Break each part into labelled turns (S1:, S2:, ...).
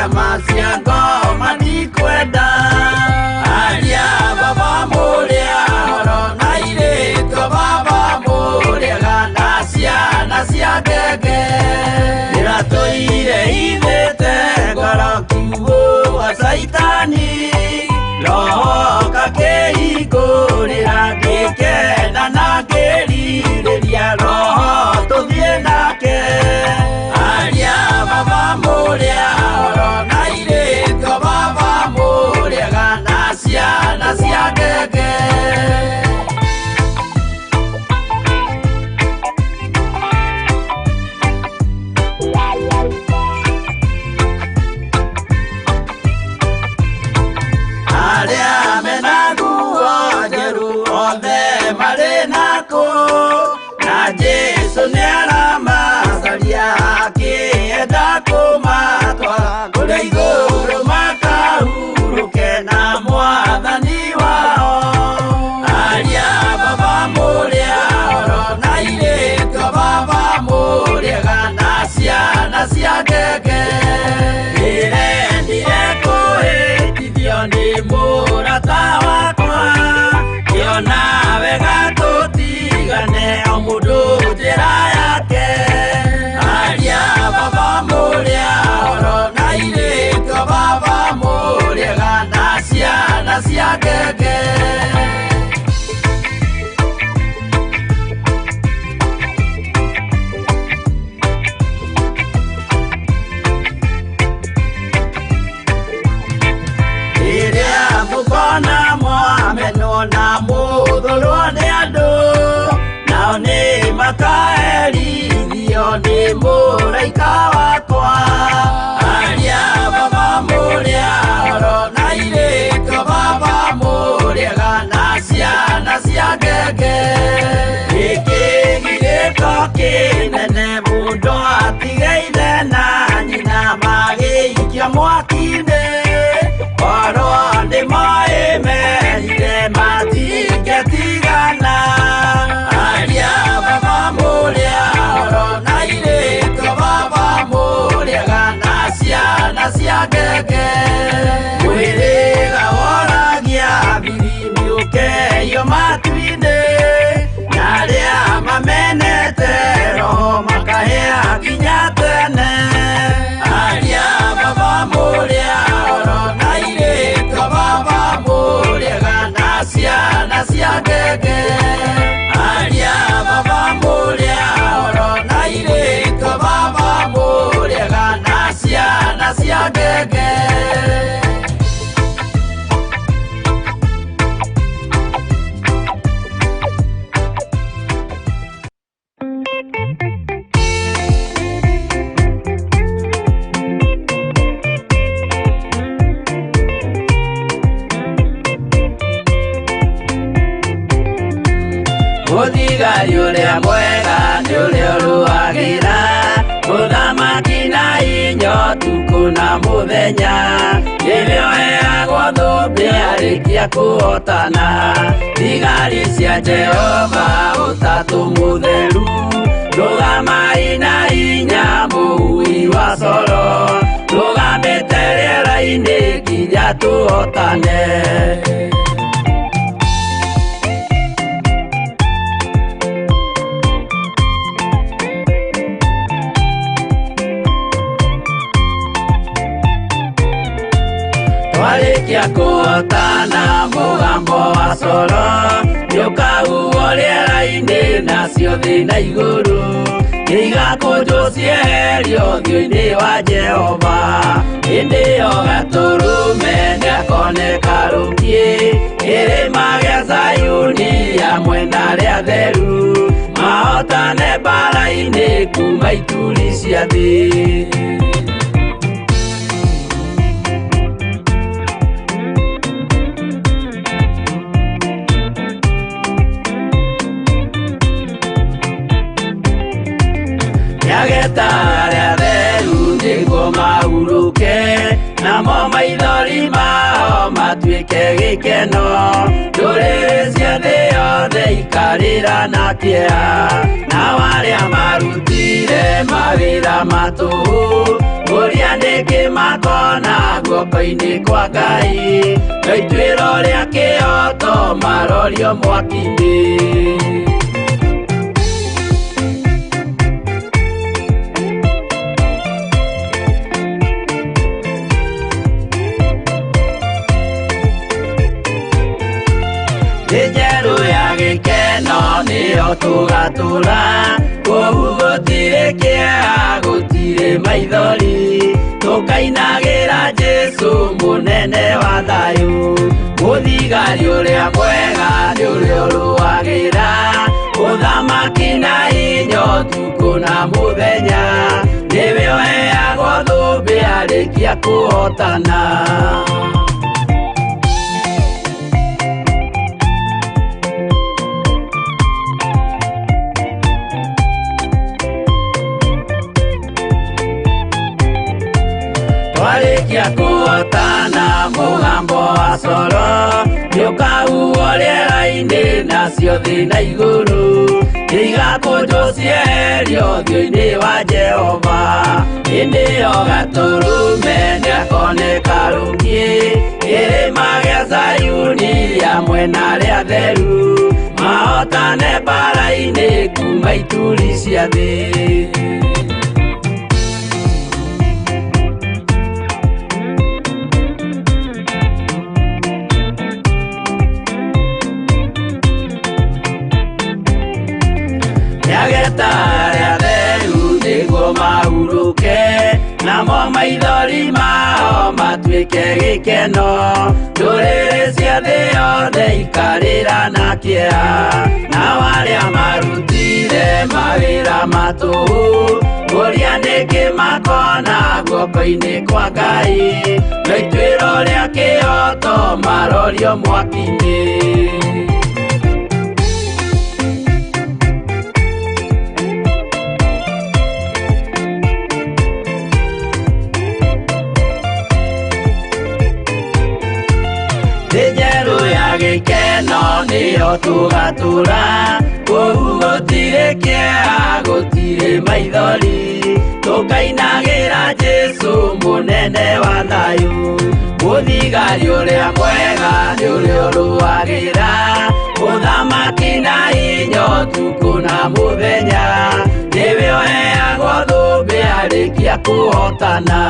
S1: Ciama cia ngoma ndikwenda. Aria baba mũrĩa horo na airĩtu a baba mũrĩega na ciana cia ngenge. Ndĩratũire ithĩte ngoro kiugũ wa Caitani, roho gakĩhingũrĩra ngĩkena na ngĩrirĩria roho tũthiĩ nake. Aria baba mũrĩa horo na airĩtu a baba mũrĩega na ciana cia ngenge. Arĩa mena nguo njerũ othe marĩ nakũ, na Jesũ nĩaramacaria akĩenda kũmatwara kũrĩa igũrũ makahurũke na Mwathani wao. Aria baba mũrĩa horo na airĩtu a baba mũrĩega na ciana cia ngenge. Ndĩrendire kũhĩtithio nĩ mũrata wakwa, ngĩona wega tũtigane o mũndũ njĩra yake. Aria baba mũrĩa horo na airĩtu a baba mũrĩega na ciana cia ngenge. Rĩrĩa mũkona mwamenwo na mũthũrwo nĩ andũ, nao nĩ makaherithio nĩ mũraika wakwa. Aria baba mũrĩa horo na airĩtu a baba mũrĩega na ciana cia ngenge. Gĩkĩ gĩko kĩnene mũndũ atige ithe na nyina magĩikio mwaki-inĩ. Korwo nĩ moĩ merire matingĩtigana. Aria baba mũrĩa horo na airĩtu a baba mũrĩega na ciana cia ngenge. Mwĩrĩga woragia thiri nĩũkeio matu-inĩ, na arĩa mamenete roho makahĩa nginya tene. Aria baba mũrĩa horo na airĩtu a baba mũrĩega na ciana cia ngenge. Aria baba mũrĩa horo na airĩtu a baba mũrĩega na ciana cia ngenge. Mũthigari ũrĩa mwega nĩ ũrĩa ũrũagĩra mũthamaki na inya ũtukũ na mũthenya, rĩrĩa ũheagwo thũmbĩ arĩkia kũhotana. Thigari cia Jehova ũtatũ mũtheru, rũgamai na hinya mũhui wa coro, rũgamĩte rĩera-inĩ nginya tũhotane. Twarĩkia kũhotana mũgambo wa coro nĩũkahuhwo rĩera-inĩ nacio thĩ na igũrũ nĩigakũnjwo cieherio ũthiũ-inĩ wa Jehova. Hĩndĩ ĩyo Gatũrũme nĩakoneka rũkiĩ kĩrĩma gĩa Zayuni hamwe na arĩa atheru, mahotane mbaara-inĩ kuma ituri cia thĩ. Nĩageta arĩa atheru nĩguo mahurũke, namo maithori mao matuĩke gĩkeno. Ndũrĩrĩ cia thĩ yothe ikarĩra na kĩeha, nao arĩa marutire mawĩra ma tũhũ, ũrĩa nĩkĩ makona guoko-inĩ kwa Ngai, no ituĩro rĩa kĩhooto marorio mwaki-inĩ. Thĩ njerũ ya gĩkeno nĩyo tũgatũra, kũu gũtirĩ kĩeha, gũtirĩ maithori, tũkainagĩra Jesũ mũnene wa thayũ. Mũthigari ũrĩa mwega nĩ ũrĩa ũrũagĩra ũthamaki na hinya ũtukũ na mũthenya, nĩwe ũheagwo thũmbĩ arĩkia kũhotana. Twarĩkia kũhotana mũgambo wa coro nĩũkahuhwo rĩera-inĩ, nacio thĩ na igũrũ nĩigakũnjwo cieherio ũthiũ-inĩ wa Jehova. Hĩndĩ ĩyo Gatũrũme nĩakoneka rũngiĩ kĩrĩma gĩa Zayuni hamwe na arĩa atheru, mahotane mbara-inĩ kuma ituri cia thĩ. Nĩageta arĩa atheru nĩguo mahurũke, namo maithori mao matuĩke gĩkeno. Ndũrĩrĩ cia thĩ yothe ikarĩra na kĩeha, nao arĩa marutire mawĩra ma tũhũ kũria nĩkĩ makona guoko-inĩ kwa Ngai, no ituĩro rĩa kĩhooto marorio mwaki-inĩ. Thĩ njerũ ya gĩkeno nĩyo tũgatũra, kũu gũtirĩ kĩeha, gũtirĩ maithori, tũkainagĩra Jesũ mũnene wa thayũ. Mũthigari ũrĩa mwega nĩ ũrĩa ũrũagĩra ũthamaki na hinya ũtukũ na mũthenya, nĩwe ũheagwo thũmbĩ arĩkia kũhotana.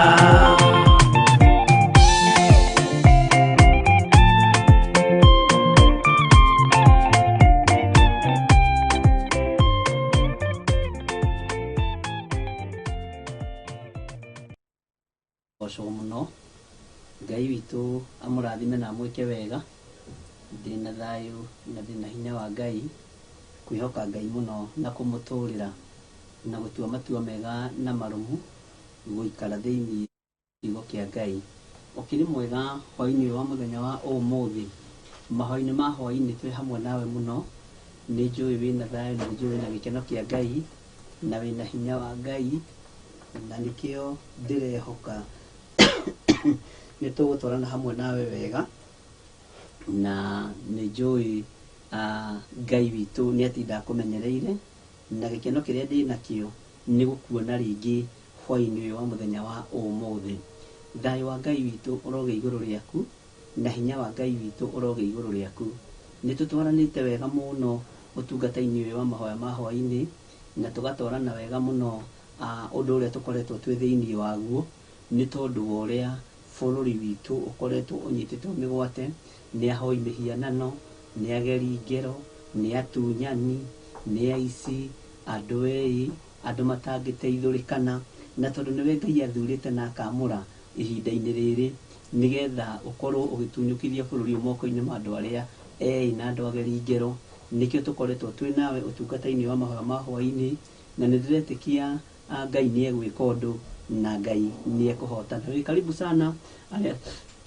S2: Gocwo mũno, Ngai witũ amũrathime na amwĩke wega. Ndĩna thayũ na ndĩna hinya wa Ngai, kwĩhoka Ngai mũno na kũmũtũrĩra na gũtua matua mega na marũmu, gũikara thĩinĩ kiugo kĩa Ngai. Ũkĩrĩ mwega hwainĩ ũyũ wa mũthenya wa ũmũthĩ, mahoya-inĩ ma hwainĩ twĩ hamwe nawe mũno. Nĩ njũĩ wĩna thayũ na nĩ njũĩ wĩna gĩkeno kĩa Ngai na wĩna hinya wa Ngai, na nĩkĩo ndĩrehoka nĩ tũgũtwarana hamwe nawe wega, na nĩ njũĩ Ngai witũ nĩ atinda akũmenyereire, na gĩkeno kĩrĩa ndĩ nakĩo nĩ gũkuona rĩngĩ hwainĩ ũyũ wa mũthenya wa ũmũthĩ. Thayũ wa Ngai witũ ũrogĩa igũrũ rĩaku, na hinya wa Ngai witũ ũrogĩa igũrũ rĩaku. Nĩ tũtwaranĩte wega mũno ũtungata-inĩ ũyũ wa mahoya ma hwainĩ, na tũgatwarana wega mũno ũndũ ũrĩa tũkoretwo twĩ thĩinĩ waguo, nĩ tondũ wa ũrĩa bũrũri witũ ũkoretwo ũnyitĩtwo mĩgwate nĩ ahoi mĩhianano, nĩ ageri ngero, nĩ atunyani, nĩ aici, andũ ei, andũ matangĩteithũrĩkana. Na tondũ nĩwe Ngai athurĩte na akamũra ihinda-inĩ rĩrĩ, nĩgetha ũkorwo ũgĩtunyũkithia bũrũri ũyũ moko-inĩ ma andũ arĩa ei na andũ ageri ngero, nĩkĩo tũkoretwo twĩ nawe ũtungata-inĩ wa mahoya ma hwainĩ, na nĩ ndĩretĩkia Ngai nĩ egwĩka ũndũ na Ngai nĩ ekũhotana. Wĩ karibu sana arĩa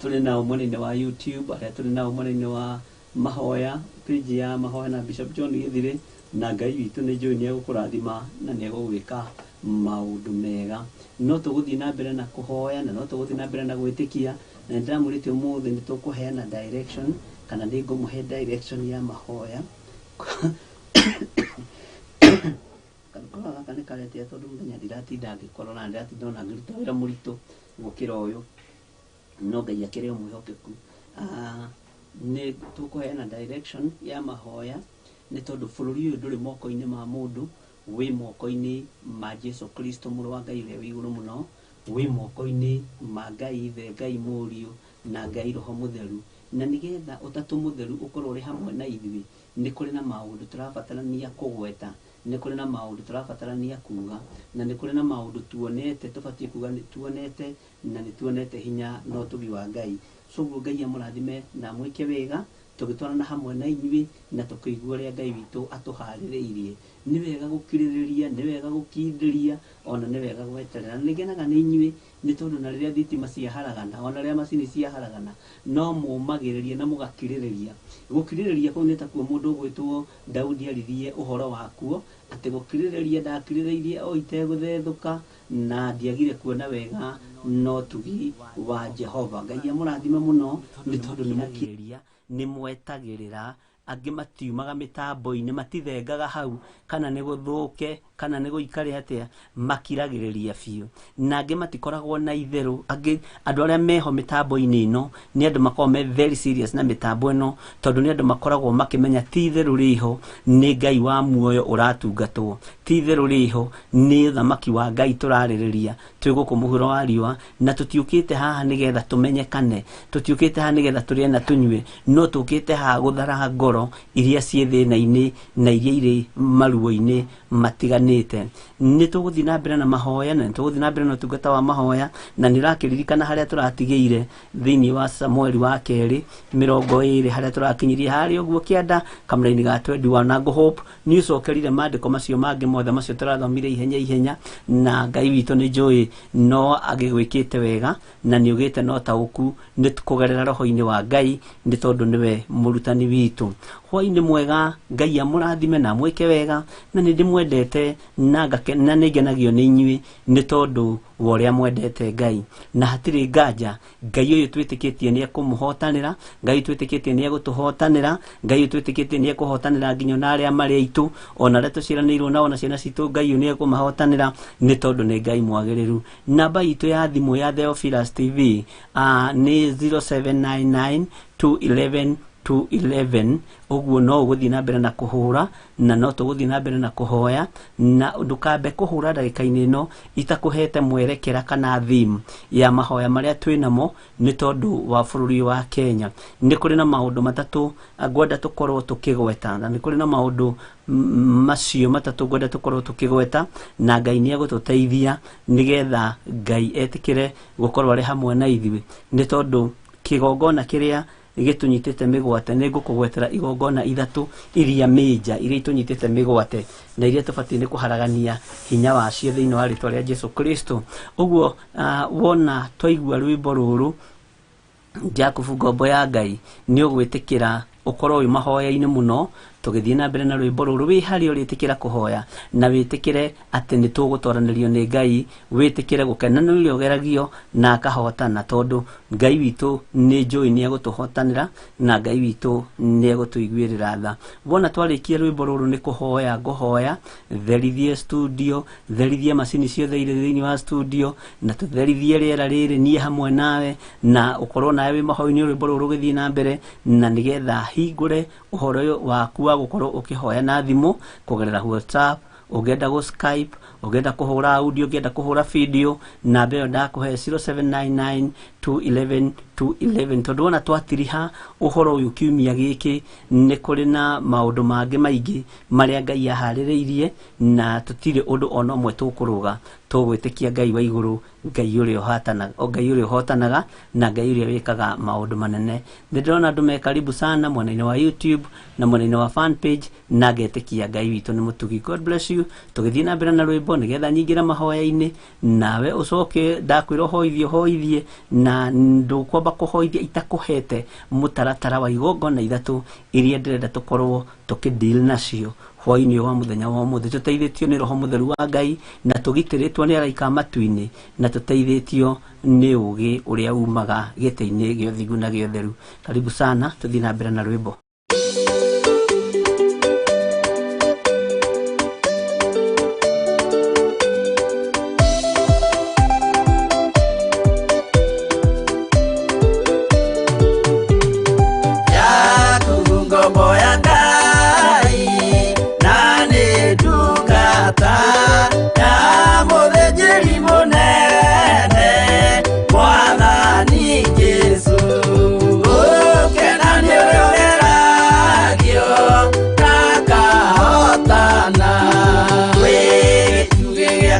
S2: tũrĩ nao mwena-inĩ wa YouTube, arĩa tũrĩ nao mwena-inĩ wa mahoya, page ya mahoya na Bishop John Gĩthirĩ, na Ngai witũ nĩ njũĩ nĩ egũkũrathima na nĩ egũgwĩka maũndũ mega. No tũgũthiĩ na mbere na kũhoya na no tũgũthiĩ na mbere na gwĩtĩkia, na nĩ ndĩramwĩrĩte ũmũthĩ nĩ tũkũheana direction, kana nĩ ngũmũhe direction ya mahoya. Gakorora gaka nĩ karetia tondũ mũthenya ndiratinda ngĩkorora, ndiratinda ona ngĩruta wĩra mũritũ gũkĩra ũyũ. No Ngai akĩrĩ o mwĩhokeku. Nĩ tũkũheana direction ya mahoya nĩ tondũ bũrũri ũyũ ndũrĩ moko-inĩ ma mũndũ, wĩ moko-inĩ ma Jesu Kristo mũrũ wa Ngai ũrĩa wĩ igũrũ mũno, wĩ moko-inĩ ma Ngai Ithe, Ngai Mũriũ na Ngai Roho Mũtheru. Na nĩgetha ũtatũ mũtheru ũkorwo ũrĩ hamwe na ithuĩ, nĩ kũrĩ na maũndũ tũrabatarania kũgweta, nĩ kũrĩ na maũndũ tũrabatarania kuga, na nĩ kũrĩ na maũndũ tuonete tũbatiĩ kuga nĩ tuonete, na nĩ tuonete hinya na ũtugi wa Ngai. So ũguo Ngai amũrathime na amwĩke wega, tũgĩtwarana hamwe na inyuĩ na tũkĩigua ũrĩa Ngai witũ atũharĩrĩirie. Nĩ wega gũkirĩrĩria, nĩ wega gũkindĩria, ona nĩ wega gweterera. Na nĩngenaga nĩ inyuĩ nĩ tondũ na rĩrĩa thitima ciaharagana, ona rĩrĩa macini ciaharagana, no mũmagĩrĩria na mũgakirĩrĩria. Gũkirĩrĩria kũu nĩ takuo mũndũ ũgwĩtwo Daudi aririe ũhoro wakuo, atĩ gũkirĩrĩria ndakirĩrĩirie o itegũthethũka, na ndiagire kuona wega na ũtugi wa Jehova. Ngai amũrathime mũno nĩ tondũ nĩ mũkirĩrĩria, nĩ mwetagĩrĩra. Angĩ matiumaga mĩtambo-inĩ, matithengaga hau kana nĩ gũthũke kana nĩ gũikare atĩa, makiragĩrĩria biũ. Na angĩ matikoragwo na itherũ. Angĩ andũ arĩa meho mĩtambo-inĩ ĩno nĩ andũ makoragwo me very serious na mĩtambo ĩno, tondũ nĩ andũ makoragwo makĩmenya ti itherũ rĩho nĩ Ngai wa muoyo ũratungatwo, ti itherũ rĩho nĩ ũthamaki wa Ngai tũrarĩrĩria twĩ gũkũ mũhuro wa riũa, na tũtiũkĩte haha nĩgetha tũmenyekane, tũtiũkĩte haha nĩgetha tũrĩe na tũnyue, no tũkĩte haha gũthara ngoro iria ciĩ thĩna-inĩ na iria irĩ maruo-inĩ matiganĩte. Nĩ tũgũthiĩ na mbere na mahoya, na nĩ tũgũthiĩ na mbere na ũtungata wa mahoya, na nĩ ũrakĩririkana harĩa tũratigĩire thĩinĩ wa Samueli wa kerĩ 20, harĩa tũrakinyirie harĩa ũguo kĩanda kamũra-inĩ ga 21. Na ngũ-hope nĩ ũcokerire maandĩko macio mangĩ mothe macio tũrathomire ihenya ihenya, na Ngai witũ nĩ njũĩ no agĩgwĩkĩte wega na nĩ ũgĩte na ũtaũku nĩ kũgerera roho-inĩ wa Ngai, nĩ tondũ nĩwe mũrutani witũ. Hwaĩ-inĩ mwega, Ngai amũrathime na amwĩke wega, na nĩ ndĩmwendete na na nĩ ngenagio nĩ inyuĩ nĩ tondũ wa ũrĩa mwendete Ngai. Na hatirĩ nganja Ngai ũyũ twĩtĩkĩtie nĩ ekũmũhotanĩra, Ngai twĩtĩkĩtie nĩ egũtũhotanĩra, Ngai ũyũ twĩtĩkĩtie nĩ ekũhotanĩra nginya ona arĩa marĩ aitũ, ona arĩa tũciaranĩirwo nao na ciana citũ, Ngai ũyũ nĩ ekũmahotanĩra nĩ tondũ nĩ Ngai mwagĩrĩru. Namba itũ ya thimũ ya Theophilus TV nĩ 0799 211 211. Ũguo no ũgũthiĩ na mbere na kũhũra, na no tũgũthiĩ na mbere na kũhoya, na ndũkambe kũhũra ndagĩka-inĩ ĩno itakũhete mwerekera kana theme ya mahoya marĩa twĩ namo nĩ tondũ wa bũrũri wa Kenya. Nĩ kũrĩ na maũndũ matatũ ngwenda tũkorwo tũkĩgweta, na nĩ kũrĩ na maũndũ macio matatũ ngwenda tũkorwo tũkĩgweta, na Ngai nĩ egũtũteithia nĩgetha Ngai etĩkĩre gũkorwo arĩ hamwe na ithuĩ, nĩ tondũ kĩgongona kĩrĩa gĩtũnyitĩte mĩgwate, nĩ ngũkũgwetera igongona ithatũ iria mĩnja iria itũnyitĩte mĩgwate na iria tũbatiĩ nĩ kũharagania hinya wacio thĩinĩ wa rĩtwa rĩa Jesu Kristo. Ũguo wona twaigua rwĩmbo rũrũ Jakubu ngombo ya Ngai, nĩ ũgwĩtĩkĩra ũkorwo wĩ mahoya-inĩ mũno tũgĩthiĩ na mbere na rwĩmbo rũrũ. Wĩ harĩa ũrĩtĩkĩra kũhoya na wĩtĩkĩre atĩ nĩ tũgũtoranĩrio nĩ Ngai, wĩtĩkĩre gũkena nĩ ũrĩa ũgeragio na akahotana, tondũ Ngai witũ nĩ njũĩ nĩ egũtũhotanĩra na Ngai witũ nĩ egũtũiguĩrĩra tha. Wona twarĩkia rwĩmbo rũrũ nĩ kũhoya ngũhoya, therithie studio, therithie macini ciothe irĩ thĩinĩ wa studio, na tũtherithie rĩera rĩrĩ niĩ hamwe nawe, na ũkorwo nawe wĩ mahoya-inĩ rwĩmbo rũrũ rũgĩthiĩ na mbere, na nĩgetha hingũre ũhoro ũyũ waku wa gũkorwo ũkĩhoya na thimũ kũgerera WhatsApp, ũngĩenda gũ Skype, ũngĩenda kũhũra audio, ũngĩenda kũhũra video, namba ĩyo ndakũhe 0799 211 211. Tondũ wona twatiriha ũhoro ũyũ kiumia gĩkĩ, nĩ kũrĩ na maũndũ mangĩ maingĩ marĩa Ngai aharĩrĩirie, na tũtirĩ ũndũ ona ũmwe tũkũrũga, tũgwĩtĩkia Ngai wa igũrũ, Ngai ũrĩa ũhatanaga, Ngai ũrĩa ũhotanaga, na Ngai ũrĩa wĩkaga maũndũ manene. Nĩ ndĩrona andũ me karibu sana mwena-inĩ wa YouTube na mwena-inĩ wa fan page, na ngetĩkia Ngai witũ nĩ mũtugi. God bless you. Tũgĩthiĩ na mbere na rwĩmbo nĩgetha nyingĩre mahoya-inĩ, nawe ũcoke ndakwĩra ũhoithie, ũhoithie, na ndũkwamba kũhoithia itakũhete mũtaratara wa igongona ithatũ iria ndĩrenda tũkorwo tũkĩ-deal nacio hwaĩ-inĩ wa mũthenya wa ũmũthĩ, tũteithĩtio nĩ Roho Mũtheru wa Ngai, na tũgitĩrĩtwo nĩ araika a matu-inĩ, na tũteithĩtio nĩ ũũgĩ ũrĩa umaga gĩtĩ-inĩ gĩa ũthingu na gĩa ũtheru. Karibu sana, tũthiĩ na mbere na rwĩmbo.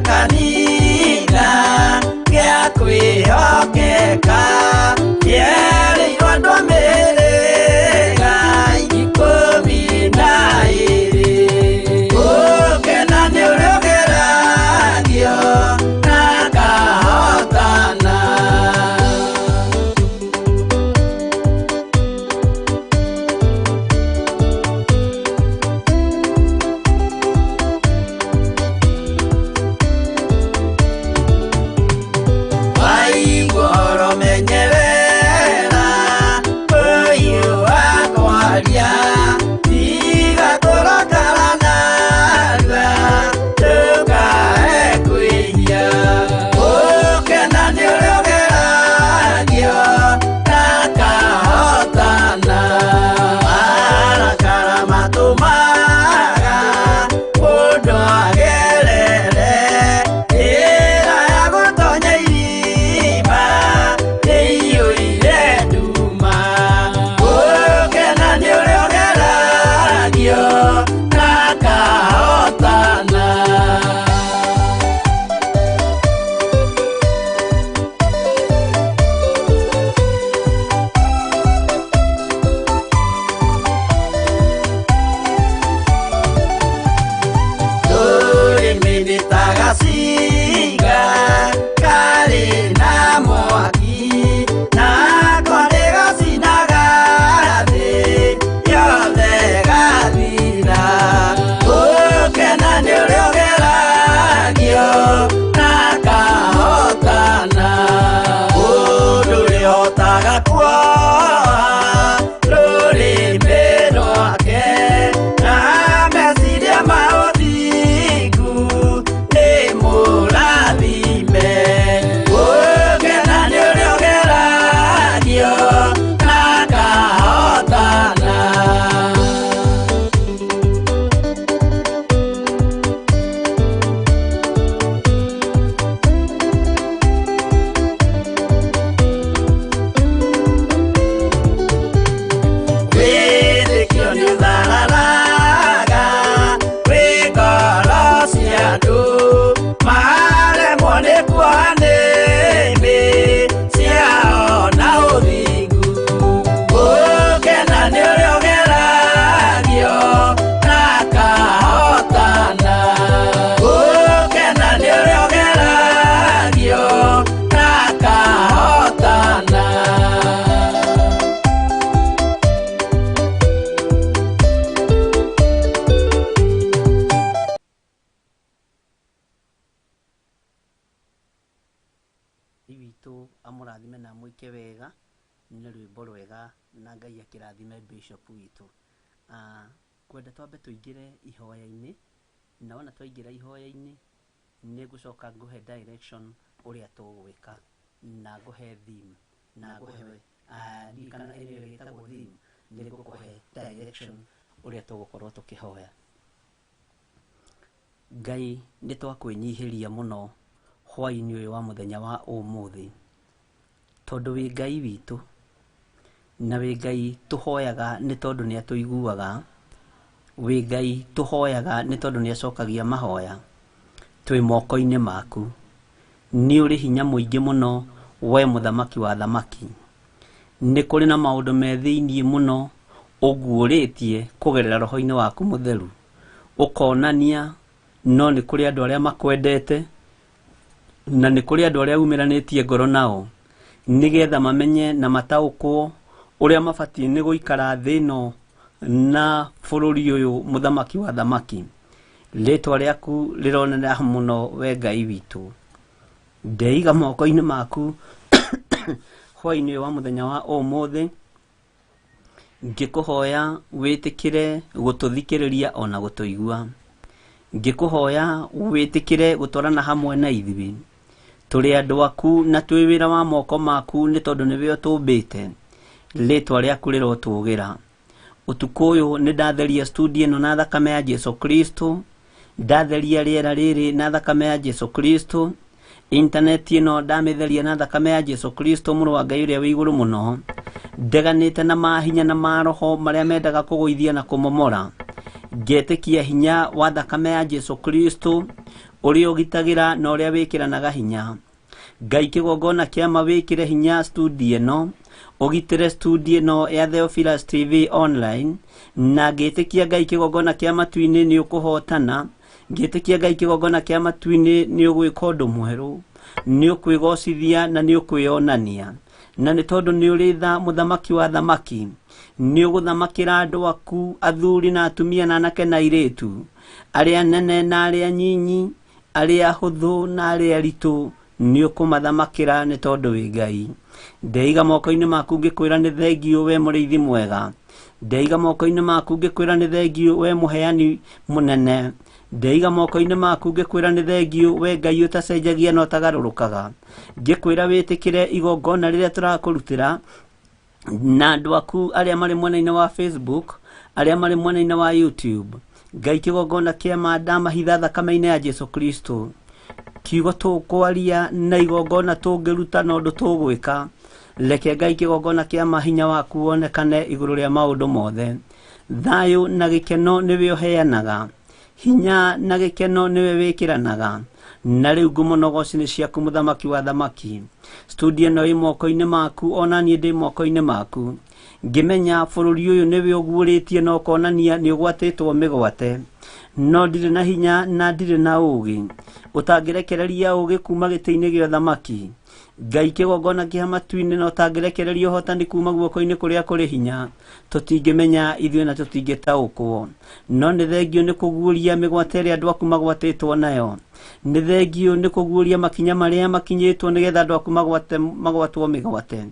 S1: Kanitha gĩa kwĩhokeka kĩerĩirwo andũ a mĩhĩrĩga 12. Gũkena nĩ ũrĩa ũgeragio na akahotana. Waigua ũromenyerera ũyũ wakwaria, tiga kũrakara narua ndũkae kwĩhia. Gũkena nĩ ũrĩa ũgeragio na akahotana. Marakara matũmaga mũndũ agerere njĩra ya gũtonya irima ĩiyũire nduma. Gũkena nĩ ũrĩa ũgeragio na akahotana. Rũrĩmĩ nĩ ta gacinga karĩ na mwaki, nako nĩgacinaga thĩ yothe gathira. Gũkena nĩ ũrĩa ũgeragio na akahotana. Mũndũ ũrĩhotaga kuoha rũrĩmĩ rwake na meciria ma ũthingu nĩ mũrathime. Gũkena nĩ ũrĩa ũgeragio na akahotana. Wĩtĩkio nĩũthararaga wĩ ngoro cia andũ, maremwo nĩ kuoha nĩmĩ ciao na ũthingu. Gũkena nĩ ũrĩa ũgeragio na akahotana. Gũkena nĩ ũrĩa ũgeragio na akahotana.
S2: Ngai witũ amũrathime na amwĩke wega nĩ rwĩmbo rwega na Ngai akĩrathime bishop witũ. Kwenda twambe tũingĩre ihoya-inĩ, na wona twaingĩra ihoya-inĩ nĩ ngũcoka ngũhe direction ũrĩa tũgwĩka na ngũhe theme na ngũhe ndirikana ĩrĩa ĩtagwo theme, nĩ ngũkũhe direction ũrĩa tũgũkorwo tũkĩhoya. Ngai nĩ twakwĩnyihĩria mũno hwaĩ-inĩ ũyũ wa mũthenya wa ũmũthĩ, tondũ wĩ Ngai witũ na wĩ Ngai tũhoyaga nĩ tondũ nĩ atũiguaga, wĩ Ngai tũhoyaga nĩ tondũ nĩ acokagia mahoya. Twĩ moko-inĩ maku, nĩ ũrĩ hinya mũingĩ mũno we mũthamaki wa thamaki. Nĩ kũrĩ na maũndũ me thĩiniĩ mũno ũguũrĩtie kũgerera roho-inĩ waku mũtheru, ũkonania no nĩ kũrĩ andũ arĩa makwendete na nĩ kũrĩ andũ arĩa umĩranĩtie ngoro nao, nĩgetha mamenye na mataũkwo ũrĩa mabatiĩ nĩ gũikara thĩ ĩno na bũrũri ũyũ mũthamaki wa thamaki. Rĩtwa rĩaku rĩronera mũno we Ngai witũ. Ndeiga moko-inĩ maku hwaĩ-inĩ ũyũ wa mũthenya wa ũmũthĩ, ngĩkũhoya wĩtĩkĩre gũtũthikĩrĩria ona gũtũigua. Ngĩkũhoya wĩtĩkĩre gũtwarana hamwe na ithuĩ. Tũrĩ andũ aku na twĩ wĩra wa moko maku nĩ tondũ nĩwe ũtũmbĩte. Rĩtwa rĩaku rĩrotũgĩra. Ũtukũ ũyũ nĩ ndatheria studio ĩno na thakame ya Jesu Kristo, ndatheria rĩera rĩrĩ na thakame ya Jesu Kristo, intaneti ĩno ndamĩtheria na thakame ya Jesu Kristo mũrũ wa Ngai ũrĩa wĩ igũrũ mũno. Ndeganĩte na mahinya na maroho marĩa mendaga kũgũithia na kũmomora. Ngetĩkia hinya wa thakame ya Jesu Kristo Ũrĩa ũgitagĩra na ũrĩa wĩkĩranaga hinya. Ngai kĩgongona kĩa ma wĩkĩre hinya studio ĩno, ũgitĩre studio ĩno ya Theophilus TV online, na ngĩtĩkia Ngai kĩgongona kĩa matu-inĩ nĩ ũkũhotana, ngĩtĩkia Ngai kĩgongona kĩa matu-inĩ nĩ ũgwĩka ũndũ mwerũ, nĩ ũkwĩgocithia na nĩ ũkwĩonania. Na nĩ tondũ nĩ ũrĩ tha mũthamaki wa thamaki, nĩ ũgũthamakĩra andũ aku, athuri na atumia na anake na airĩtu, arĩa nene na arĩa nyinyi, arĩa ahũthũ na arĩa aritũ, nĩ ũkũmathamakĩra nĩ tondũ wĩ Ngai. Ndeiga moko-inĩ maku ngĩkwĩra nĩ thengiũ we mũrĩithi mwega. Ndeiga moko-inĩ maku ngĩkwĩra nĩ thengiũ we mũheani mũnene. Ndeiga moko-inĩ maku ngĩkwĩra nĩ thengiũ we Ngai ũtacenjagia na ũtagarũrũkaga. Ngĩkwĩra wĩtĩkĩre igongona rĩrĩa tũrakũrutĩra na andũ aku arĩa marĩ mwena-inĩ wa Facebook, arĩa marĩ mwena-inĩ wa YouTube. Ngai kĩgongona kĩa ma ndamahitha thakame-inĩ ya Jesu Kristo. Kiugo tũkwaria na igongona tũngĩruta na ũndũ tũgwĩka. Reke Ngai kĩgongona kĩa ma hinya waku wonekane igũrũ rĩa maũndũ mothe. Thayũ na gĩkeno nĩwe ũheanaga. Hinya na gĩkeno nĩwe wĩkĩranaga. Na rĩu ngumo na ũgoci nĩ ciaku mũthamaki wa thamaki. Studio ĩno ĩ moko-inĩ maku ona niĩ ndĩ moko-inĩ maku. Ngĩmenya bũrũri ũyũ nĩwe ũguũrĩtie na ũkonania nĩ ũgwatĩtwo mĩgwate. No ndirĩ na hinya na ndirĩ na ũũgĩ. Ũtangĩrekereria ũũgĩ kuma gĩtĩ-inĩ gĩa ũthamaki. Ngai kĩgongona kĩa matu-inĩ na ũtangĩrekereria ũhotani kuma guoko-inĩ kũrĩa kũrĩ hinya. Tũtingĩmenya ithuĩ na tũtingĩtaũkwo. No nĩ thengiũ nĩ kũguũria mĩgwate ĩrĩa andũ aku magwatĩtwo nayo. Nĩ thengiũ nĩ kũguũria makinya marĩa makinyĩtwo nĩgetha andũ aku magwatwo mĩgwate.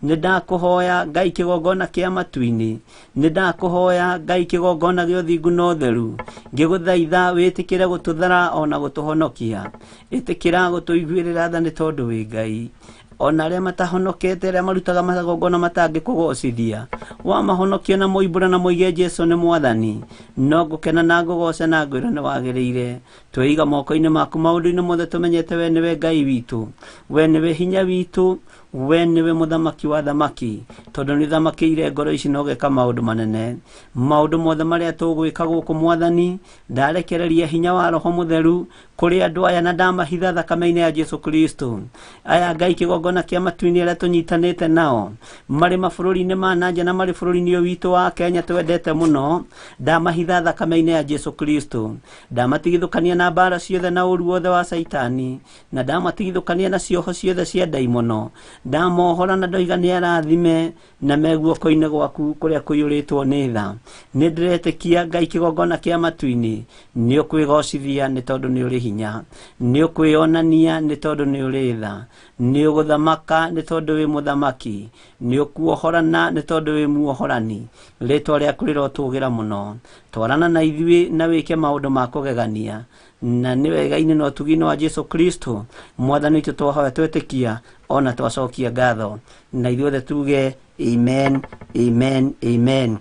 S2: Nĩ ndakũhoya Ngai kĩgongona kĩa matu-inĩ. Nĩ ndakũhoya Ngai kĩgongona gĩa ũthingu na ũtheru. Ngĩgũthaitha wĩtĩkĩre gũtũthara ona gũtũhonokia. Ĩtĩkĩra gũtũiguĩrĩra tha nĩ tondũ wĩ Ngai. Ona arĩa matahonokete, arĩa marutaga magongona matangĩkũgocithia, wamahonokia na moimbũra na moige Jesu nĩ mwathani, no ngũkena na ngũgoce na ngwĩra nĩ wagĩrĩire. Tweiga moko-inĩ maku maũndũ-inĩ mothe tũmenyete we nĩwe Ngai witũ, we nĩwe hinya witũ, we nĩwe mũthamaki wa thamaki, tondũ nĩ ũthamakĩire ngoro ici na ũgeka maũndũ manene. Maũndũ mothe marĩa tũgwĩka gũkũ mwathani, ndarekereria hinya wa Roho Mũtheru kũrĩ andũ aya na ndamahitha thakame-inĩ ya Jesu Kristo. Aya Ngai kĩgongona kĩa matu-inĩ arĩa tũnyitanĩte nao marĩ mabũrũri-inĩ ma na nja na marĩ bũrũri-inĩ ũyũ witũ wa Kenya twendete mũno, ndamahitha thakame-inĩ ya Jesu Kristo. Ndamatigithũkania na mbara ciothe na ũru wothe wa Caitani, na ndamatigithũkania na cioho ciothe cia ndaimono. Ndamohora na ndoiga nĩ arathime na me guoko-inĩ gwaku kũrĩa kũiyũrĩtwo nĩ tha. Nĩ ndĩretĩkia Ngai kĩgongona kĩa matu-inĩ nĩ ũkwĩgocithia nĩ tondũ nĩ ũrĩ hinya, nĩ ũkwĩonania nĩ tondũ nĩ ũrĩ tha, nĩ ũgũthamaka nĩ tondũ wĩ mũthamaki, nĩ ũkuohorana nĩ tondũ wĩ muohorani. Rĩtwa rĩaku rĩrotũgĩra mũno. Twarana na ithuĩ na wĩke maũndũ ma kũgegania. Na nĩ wega-inĩ na ũtugi-inĩ wa Jesu Kristo mwathani witũ twahoya twetĩkia ona twacokia ngatho. Na ithuothe tuge amen, amen, amen.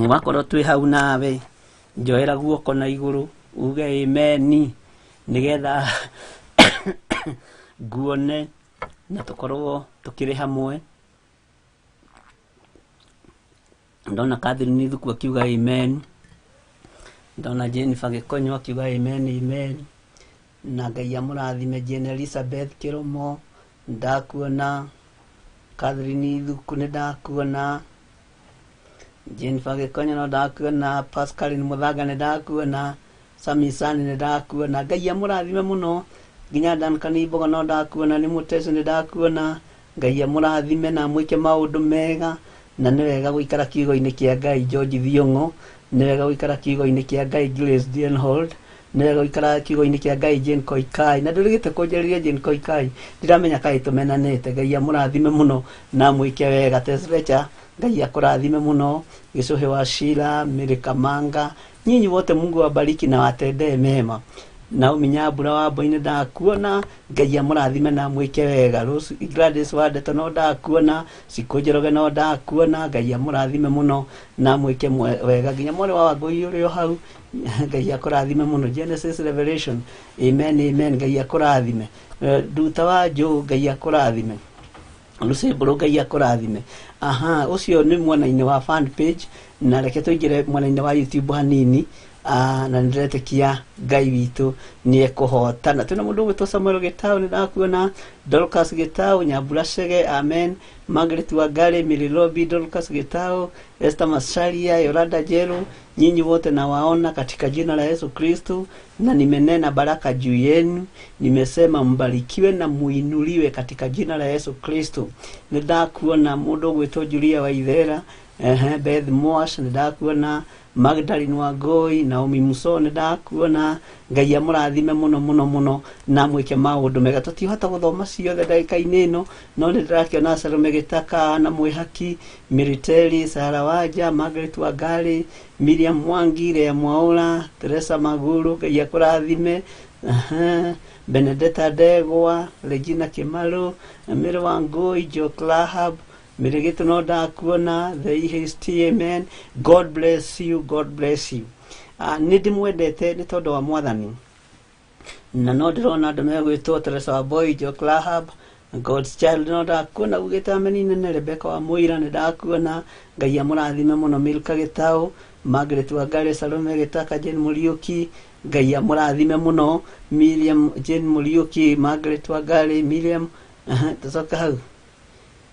S2: Wakorwo twĩ hau nawe njoera guoko na igũrũ uge amen nĩgetha nguone na tũkorwo tũkĩrĩ hamwe. Ndona Catherine Thuku akiuga amen, ndona Jennifer Gĩkonyo akiuga amen, amen. Na Ngai amũrathime. Jane Elizabeth Kĩromo ndakuona, Catherine Thuku nĩ ndakuona, Jennifer Gĩkonyo no ndakuona, Pascaline Mũthanga nĩ ndakuona, Sami Sani nĩ ndakuona. Ngai amũrathime mũno. Nginya Duncan Mbogo no ndakuona, nĩ Mũteso nĩ ndakuona. Ngai amũrathime na amwĩke maũndũ mega. Na nĩ wega gũikara kiugo-inĩ kĩa Ngai. George Thiong'o nĩ wega gũikara kiugo-inĩ kĩa Ngai. Grace Dienhold nĩ wega gũikara kiugo-inĩ kĩa Ngai. Jane Koikai na ndũrĩgĩte kũnjarĩria Jane Koikai, ndiramenya kaĩ tũmenanĩte. Ngai amũrathime mũno na amwĩke wega. Teslecha Ngai akũrathime mũno. Gĩcũhĩ wa Sheila, Mary Kamanga, nyinyi wote Mungu awabariki na watendee mema. Naomi Nyambura wa Mboinĩ ndakuona, Ngai amũrathime na amwĩke wega. Rose Gladys wa Ndeto no ndakuona, Cikũ Njoroge no ndakuona, Ngai amũrathime mũno na amwĩke wega. Nginya mwarĩ wa Wangũi ũrĩ o hau, Ngai akũrathime mũno. Genesis Revelation, amen, amen, Ngai akũrathime. Nduta wa Njũ, Ngai akũrathime. Lucy Mbũrũ, Ngai akũrathime. Aha, ũcio nĩ mwena-inĩ wa fan page, na reke tũingĩre mwena-inĩ wa YouTube hanini. Na nĩndĩretĩkia Ngai witũ nĩ ekũhotana. Twĩna mũndũ ũgwĩtwo Samuel Gĩtaũ, nĩ ndakuona, Dorcas Gĩtaũ, Nyambura Chege, amen, Margaret Wangari, Mirilobi, Dorcas Gĩtaũ, Esther Macharia, Yolanda Jeru, nyinyi wote nawaona katika jina la Yesu Kristo, na nimenena baraka juu yenu. Nimesema mbarikiwe na muinuliwe katika jina la Yesu Kristo. Nĩ ndakuona mũndũ ũgwĩtwo Julia Waithera, Beth Moash, nĩ ndakuona Magdalene Wangoi, Naomi Muso, nĩ ndakuona. Ngai amũrathime mũno mũno mũno na mwĩke maũndũ mega. Tũtihota gũthoma ciothe ndagĩka-inĩ ĩno, no nĩ ndĩrakĩona Salome Gĩtaka na Mwĩhaki, Militeri, Sara Wanja, Margaret Wangari, Miriam Mwangi, Lea Mwaura, Teresa Maguru, Ngai akũrathime. Benedetta Ndegwa, Regina Kimaru, Mary Wangui, Joe Clahab, Mĩrĩgĩtũ no ndakuona, the EHT, amen. God bless you, God bless you. Nĩ ndĩmwendete nĩ tondũ wa Mwathani, na no ndĩrona andũ megwĩtwo Teresa Wamboi, Joe Clahab, God's Child, no ndakuona ugĩte ameni nene. Rebecca wa Mũira, nĩ ndakuona, Ngai amũrathime mũno. Milka Gĩtaũ, Margaret Wangari, Salome Gĩtaka, Jane Mũriũki, Ngai amũrathime mũno. Miriam, Jane Mũriũki, Margaret Wangari, Miriam, tũcoka hau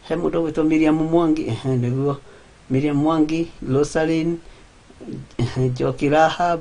S2: he mũndũ ũgwĩtwo Miriam Mwangi, nĩguo Miriam Mwangi, Rosaline Njoki, Rahab,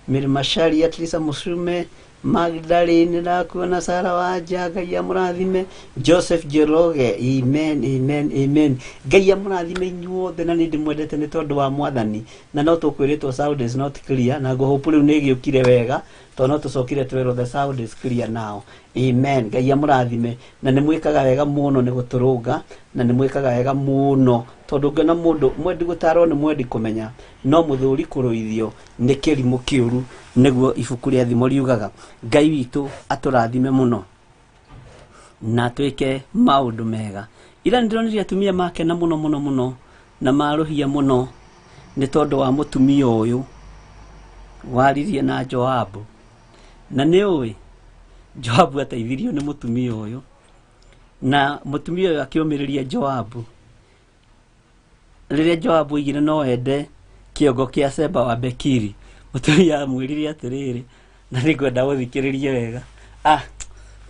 S2: Mary Macharia, Teresa Musume, Magdalene, ndakuona, Sara Wanja, Ngai amũrathime. Joseph Njoroge, amen, amen, amen. Ngai amũrathime inyuothe, na nĩ ndĩmwendete nĩ tondũ wa Mwathani. Na no tũkwĩrĩtwo sound is not clear, na ngũhope rĩu nĩ ĩgĩũkire wega, tondũ no tũcokire twerwo the sound is clear now. Amen. Ngai amũrathime, na nĩ mwĩkaga wega mũno nĩ gũtũrũnga, na nĩ mwĩkaga wega mũno, tondũ ũngĩona mũndũ mwendi gũtarwo nĩ mwendi kũmenya, no mũthuri kũrũithio nĩ kĩrimũ kĩũru, nĩguo ibuku rĩa Thimo riugaga. Ngai witũ atũrathime mũno na twĩke maũndũ mega. Ira nĩndĩronire atumia makena mũno mũno mũno na marũhia mũno nĩ tondũ wa mũtumia ũyũ waririe na Joabu. Na nĩ ũĩ Joabu ateithirio nĩ mũtumia ũyũ, na mũtumia ũyũ akĩũmĩrĩria Joabu rĩrĩa Joabu oigire no ende kĩongo kĩa Seba wa Bekiri. Mũtumia amwĩrire atĩrĩrĩ, na nĩngwenda ũthikĩrĩrie wega,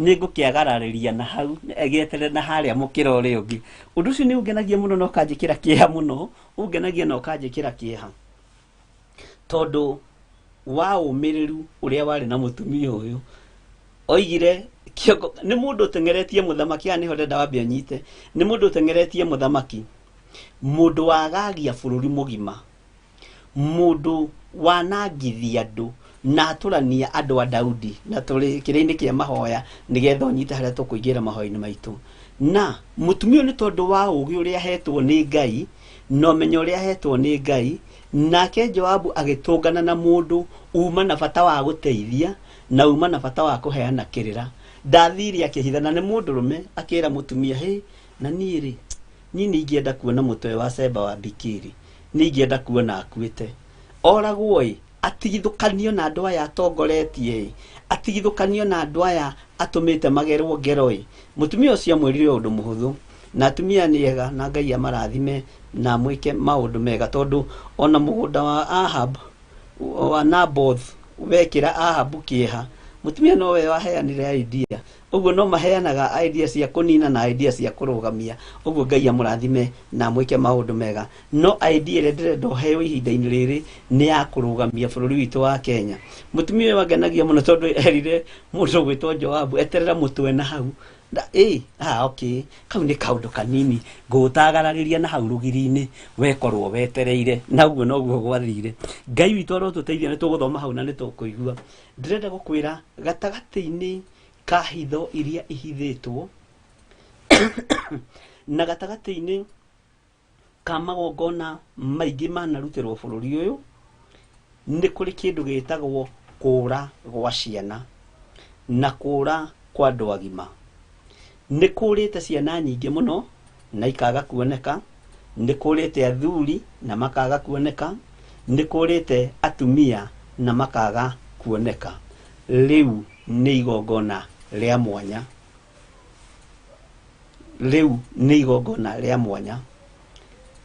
S2: nĩ ngũkĩagararĩria na hau gĩeterere na harĩa mũkĩra ũrĩa ũngĩ. Ũndũ ũcio nĩ ũngenagia mũno na ũkanjĩkĩra kĩeha mũno, ũngenagia na ũkanjĩkĩra kĩeha, tondũ wa ũmĩrĩru ũrĩa warĩ na mũtumia ũyũ. Oigire kĩongo nĩ mũndũ ũteng'eretie mũthamaki. Haha nĩho ndĩrenda wambe ũnyite. Nĩ mũndũ ũteng'eretie mũthamaki, mũndũ wagagia bũrũri mũgima, mũndũ wanangithia andũ na atũrania andũ a Daudi. Na tũrĩ kĩrĩa-inĩ kĩa mahoya, nĩgetha ũnyite harĩa tũkũingĩra mahoya-inĩ maitũ. Na mũtumia ũyũ, nĩ tondũ wa ũgĩ ũrĩa ahetwo nĩ Ngai na ũmenyo ũrĩa ahetwo nĩ Ngai, nake Joabu agĩtũngana na mũndũ uma na bata wa gũteithia na uma na bata wa kũheana kĩrĩra. Ndathire akĩhitha, na nĩ mũndũrũme, akĩra mũtumia, hĩ, na niĩ rĩ, niĩ nĩ ingĩenda kuona mũtwe wa Seba wa Bikiri, nĩ ingĩenda kuona akuĩte, oragwo ĩ, atigithũkanio na andũ aya atongoretie ĩ, atigithũkanio na andũ aya atũmĩte magerwo ngero ĩ. Mũtumia ũcio amwĩrire ũndũ mũhũthũ, na atumia nĩ ega, na Ngai amarathime na amwĩke maũndũ mega, tondũ ona mũgũnda wa Ahab, wa Naboth, wekĩra Ahabu kĩeha, mũtumia nowe waheanire idea. Ũguo no maheanaga idea cia kũnina na idea cia kũrũgamia. Ũguo Ngai amũrathime na amwĩke maũndũ mega. No idea ĩrĩa ndĩrenda ũheo ihinda-inĩ rĩrĩ nĩ ya kũrũgamia bũrũri witũ wa Kenya. Mũtumia ũyũ wangenagia mũno, tondũ erire mũndũ ũgwĩtwo Joabu, eterera mũtwe na hau. Ĩ, okay, kau nĩ kaũndũ kanini ngũgũtagararĩria na hau rũgiri-inĩ, wekorwo wetereire. Na ũguo noguo gwathire. Ngai witũ arotũteithia. Nĩ tũgũthoma hau na nĩ tũkũigua. Ndĩrenda gũkwĩra gatagatĩ-inĩ ka hitho iria ihithĩtwo na gatagatĩ-inĩ ka magongona maingĩ manarutĩrwo bũrũri ũyũ, nĩ kũrĩ kĩndũ gĩtagwo kũra gwa ciana na kũra kwa andũ agima. Nĩ kũrĩte ciana nyingĩ mũno na ikaga kuoneka, nĩ kũrĩte athuri na makaga kuoneka, nĩ kũrĩte atumia na makaga kuoneka. Rĩu nĩ igongona rĩa mwanya, rĩu nĩ igongona rĩa mwanya,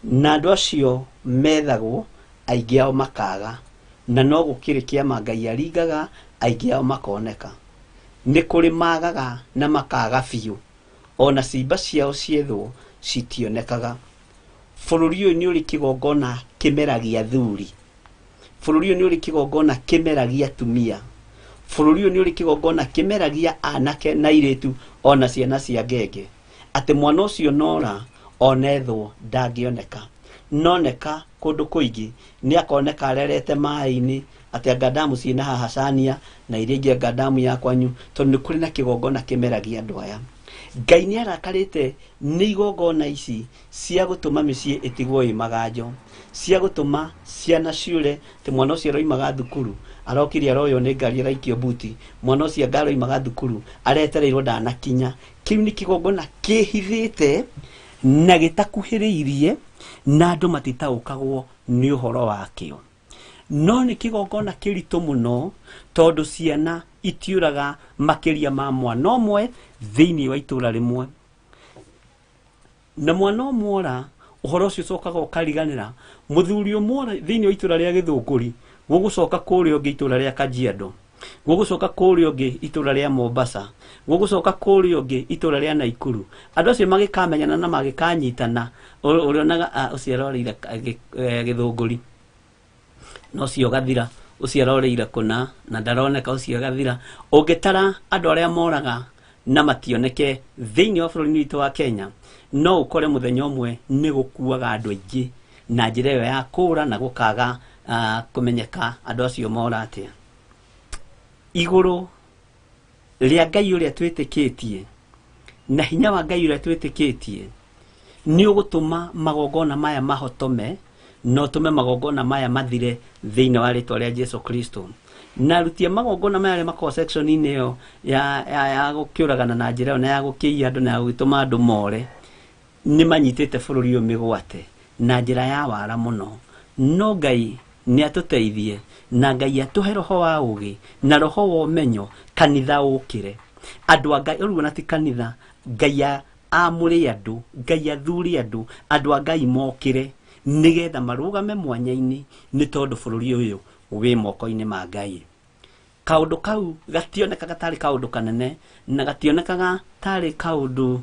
S2: na andũ acio methagwo aingĩ ao makaga. Na no gũkĩrĩ kĩama Ngai aringaga, aingĩ ao makoneka. Nĩ kũrĩ magaga na makaga biũ, ona cimba ciao ciethwo citionekaga. Bũrũri ũyũ nĩ ũrĩ kĩgongona kĩmeragia athuri, bũrũri ũyũ nĩ ũrĩ kĩgongona kĩmeragia atumia, bũrũri ũyũ nĩ ũrĩ kĩgongona kĩmeragia anake na airĩtu ona ciana cia ngenge, atĩ mwana ũcio nora onethwo ndangĩoneka. Noneka kũndũ kũingĩ nĩ akoneka arerete maĩ-inĩ, atĩ anga ndamu ciĩna haha Cania na iria ingĩ anga ndamu ya kwanyu, tondũ nĩ kũrĩ na kĩgongona kĩmeragia andũ aya. Ngai nĩ arakarĩte nĩ igongona ici cia gũtũma mĩciĩ ĩtigwo ĩ maganjo, cia gũtũma ciana ciũre, atĩ mwana ũcio aroimaga thukuru arokire aroywo nĩ ngari araikio buti, mwana ũcio anga aroimaga thukuru aretereirwo ndanakinya. Kĩu nĩ kĩgongona kĩhithĩte na gĩtakuhĩrĩirie na andũ matitaũkagwo nĩ ũhoro wakĩo. No nĩ kĩgongona kĩritũ mũno tondũ ciana itiũraga makĩria ma mwana ũmwe thĩinĩ wa itũra rĩmwe. Na mwana ũmwe ora, ũhoro ũcio ũcokaga ũkariganĩra. Mũthuri ũmwe ora thĩinĩ wa itũra rĩa Gĩthũngũri, gũgũcoka kũrĩa ũngĩ itũra rĩa Kajiado, gũgũcoka kũrĩa ũngĩ itũra rĩa Mombasa, gũgũcoka kũrĩa ũngĩ itũra rĩa Naikuru. Andũ acio magĩkamenyana na magĩkanyitana, ũrĩonaga ũcio arorĩire Gĩthũngũri, na ũcio ũgathira, ũcio arorĩire kũna na ndaroneka, ũcio ũgathira. Ũngĩtara andũ arĩa moraga na mationeke thĩinĩ wa bũrũri witũ wa Kenya, no ũkore mũthenya ũmwe nĩ gũkuaga andũ aingĩ na njĩra ĩyo ya kũra na gũkaga kũmenyeka andũ acio mora atĩa. Igũrũ rĩa Ngai ũrĩa twĩtĩkĩtie na hinya wa Ngai ũrĩa twĩtĩkĩtie nĩ ũgũtũma magongona maya mahotome na ũtũme magongona maya mathire thĩinĩ wa rĩtwa rĩa Jesu Kristo. Na aruti a magongona maya arĩa makoragwo section-inĩ ĩyo ya gũkĩũragana na njĩra ĩyo na ya gũkĩiya andũ na ya gũgĩtũma andũ more, nĩ manyitĩte bũrũri ũyũ mĩgwate na njĩra ya wara mũno. No Ngai nĩ atũteithie na Ngai atũhe roho wa ũgĩ na roho wa ũmenyo, kanitha ũkĩre. Andũ a Ngai, ũrĩu ona ti kanitha, Ngai amũre andũ, Ngai athure andũ, andũ a Ngai mokĩre nĩgetha marũgame mwanya-inĩ, nĩ tondũ bũrũri ũyũ wĩ moko-inĩ ma Ngai. Kaũndũ kau gationekaga tarĩ kaũndũ kanene na gationekaga tarĩ kaũndũ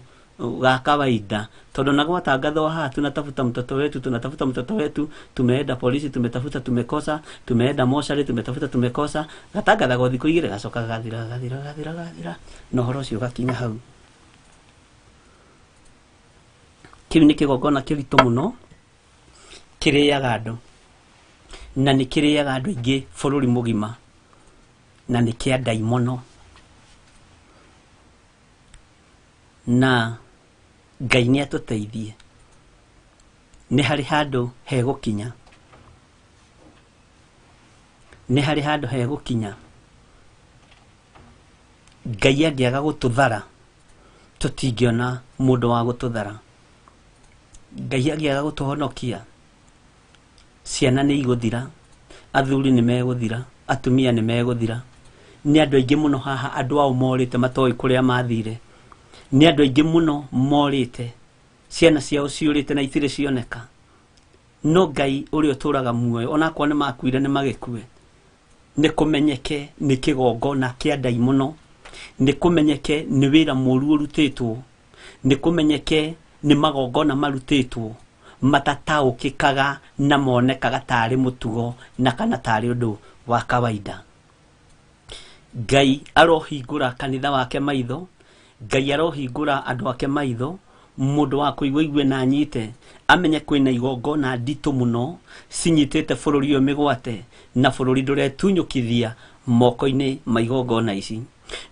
S2: ga kawaida, tondũ na gwatangathwo haha tunatafuta mtoto wetu, tunatafuta mtoto wetu, tumeenda polisi, tumetafuta tumekosa, tumeenda mochari, tumetafuta tumekosa, gatangathagwo thikũ igĩrĩ gacoka gathira gathira gathira gathira, na ũhoro ũcio ũgakinya hau. Kĩu nĩ kĩgongona kĩritũ mũno kĩrĩaga andũ, na nĩ kĩrĩaga andũ aingĩ bũrũri mũgima, na nĩ kĩa ndaimono. Na Ngai nĩ atũteithie, nĩ harĩ handũ hegũkinya, nĩ harĩ handũ hegũkinya Ngai angĩaga gũtũthara tũtingĩona mũndũ wa gũtũthara. Ngai angĩaga gũtũhonokia ciana nĩ igũthira, athuri nĩ megũthira, atumia nĩ megũthira. Nĩ andũ aingĩ mũno haha andũ ao morĩte matoĩ kũrĩa mathire, nĩ andũ aingĩ mũno morĩte, ciana ciao ciũrĩte na itirĩ cioneka. No Ngai ũrĩa ũtũraga muoyo, onakorwo nĩ makuire nĩ magĩkue, nĩ kũmenyeke nĩ kĩgongona kĩa ndaimono, nĩ kũmenyeke nĩ wĩra mũru ũrutĩtwo, nĩ kũmenyeke nĩ magongona marutĩtwo matataũkĩkaga na monekaga tarĩ mũtugo na kana tarĩ ũndũ wa kawaida. Ngai arohingũra kanitha wake maitho, Ngai arohingũra andũ ake maitho, mũndũ wa kũigua igue na anyite, amenye kwĩna igongona nditũ mũno cinyitĩte bũrũri ũyũ mĩgwate, na bũrũri ndũretunyũkithia moko-inĩ ma igongona ici.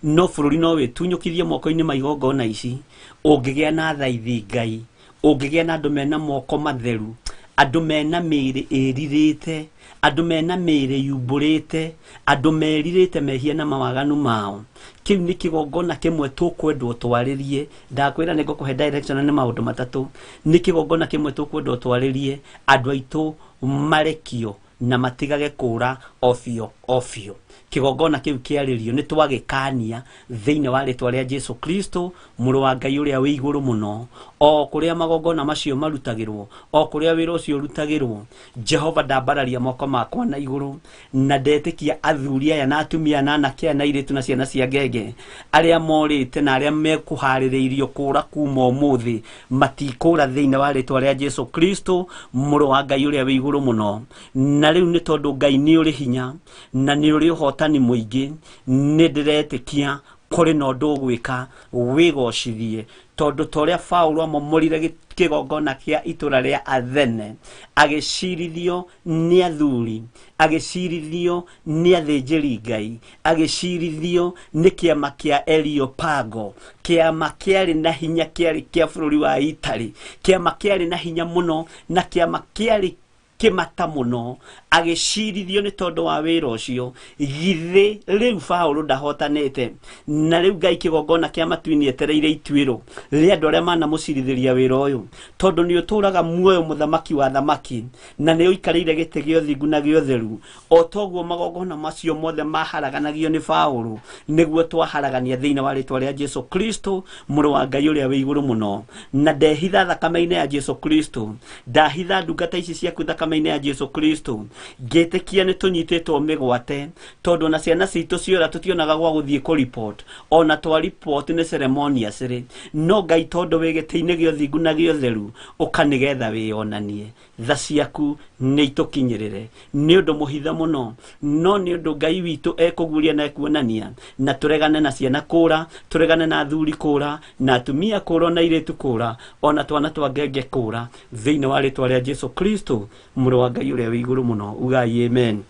S2: No bũrũri no wĩtunyũkithie moko-inĩ ma igongona ici ũngĩgĩa na thaithi Ngai, ũngĩgĩa na andũ mena moko matheru, andũ mena mĩĩrĩ ĩrirĩte, andũ mena mĩĩrĩ yumbũrĩte, andũ merirĩte mehia na mawaganu mao. Kĩu nĩ kĩgongona kĩmwe tũkwendwo twarĩrie. Ndakwĩra nĩ ngũkũhe direction nĩ maũndũ matatũ. Nĩ kĩgongona kĩmwe tũkwendwo twarĩrie, andũ aitũ marekio na matigage kũra O biũ o biũ kĩgongona kĩu kĩarĩrio nĩ twagĩkania thĩinĩ wa rĩtwa rĩa Jesu Kristo mũrũ wa Ngai ũrĩa wĩ igũrũ mũno. O kũrĩa magongona macio marutagĩrwo, o kũrĩa wĩra ũcio ũrutagĩrwo, Jehova ndambararia moko makwa na igũrũ na ndetĩkia athuri aya na atumia na anake aya na airĩtu na ciana cia ngenge arĩa morĩte na arĩa mekũharĩrĩirio kũra kuma ũmũthĩ matikũra thĩinĩ wa rĩtwa rĩa Jesu Kristo mũrũ wa Ngai ũrĩa wĩ igũrũ mũno. Na rĩu nĩ tondũ Ngai nĩ ũrĩ hinya na nĩ ũrĩ ũhotani mũingĩ, nĩ ndĩretĩkia kũrĩ na ũndũ ũgwĩka wĩgocithie, tondũ ta ũrĩa Paũlũ amomorire kĩgongona kĩa itũra rĩa Athene, agĩcirithio nĩ athuri, agĩcirithio nĩ athĩnjĩri Ngai, agĩcirithio nĩ kĩama kĩa Areopago, kĩama kĩarĩ na hinya kĩarĩ kĩa bũrũri wa Italy, kĩama kĩarĩ na hinya mũno na kĩama kĩarĩ kĩmata mũno, agĩcirithio nĩ tondũ wa wĩra ũcio. Githĩ rĩu Paũlũ ndahotanĩte? Na rĩu Ngai kĩgongona kĩa matu-inĩ etereire ituĩro rĩa andũ arĩa manamũcirithĩria wĩra ũyũ, tondũ nĩ ũtũraga muoyo mũthamaki wa thamaki na nĩ ũikarĩire gĩtĩ gĩa ũthingu na gĩa ũtheru. O toguo magongona macio mothe maharaganagio nĩ Paũlũ, nĩguo twaharagania thĩinĩ wa rĩtwa rĩa Jesu Kristo mũrũ wa Ngai ũrĩa wĩ igũrũ mũno. Na ndehitha thakame-inĩ ya Jesu Kristo, ndahitha ndungata ici ciaku thakame-inĩ ya Jesu Kristo, ngĩtĩkia nĩ tũnyitĩtwo mĩgwate, tondũ na ciana citũ ciora tũtionaga gwa gũthiĩ kũ report, ona twa report nĩ ceremonious rĩ, no Ngai tondũ wĩ gĩtĩ-inĩ gĩa ũthingu na gĩa ũtheru, ũka nĩgetha wĩyonanie. Tha ciaku nĩ itũkinyĩrĩre. Nĩ ũndũ mũhithe mũno, no nĩ ũndũ Ngai witũ ekũguũria na ekuonania, na tũregane na ciana kũra, tũregane na athuri kũra, na atumia kũra, ona airĩtu kũra, ona twana twa ngenge kũra, thĩinĩ wa rĩtwa rĩa Jesu Kristo mũrũ wa Ngai ũrĩa wĩ igũrũ mũno. Ugai amen.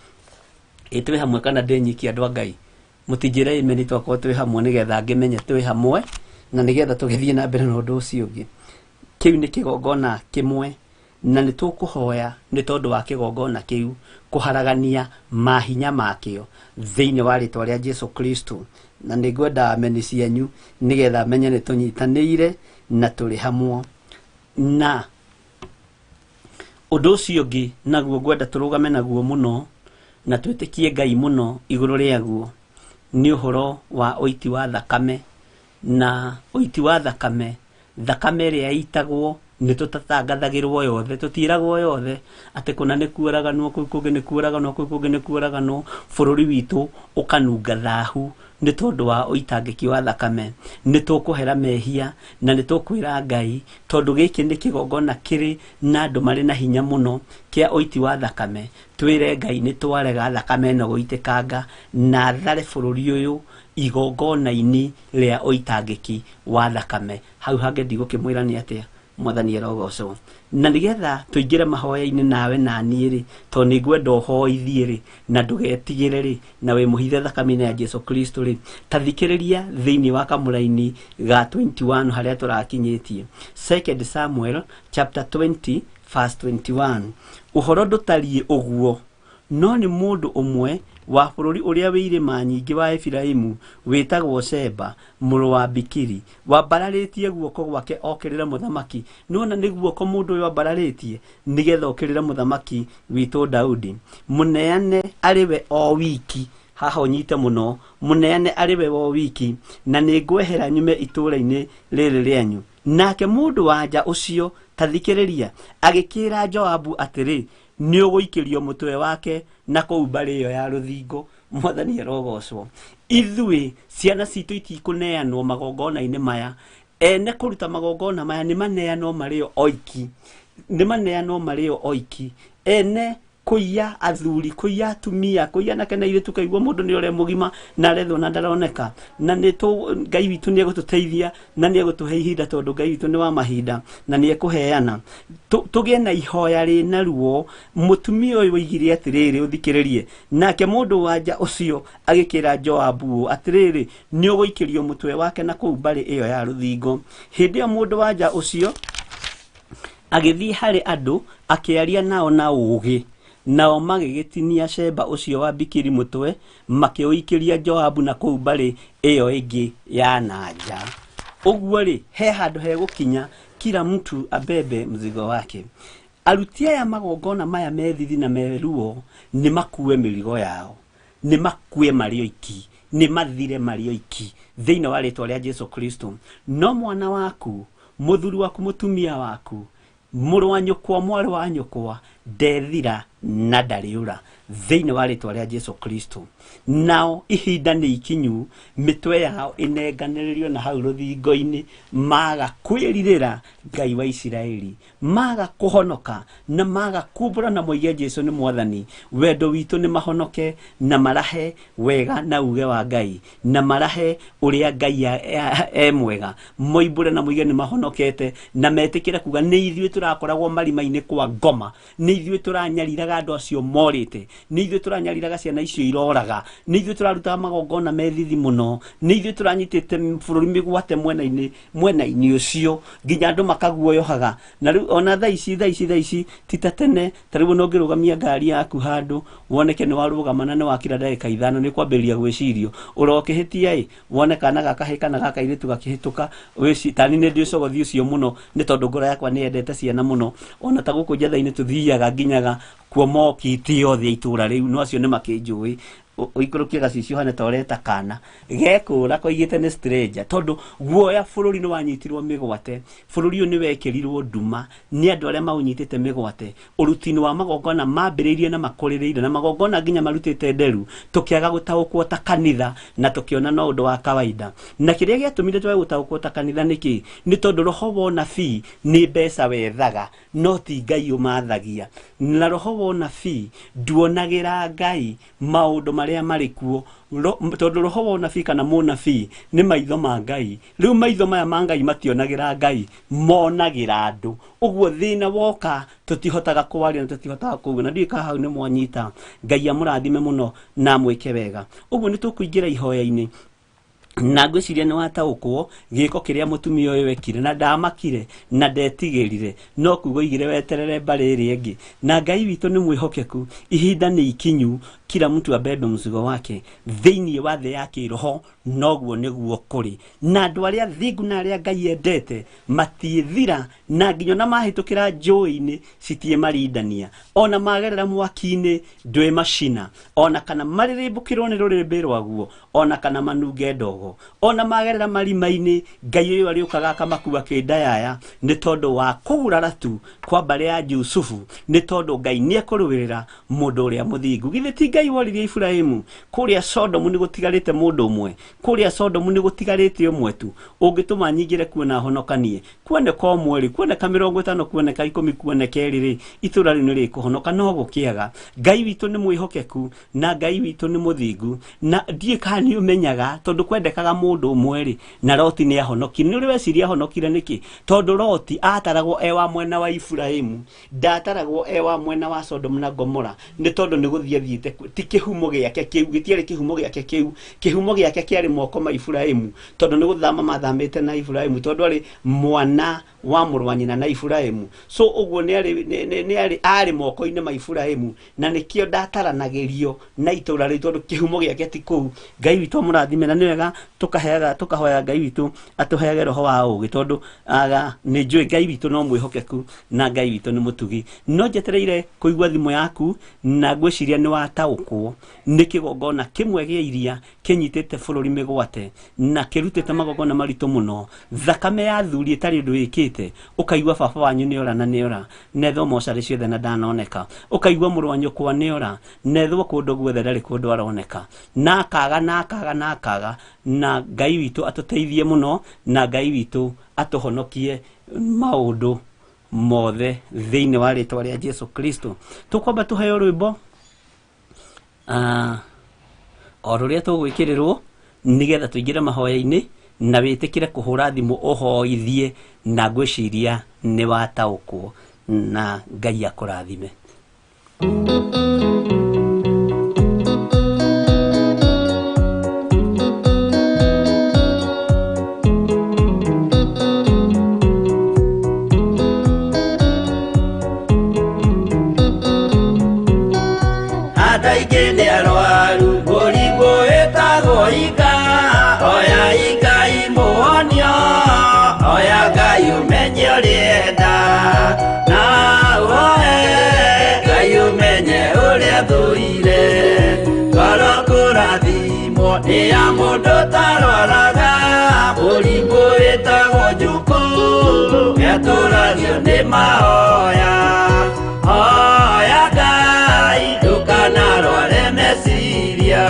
S2: Ĩ twĩ hamwe kana ndĩ nyiki andũ a Ngai? Mũtinjĩre amen twakorwo twĩ hamwe nĩgetha ngĩmenye twĩ hamwe na nĩgetha tũgĩthiĩ na mbere na ũndũ ũcio ũngĩ. Kĩu nĩ kĩgongona kĩmwe na nĩ tũkũhoya nĩ tondũ wa kĩgongona kĩu kũharagania mahinya makĩo thĩinĩ wa rĩtwa rĩa Jesu Kristo. Na nĩ ngwenda ameni cianyu nĩgetha menye nĩ tũnyitanĩire na tũrĩ hamwe. Na ũndũ ũcio ũngĩ naguo ngwenda tũrũgame naguo mũno na twĩtĩkie Ngai mũno igũrũ rĩaguo nĩ ũhoro wa ũiti wa thakame. Na ũiti wa thakame, thakame ĩrĩa ĩitagwo nĩ tũtatangathagĩrwo yothe, tũtiragwo yothe atĩ kũna nĩ kuoraganwo, kũu kũngĩ nĩ kuoraganwo, kũu kũngĩ nĩ kuoraganwo, bũrũri witũ ũkanunga thahu nĩ tondũ wa ũitangĩki wa thakame. Nĩ tũkũhera mehia na nĩ tũkwĩra Ngai, tondũ gĩkĩ nĩ kĩgongona kĩrĩ na andũ marĩ na hinya mũno kĩa ũiti wa thakame. Twĩre Ngai nĩ twarega thakame ĩno gũitĩkanga na thare bũrũri ũyũ igongona-inĩ rĩa ũitangĩki wa thakame. Hau hangĩ ndigũkĩmwĩra nĩ atĩa, Mwathani arogocwo. Na nĩgetha tũingĩre mahoya-inĩ nawe na niĩ rĩ, tondũ nĩ ngwenda ũhoithie rĩ, na ndũgetigĩre rĩ, na wĩmũhithe thakame-inĩ ya Jesu Kristo rĩ, ta thikĩrĩria thĩinĩ wa kamũraini ga 21 harĩa tũrakinyĩtie. 2 Samuel chapter 20 verse 21. Ũhoro ndũtariĩ ũguo, no nĩ mũndũ ũmwe wa bũrũri ũrĩa wĩ irĩma nyingĩ wa Efiraimu wĩtagwo Sheba mũrũ wa Bikiri, wambararĩtie guoko gwake okĩrĩre mũthamaki. Nĩwona nĩ guoko mũndũ ũyũ ambararĩtie nĩgetha okĩrĩre mũthamaki witũ Daudi. Mũneane arĩ we o wiki, haha ũnyite mũno, mũneane arĩ we o wiki, na nĩ ngwehera nyume itũũra-inĩ rĩrĩ rĩanyu. Nake mũndũ wa nja ũcio, ta thikĩrĩria, agĩkĩĩra Joabu atĩrĩ, nĩ ũgũikĩrio mũtwe wake na kũu mbarĩ ĩyo ya rũthingo. Mwathani arogocwo. Ithuĩ ciana citũ itikũneanwo magongona-inĩ maya. Ene kũruta magongona maya nĩ maneanwo marĩ o oiki, nĩ maneanwo marĩ o oiki. Ene kũiya athuri, kũiya atumia, kũiya anake na airĩtu, kaigua mũndũ nĩ ũrĩa mũgima na arethwo na ndaroneka. Na nĩ Ngai witũ nĩ egũtũteithia na nĩ egũtũhe ihinda, tondũ Ngai witũ nĩ wa mahinda na nĩ ekũheana. Tũgĩe na ihoya rĩna ruo. Mũtumia ũyũ oigire atĩrĩrĩ, ũthikĩrĩrie. Nake mũndũ wa nja ũcio agĩkĩra Joabu ũũ, atĩrĩrĩ, nĩ ũgũikĩrio mũtwe wake na kũu mbarĩ ĩyo ya rũthingo. Hĩndĩ ĩyo mũndũ wa nja ũcio agĩthiĩ harĩ andũ, akĩaria nao na ũũgĩ. Nao magĩgĩtinia Sheba ũcio wa Bikiri mũtwe, makĩũikĩria Joabu na kũu mbarĩ ĩyo ĩngĩ ya na nja. Ũguo rĩ, he handũ hegũkinya kila mtu abebe mzigo wake.
S1: Aruti aya magongona maya methithi na meruo nĩ makue mĩrigo yao, nĩ makue marĩ oiki, nĩ mathire marĩ oiki thĩinĩ wa rĩtwa rĩa Jesu Kristo. No mwana waku, mũthuri waku, mũtumia waku, mũrũ wa nyũkwa, mwarĩ wa nyũkwa, ndethira na ndarĩũra thĩinĩ wa rĩtwa rĩa Jesu Kristo. Nao ihinda nĩ ikinyu mĩtwe yao ĩnenganĩrĩrio na hau rũthingo-inĩ, maga kwĩrirĩra Ngai wa Isiraeli, maga kũhonoka na maga kumbũra na moige Jesu nĩ mwathani. Wendo witũ nĩ mahonoke na marahe wega na uge wa Ngai, na marahe ũrĩa Ngai e mwega, moimbũre na moige nĩ mahonokete, na metĩkĩre kuga nĩ ithuĩ tũrakoragwo marima-inĩ kwa ngoma, nĩ ithuĩ tũranyariraga andũ acio morĩte, nĩ ithuĩ tũranyariraga ciana icio iroraga, nĩ ithuĩ tũrarutaga magongona methithi mũno, nĩ ithuĩ tũranyitĩte bũrũri mĩgwate mwena-inĩ ũcio nginya andũ makaguoyohaga. Na rĩu ona thaa ici ti ta tene, ta rĩu ona ũngĩrũgamia ngari yaku handũ woneke nĩ warũgama na nĩ wakira ndagĩka 5 nĩ kwambĩrĩria gwĩcirio ũrokĩhĩtia ĩ, wone kana gakahĩ kana gakairĩtu gakĩhĩtũka tani nĩ ndĩ ũcogothi ũcio mũno, nĩ tondũ ngoro yakwa nĩ yendete ciana mũno. Ona ta gũkũ njetha-inĩ tũthiaga nginyaga kuo mokiti othe itũra rĩu, no acio nĩ makĩnjũĩ. Ũikũrũkie gacicio hane ta ũreta kana gekũra koigĩte nĩ stranger, tondũ guoya bũrũri nĩ wanyitirwo mĩgwate, bũrũri ũyũ nĩ wekĩrirwo nduma nĩ andũ arĩa maũnyitĩte mĩgwate. Ũruti-inĩ wa magongona mambĩrĩirie na makũrĩrĩire na magongona nginya marutĩte nderu, tũkĩaga gũtaũkwo ta kanitha na tũkĩona no ũndũ wa kawaida. Na kĩrĩa gĩatũmire twage gũtaũkwo ta kanitha nĩkĩ? Nĩ tondũ roho wa ũnabii nĩ mbeca wethaga, no ti Ngai ũmathagia. Na roho wa ũnabii nduonagĩra Ngai maũndũ marĩa marĩ kuo, tondũ roho wa ũnabii kana mũnabii nĩ maitho ma Ngai. Rĩu maitho maya ma Ngai mationagĩra Ngai, monagĩra andũ. Ũguo thĩna woka tũtihotaga kwaria na tũtihotaga kuuga. Na ndiũĩ kana hau nĩ mwanyita. Ngai amũrathime mũno na amwĩke wega. Ũguo nĩ tũkũingĩra ihoya-inĩ, na ngwĩciria nĩ wataũkwo gĩko kĩrĩa mũtumia ũyũ ekire, na ndamakire na ndetigĩrire, no kuga oigire weterere mbarĩ ĩrĩa ĩngĩ. Na Ngai witũ nĩ mwĩhokeku, ihinda nĩ ikinyu, kila mtu abebe mzigo wake. Thĩinĩ wa thĩ ya kĩroho noguo nĩguo kũrĩ, na andũ arĩa thingu na arĩa Ngai endete matiĩthira, na nginya ona mahĩtũkĩra njũĩ-inĩ citiĩmarindania, ona magerera mwaki-inĩ ndwĩmacina, ona kana marĩrĩmbũkĩrwo nĩ rũrĩrĩmbĩ rwaguo, ona kana manunge ndogo, ona magerera marima-inĩ Ngai ũyũ arĩũkaga akamakua kĩndayaya, nĩ tondũ wa kũgurara tu kwa mbarĩ ya Jusufu, nĩ tondũ Ngai nĩekũrũĩrĩra mũndũ ũrĩa mũthingu. Githĩ ti Ngai woririe Iburahĩmu kũrĩa Sodomu nĩ gũtigarĩte mũndũ ũmwe, kũrĩa Sodomu nĩ gũtigarĩte ũmwe tu ũngĩtũma nyingĩre kuo na honokanie, kuoneka ũmwe rĩ, kuoneka 50, kuoneka 10, kuoneka 2 rĩ, itũra rĩu nĩ rĩkũhonoka. No gũkĩaga. Ngai witũ nĩ mwĩhokeku na Ngai witũ nĩ mũthingu, na ndiũĩ kana nĩ ũmenyaga, tondũ kwendekaga mũndũ ũmwe rĩ, na Loti nĩ ahonokire. Nĩ ũrĩ weciria ahonokire nĩkĩ? Tondũ Loti ataragwo e wa mwena wa Iburahĩmu, ndataragwo e wa mwena wa Sodomu na Gomora, nĩ tondũ nĩ gũthiĩ athiĩte ti kĩhumo gĩake kĩu, gĩtiarĩ kĩhumo gĩake kĩu, kĩhumo gĩake kĩarĩ moko ma Iburahĩmu, tondũ nĩ gũthama mathamĩte na Iburahĩmu, tondũ arĩ mwana wa mũrũ wa nyina na Iburahĩmu. So ũguo nĩ arĩ moko-inĩ ma Iburahĩmu, na nĩkĩo ndataranagĩrio na itũra rĩu, tondũ kĩhumo gĩake ti kũu. Ngai witũ amũrathime, na nĩ wega tũkahoya Ngai witũ atũheage roho wa ũũgĩ, tondũ aga nĩ njũĩ Ngai witũ no mwĩhokeku na Ngai witũ nĩ mũtugi. No njetereire kũigua thimũ yaku, na ngwĩciria nĩ wataũkwo nĩ kĩgongona kĩmwe gĩa iria kĩnyitĩte bũrũri mĩgwate na kĩrutĩte magongona maritũ mũno, thakame ya athuri ĩtarĩ ũndũ ĩkĩte, ũkaigua baba wanyu nĩ ora na nĩ ora, nethwo mocarĩ ciothe na ndanoneka, ũkaigua mũrũ wa nyũkwa nĩ ora, nethwo kũndũ guothe ndarĩ kũndũ aroneka, na akaga na akaga na akaga. Na Ngai witũ atũteithie mũno, na Ngai witũ atũhonokie maũndũ mothe thĩinĩ wa rĩtwa rĩa Jesu Kristo. Tũkwamba tũheo rwĩmbo o rũrĩa tũgwĩkĩrĩrwo nĩgetha tũingĩre mahoya-inĩ, na wĩtĩkĩre kũhũra thimũ ũhoithie, na ngwĩciria nĩ wataũkwo, na Ngai akũrathime.
S3: Andũ aingĩ nĩ arwaru mũrimũ wĩtagwo ika, oya Ngai mũhonio, oya Ngai ũmenye ũrĩenda, na ya mũndũ ũtarwaraga mũrimũ wĩtagwo njukũ nĩatũragio nĩ mahoya hoya Ngai ndũkanarware meciria.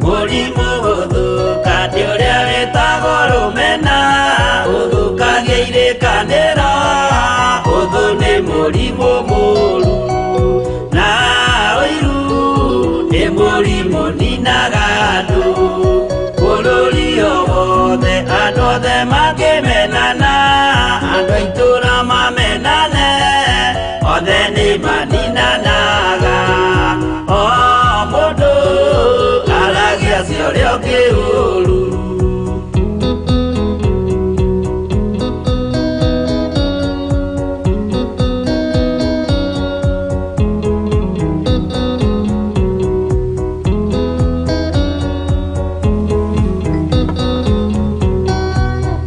S3: Mũrimũ gũthũka nĩ ũrĩa wĩtagwo rũmena ũthũkagia irĩkanĩro ũthũ nĩ mũrimũ mũũru na ũiru nĩ mũrimũ ninaga andũ bũrũri o wothe andũ othe makĩmenana andũ a itũũra mamenane othe nĩ maninanaga o mũndũ aragia cia ũrĩa ũngĩ ũũru.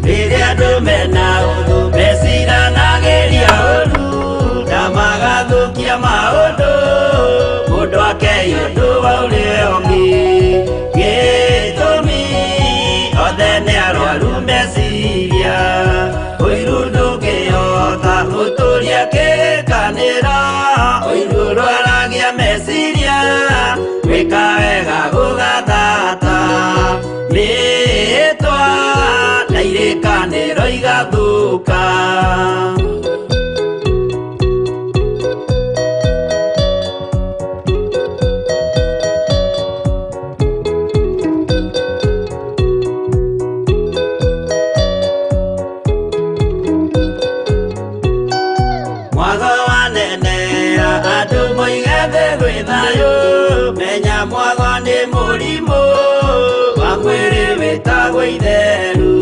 S3: Rĩrĩa andũ mena ũthũ meciranagĩria ũũru na magathũkia maũndũ mũndũ akei ũndũ wa ũrĩa ũngĩ gĩtũmi othe nĩ arwaru meciria ũiru ndũngĩhota gũtũria kĩrĩkanĩro ũiru ũrwaragia meciria gwĩka wega gũgathata mĩĩtwa na irĩkanĩro igathũka. Mwago wanenea andũ moige thĩ gwĩ thayũ menya mwago nĩ mũrimũ wa mwĩrĩ wĩtagwo itheru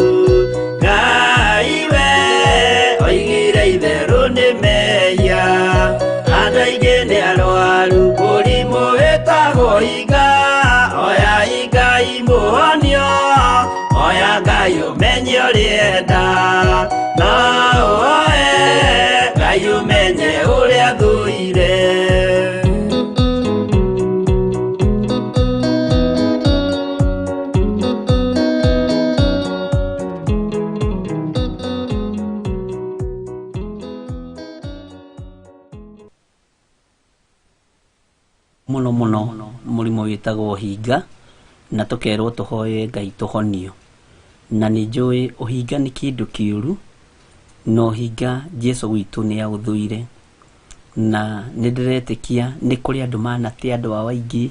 S3: Ngai we oigire itherũ nĩ mehia andũ aingĩ nĩ arwaru mũrimũ wĩtagwo iga oya Ngai mũhonio oya Ngai ũmenye ũrĩenda no ũhoe Ngai ũmenye ũrĩa thũire.
S1: Mũno mũno mũrimũ wĩtagwo ũhinga na tũkerwo tũhoe Ngai tũhonio na nĩ njũĩ ũhinga nĩ kĩndũ kĩũru na ũhinga Jesũ witũ nĩ aũthũire na nĩ ndĩretĩkia nĩ kũrĩ andũ manate andũ ao aingĩ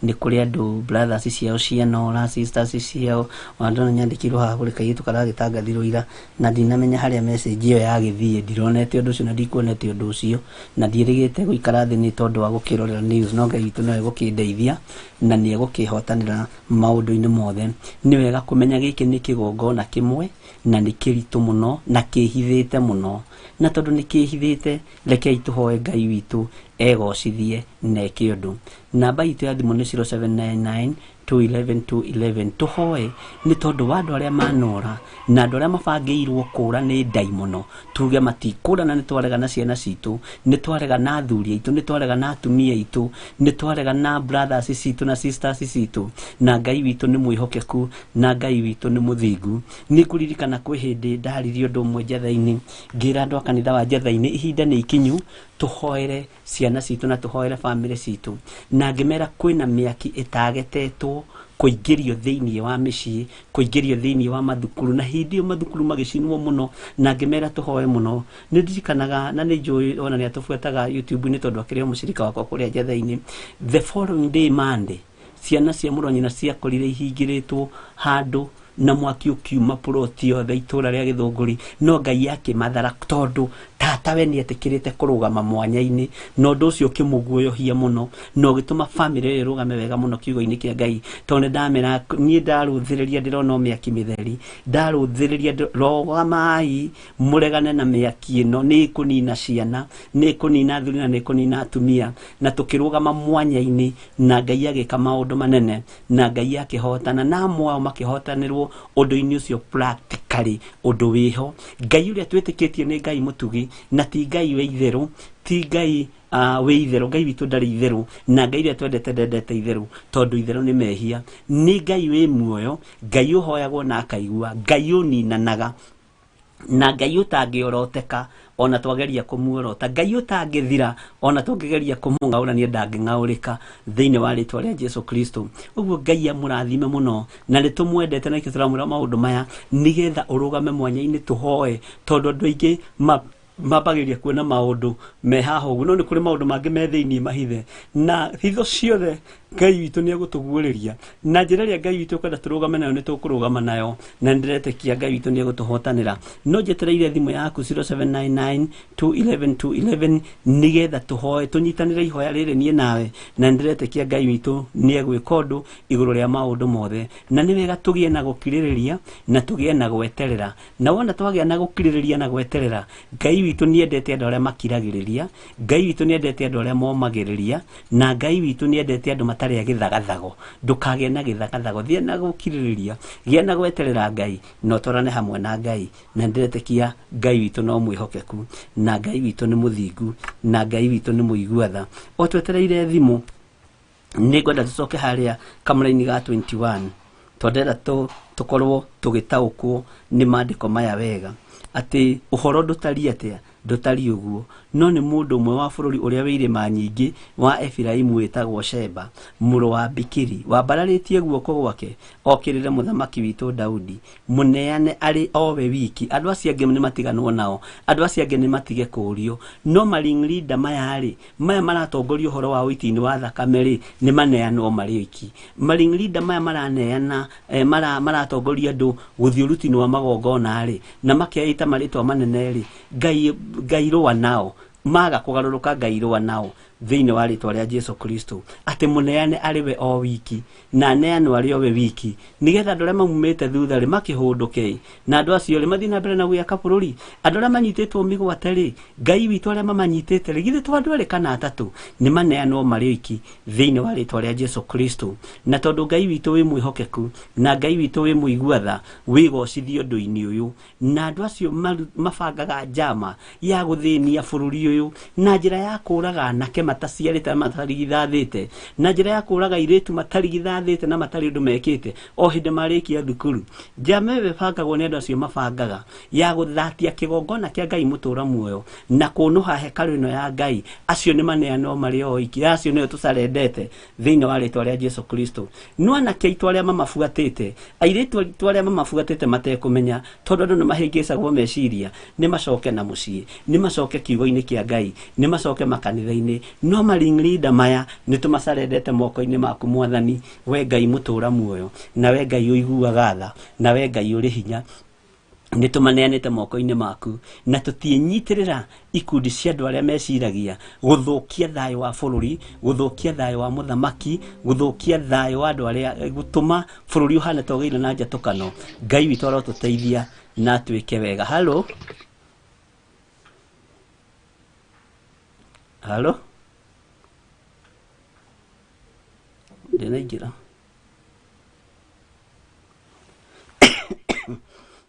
S1: nĩ kũrĩ andũ brothers ciao cianora sisters ciao ona ndona nyandĩkirwo haha kũrĩ kairĩtu karagĩtangathirwo ira na ndinamenya harĩa message ĩyo yagĩthiĩ ndironete ũndũ ũcio na ndikuonete ũndũ ũcio na ndiĩrĩgĩte gũikara thĩ nĩ tondũ wa gũkĩrorera news no Ngai witũ no egũkĩndeithia na nĩ egũkĩhotanĩra maũndũ-inĩ mothe. Nĩ wega kũmenya gĩkĩ nĩ kĩgongona kĩmwe na nĩ kĩritũ mũno na kĩhithĩte mũno na tondũ nĩ kĩhithĩte rekei tũhoe Ngai witũ egocithie na eke ũndũ. Namba itũ ya thimũ nĩ 0799 211 211 tũhoe nĩ tondũ wa andũ arĩa manora na andũ arĩa mabangĩirwo kũra nĩ ndaimono tuge matikũra na nĩ twarega na ciana citũ nĩ twarega na athuri aitũ nĩ twarega na atumia aitũ nĩ twarega na brothers citũ na sisters citũ na Ngai witũ nĩ mwĩhokeku na Ngai witũ nĩ mũthingu. Nĩ ngũririkana kwĩ hĩndĩ ndaririe ũndũ ũmwe Njetha-inĩ ngĩra andũ a kanitha wa Njetha-inĩ ihinda nĩ ikinyu tũhoere ciana citũ na tũhoere bamĩrĩ citũ na ngĩmera kwĩna mĩaki ĩtagetetwo kũingĩrio thĩinĩ wa mĩciĩ kũingĩrio thĩinĩ wa mathukuru na hĩndĩ ĩyo mathukuru magĩcinwo mũno na ngĩmera tũhoe mũno. Nĩ ndirikanaga na nĩ njũĩ ona nĩ atũbuataga YouTube-inĩ tondũ akĩrĩ o mũcirika wakwa kũrĩa Njetha-inĩ. The following day Monday ciana cia mũrũ wa nyina ciakorire ihingĩrĩtwo handũ na mwaki ũkiuma ploti yothe itũra rĩa Gĩthũngũri no Ngai akĩmathara tondũ Tatawe nĩ etĩkĩrĩte kũrũgama mwanya-inĩ, na ũndũ ũcio ũkĩmũguoyohia mũno na ũgĩtũma bamĩrĩ ĩyo ĩrũgame wega mũno kiugo-inĩ kĩa Ngai. Tondũ nĩ ndamera niĩ ndarũthĩrĩria ndĩrona o mĩaki mĩtheri, ndarũthĩrĩria rũgamai mũregane na mĩaki ĩno, nĩ ĩkũnina ciana, nĩ ĩkũnina athuri na nĩ ĩkũnina atumia. Na tũkĩrũgama mwanya-inĩ na Ngai agĩka maũndũ manene, na Ngai akĩhotana, na amwe ao makĩhotanĩrwo ũndũ-inĩ ũcio practically, ũndũ wĩho. Ngai ũrĩa twĩtĩkĩtie nĩ Ngai mũtugi, na ti Ngai wĩ itherũ, ti Ngai wĩ itherũ. Ngai witũ ndarĩ itherũ, na Ngai ũrĩa twendete ndendete itherũ, tondũ itherũ nĩ mehia. Nĩ Ngai wĩ muoyo, Ngai ũhoyagwo na akaigua, Ngai ũninanaga, na Ngai ũtangĩoroteka ona twageria kũmuorota, Ngai ũtangĩthira ona tũngĩgeria kũmũng'aũrania ndangĩng'aũrĩka, thĩinĩ wa rĩtwa rĩa Jesu Kristo. Ũguo Ngai amũrathime mũno, na nĩ tũmwendete, na nĩkĩo tũramwĩra maũndũ maya nĩgetha ũrũgame mwanya-inĩ tũhoe, tondũ andũ aingĩ mambagĩrĩria kuona maũndũ me haha ũguo, no nĩ kũrĩ maũndũ mangĩ me thĩinĩ mahithe, na hitho ciothe Ngai witũ nĩ egũtũguũrĩria. Na njĩra ĩrĩa Ngai witũ ekwenda tũrũgame nayo nĩ tũkũrũgama nayo, na nĩ ndĩretĩkia Ngai witũ nĩ egũtũhotanĩra. No njetereire thimũ yaku 0799 211 211 nĩgetha tũhoe, tũnyitanĩre ihoya rĩrĩ niĩ nawe, na nĩ ndĩretĩkia Ngai witũ nĩ egwĩka ũndũ igũrũ rĩa maũndũ mothe. Na nĩ wega tũgĩe na gũkirĩrĩria na tũgĩe na gweterera, na wona twagĩa na gũkirĩrĩria na gweterera, Ngai witũ nĩ endete andũ arĩa makiragĩrĩria, Ngai witũ nĩ endete andũ arĩa momagĩrĩria, na Ngai witũ nĩ endete andũ matarĩ a gĩthagathago. Ndũkagĩe na gĩthagathago, thiĩ na gũkirĩrĩria, gĩa na gweterera Ngai, na ũtwarane hamwe na Ngai. Na ndĩretĩkia Ngai witũ no mwĩhokeku, na Ngai witũ nĩ mũthingu, na Ngai witũ nĩ mũigua tha. O twetereire thimũ, nĩ ngwenda tũcoke harĩa kamũraini ga 21, tondũ ndĩrenda tũkorwo tũgĩtaũkwo nĩ maandĩko maya wega, atĩ ũhoro ndũtariĩ atĩa, ndũtariĩ ũguo, no nĩ mũndũ ũmwe wa bũrũri ũrĩa wĩ irĩma nyingĩ wa Efiraimu wĩtagwo Sheba, mũrũ wa Bikiri, wambararĩtie guoko gwake okĩrĩre mũthamaki witũ Daudi, mũneane arĩ o we wiki. Andũ acio angĩ nĩ matiganwo nao, andũ acio angĩ nĩ matige kũũrio, no maringleader maya rĩ, maya maratongoria ũhoro wa ũiti-inĩ wa thakame rĩ, nĩ maneanwo marĩ oiki. Maringleader maya maraneana, maratongoria andũ gũthiĩ ũruti-inĩ wa magongona rĩ, na makeita marĩtwa manene rĩ, Ngai rũa nao, maga kũgarũrũka Ngai rũa nao thĩinĩ wa rĩtwa rĩa Jesu Kristo, atĩ mũneane arĩ we o wiki, na aneanwo arĩ o we wiki, nĩgetha andũ arĩa maumĩte thutha rĩ makĩhũndũke, na andũ acio rĩ mathiĩ na mbere na gwĩaka bũrũri. Andũ arĩa manyitĩtwo mĩgwate rĩ, Ngai witũ arĩa mamanyitĩte rĩ, githĩ to andũ erĩ kana atatũ, nĩ maneanwo marĩ oiki thĩinĩ wa rĩtwa rĩa Jesu Kristo. Na tondũ Ngai witũ wĩ mwĩhokeku, na Ngai witũ wĩ mũigua tha, wĩgocithie ũndũ-inĩ ũyũ. Na andũ acio mabangaga njama ya gũthĩnia bũrũri ũyũ na njĩra ya kũraga anake mataciarĩte na matarigithathĩte, na njĩra ya kũraga airĩtu matarigithathĩte na matarĩ ũndũ mekĩte o hĩndĩ marĩkia thukuru. Njama ĩyo ĩbangagwo nĩ andũ acio mabangaga ya gũthatia kĩgongona kĩa Ngai mũtũra muoyo na kũnũha hekarũ ĩno ya Ngai, acio nĩ maneanwo marĩ o oiki, acio nĩo tũcarendete thĩinĩ wa rĩtwa rĩa Jesu Kristo. No anake aitũ arĩa mamabuatĩte, airĩtu aitũ arĩa mamabuatĩte matekũmenya, tondũ andũ nĩ mahĩngĩcagwo meciria, nĩ macoke na mũciĩ, nĩ macoke kiugo-inĩ kĩa Ngai, nĩ macoke makanitha-inĩ. No maringleader maya nĩ tũmacarendete moko-inĩ maku Mwathani, we Ngai mũtũra muoyo, na we Ngai ũiguaga tha, na we Ngai ũrĩ hinya. Nĩ tũmaneanĩte moko-inĩ maku, na tũtiĩnyitĩrĩra ikundi cia andũ arĩa meciragia gũthũkia thayũ wa bũrũri, gũthũkia thayũ wa mũthamaki, gũthũkia thayũ wa andũ arĩa, gũtũma bũrũri ũhane ta ũgĩire na njatũkano. Ngai witũ arotũteithia na atuĩke wega. Halo? Halo? Ndĩnaingĩra.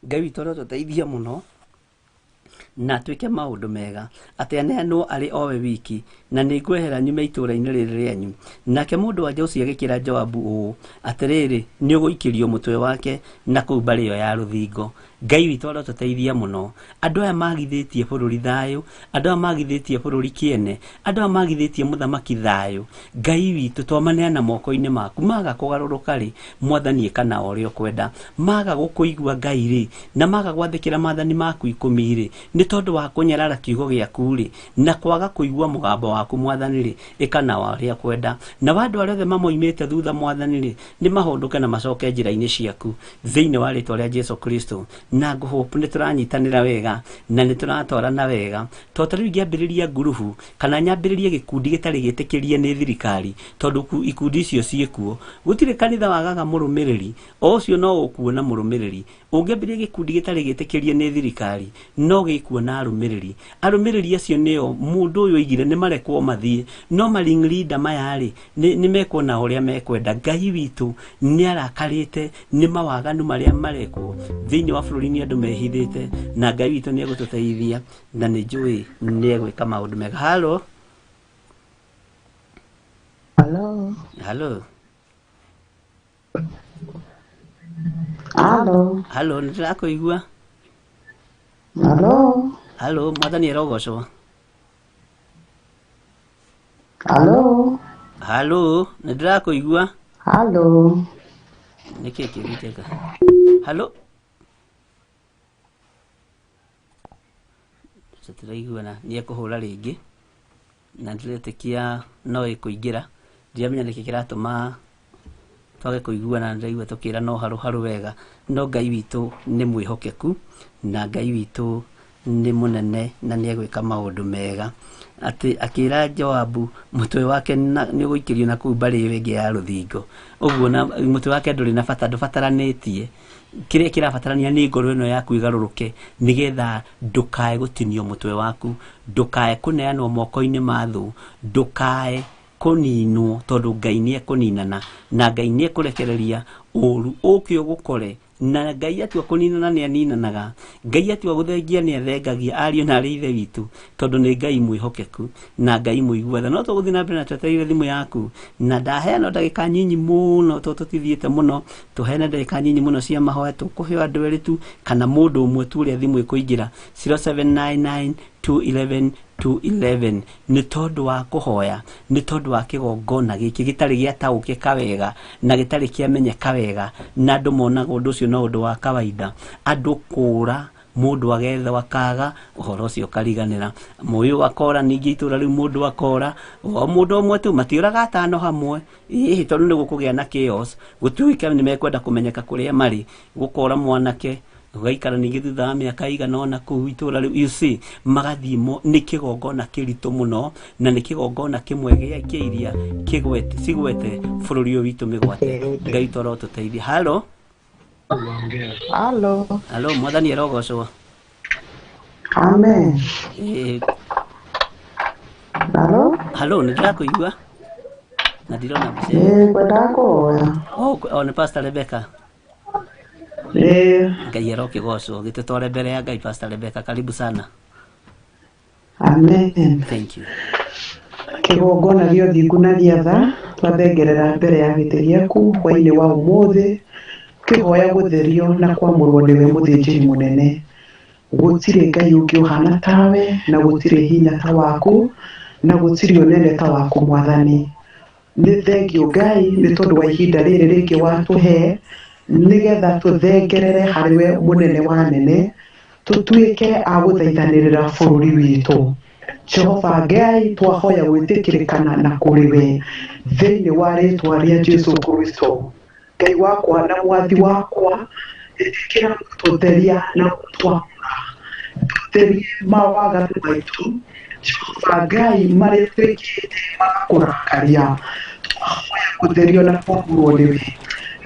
S1: Ngai witũ arotũteithia mũno na atuĩke maũndũ mega, atĩ aneanwo arĩ o we wiki, na nĩ ngwehera nyume itũũra-inĩ rĩrĩ rĩanyu. Nake mũndũ wa nja ũcio agĩkĩra Joabu ũũ, atĩrĩrĩ, nĩ ũgũikĩrio mũtwe wake na kũu mbarĩ ĩyo ya rũthingo. Ngai witũ arotũteithia mũno. Andũ aya magithĩtie bũrũri thayũ, andũ aya magithĩtie bũrũri kĩene, andũ aya magithĩtie mũthamaki thayũ. Ngai witũ twamaneana moko-inĩ maku, maga kũgarũrũka rĩ, Mwathani ĩka na ũrĩa ũkwenda. Maga gũkũigua Ngai rĩ, na maga gwathĩkĩra maathani maku ikũmi rĩ, nĩ tondũ wa kũnyarara kiugo gĩaku rĩ, na kwaga kũigua mũgambo waku Mwathani rĩ, ĩka na ũrĩa ũkwenda. Na andũ arĩa othe mamoimĩte thutha Mwathani rĩ, nĩ mahũndũke na macoke njĩra-inĩ ciaku thĩinĩ wa rĩtwa rĩa Jesu Kristo. Na ngũhope nĩ tũranyitanĩra wega na nĩ tũratwarana wega, tondũ ta rĩu ingĩambĩrĩria ngurubu kana nyambĩrĩrie gĩkundi gĩtarĩ gĩtĩkĩrie nĩ thirikari, tondũ ikundi icio ciĩkuo, gũtirĩ kanitha wagaga mũrũmĩrĩri, o ũcio no ũkuona mũrũmĩrĩri. Ũngĩambĩrĩria gĩkundi gĩtarĩ gĩtĩkĩrie nĩ thirikari, no gĩkuona arũmĩrĩri. Arũmĩrĩri acio nĩo mũndũ ũyũ oigire nĩ marekwo mathiĩ, no ma ring leader maya rĩ, nĩ mekuona ũrĩa mekwenda. Ngai witũ nĩ arakarĩte nĩ mawaganu marĩa marekwo thĩinĩ wa bũrũri, nĩ andũ mehithĩte, na Ngai witũ nĩ egũtũteithia na nĩ njũĩ nĩ egwĩka maũndũ mega. Halo.
S4: Hello.
S1: Halo.
S4: Hello.
S1: Halo, nĩ ndĩrakũigua.
S4: Hello.
S1: Halo, Mwathani arogocwo.
S4: Hello.
S1: Halo, nĩ ndĩrakũigua.
S4: Hello.
S1: Nĩkĩ kĩgĩtĩka? Halo, tũtiraiguana, nĩ ekũhũra rĩngĩ na ndĩretĩkia no ĩkũingĩra. Ndiramenya nĩkĩ kĩratũma twage kũiguana, ndĩraigua tũkĩra no harũ harũ wega, no Ngai witũ nĩ mwĩhokeku na Ngai witũ nĩ mũnene na nĩ egwĩka maũndũ mega. Atĩ akĩra Joabu mũtwe wake nĩ ũgũikĩrio na kũu mbarĩ ĩyo ĩngĩ ya rũthingo, ũguo na mũtwe wake ndũrĩ na bata, ndũbataranĩtie. Kĩrĩa kĩrabatarania nĩ ngoro ĩno yaku ĩgarũrũke, nĩgetha ndũkae gũtinio mũtwe waku, ndũkae kũneanwo moko-inĩ ma thũ, ndũkae kũninwo, tondũ Ngai nĩ ekũninana na Ngai nĩ ekũrekereria ũru ũke ũgũkore. Na Ngai atua kũninana nĩ aninanaga, Ngai atua gũthengia nĩ athengagia ariũ na arĩ ithe witũ, tondũ nĩ Ngai mwĩhokeku na Ngai mũigua tha. No tũgũthiĩ na mbere na twetereire thimũ yaku, na ndaheana ndagĩka nyinyi mũno, tondũ tũtithiĩte mũno, tũheane ndagĩka nyinyi mũno cia mahoya. Tũkũheo andũ erĩ tu kana mũndũ ũmwe tu ũrĩa thimũ ĩkũingĩra 0799 211 211, nĩ tondũ wa kũhoya, nĩ tondũ wa kĩgongona gĩkĩ gĩtarĩ gĩataũkĩka wega na gĩtarĩ kĩamenyeka wega, na andũ monaga ũndũ ũcio no ũndũ wa kawaida, andũ kũra mũndũ agethwo akaga ũhoro ũcio ũkariganĩra, mũyũ akora, ningĩ itũra rĩu mũndũ akora, o mũndũ ũmwe tu, matiũraga atano hamwe, ĩhĩ, tondũ nĩ gũkũgĩa na chaos, gũtuĩke nĩ mekwenda kũmenyeka kũrĩa marĩ, gũkora mwanake ũgaikara ningĩ thutha wa mĩaka igana ũna kũu itũra rĩu, you see, magathiĩ mo. Nĩ kĩgongona kĩritũ mũno na nĩ kĩgongona kĩmwe gĩa kĩa iria kĩgwete cigwete bũrũri ũyũ witũ mĩgwate. Ngai toro tũteithie. Halo.
S4: Hello.
S1: Halo, Mwathani arogocwo.
S4: Amen. Hello.
S1: Halo, nĩ ndĩrakũigua na ndirona mbica ĩyo.
S4: Ĩĩ, ngwendaga kũhoya.
S1: Oh, nĩ Pastor Rebecca.
S4: Ĩĩ.
S1: Ngai arokĩgocwo, gĩtũtware mbere ya Ngai. Pastor Rebecca, karibu sana.
S4: Amen.
S1: Thank you.
S4: Kĩgongona gĩa ũthingu na gĩa tha, twathengerera mbere ya gĩtĩ gĩaku hwainĩ wa ũmũthĩ, kĩhoya gũtherio na kwamũrwo nĩwe mũthĩnjĩri mũnene. Gũtirĩ Ngai ũngĩ ũhana tawe, na gũtirĩ hinya ta waku, na gũtirĩ ũnene ta waku Mwathani. Nĩ thengio Ngai nĩ tondũ wa ihinda rĩrĩ rĩngĩ watũhe, nĩgetha tũthengerere harĩ we mũnene wa nene, tũtuĩke a gũthaithanĩrĩra bũrũri witũ. Jehova Ngai, twahoya gwĩtĩkĩrĩkana na kũrĩ we thĩinĩ wa rĩtwa rĩa Jesu Kristo. Ngai wakwa na mwathi wakwa, ĩtĩkĩra gũtũtheria na gũtwamũra, tũtherie mawaganu maitũ, Jehova Ngai, marĩa twĩkĩte magakũrakaria. Twahoya gũtherio na kwamũrwo nĩwe,